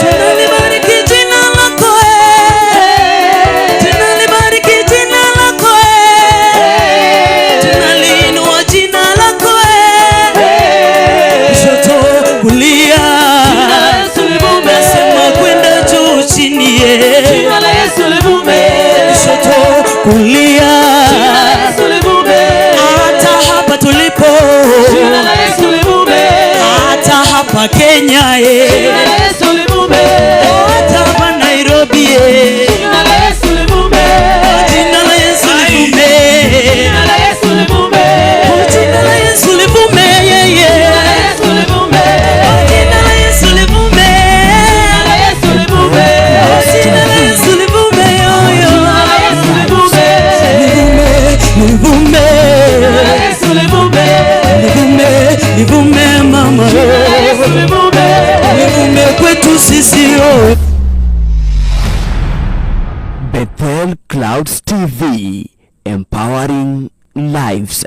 Speaker 21: Tunalibariki jina lako eh. Tunalibariki jina lako eh. Tunaliinua jina lako eh. Kushoto kulia. Nasema kwenda juu chini eh. Kushoto kulia. Hata hapa tulipo. Hata hapa Kenya eh. Hata hapa Nairobi eh. Jina la Yesu livume. Jina la Yesu livume yeah, yeah. Jina la Yesu livume. Jina la Yesu livume yo, yo. Livume, livume. Livume, livume mama. Livume kwetu sisi oh.
Speaker 1: Bethel Clouds TV, empowering lives.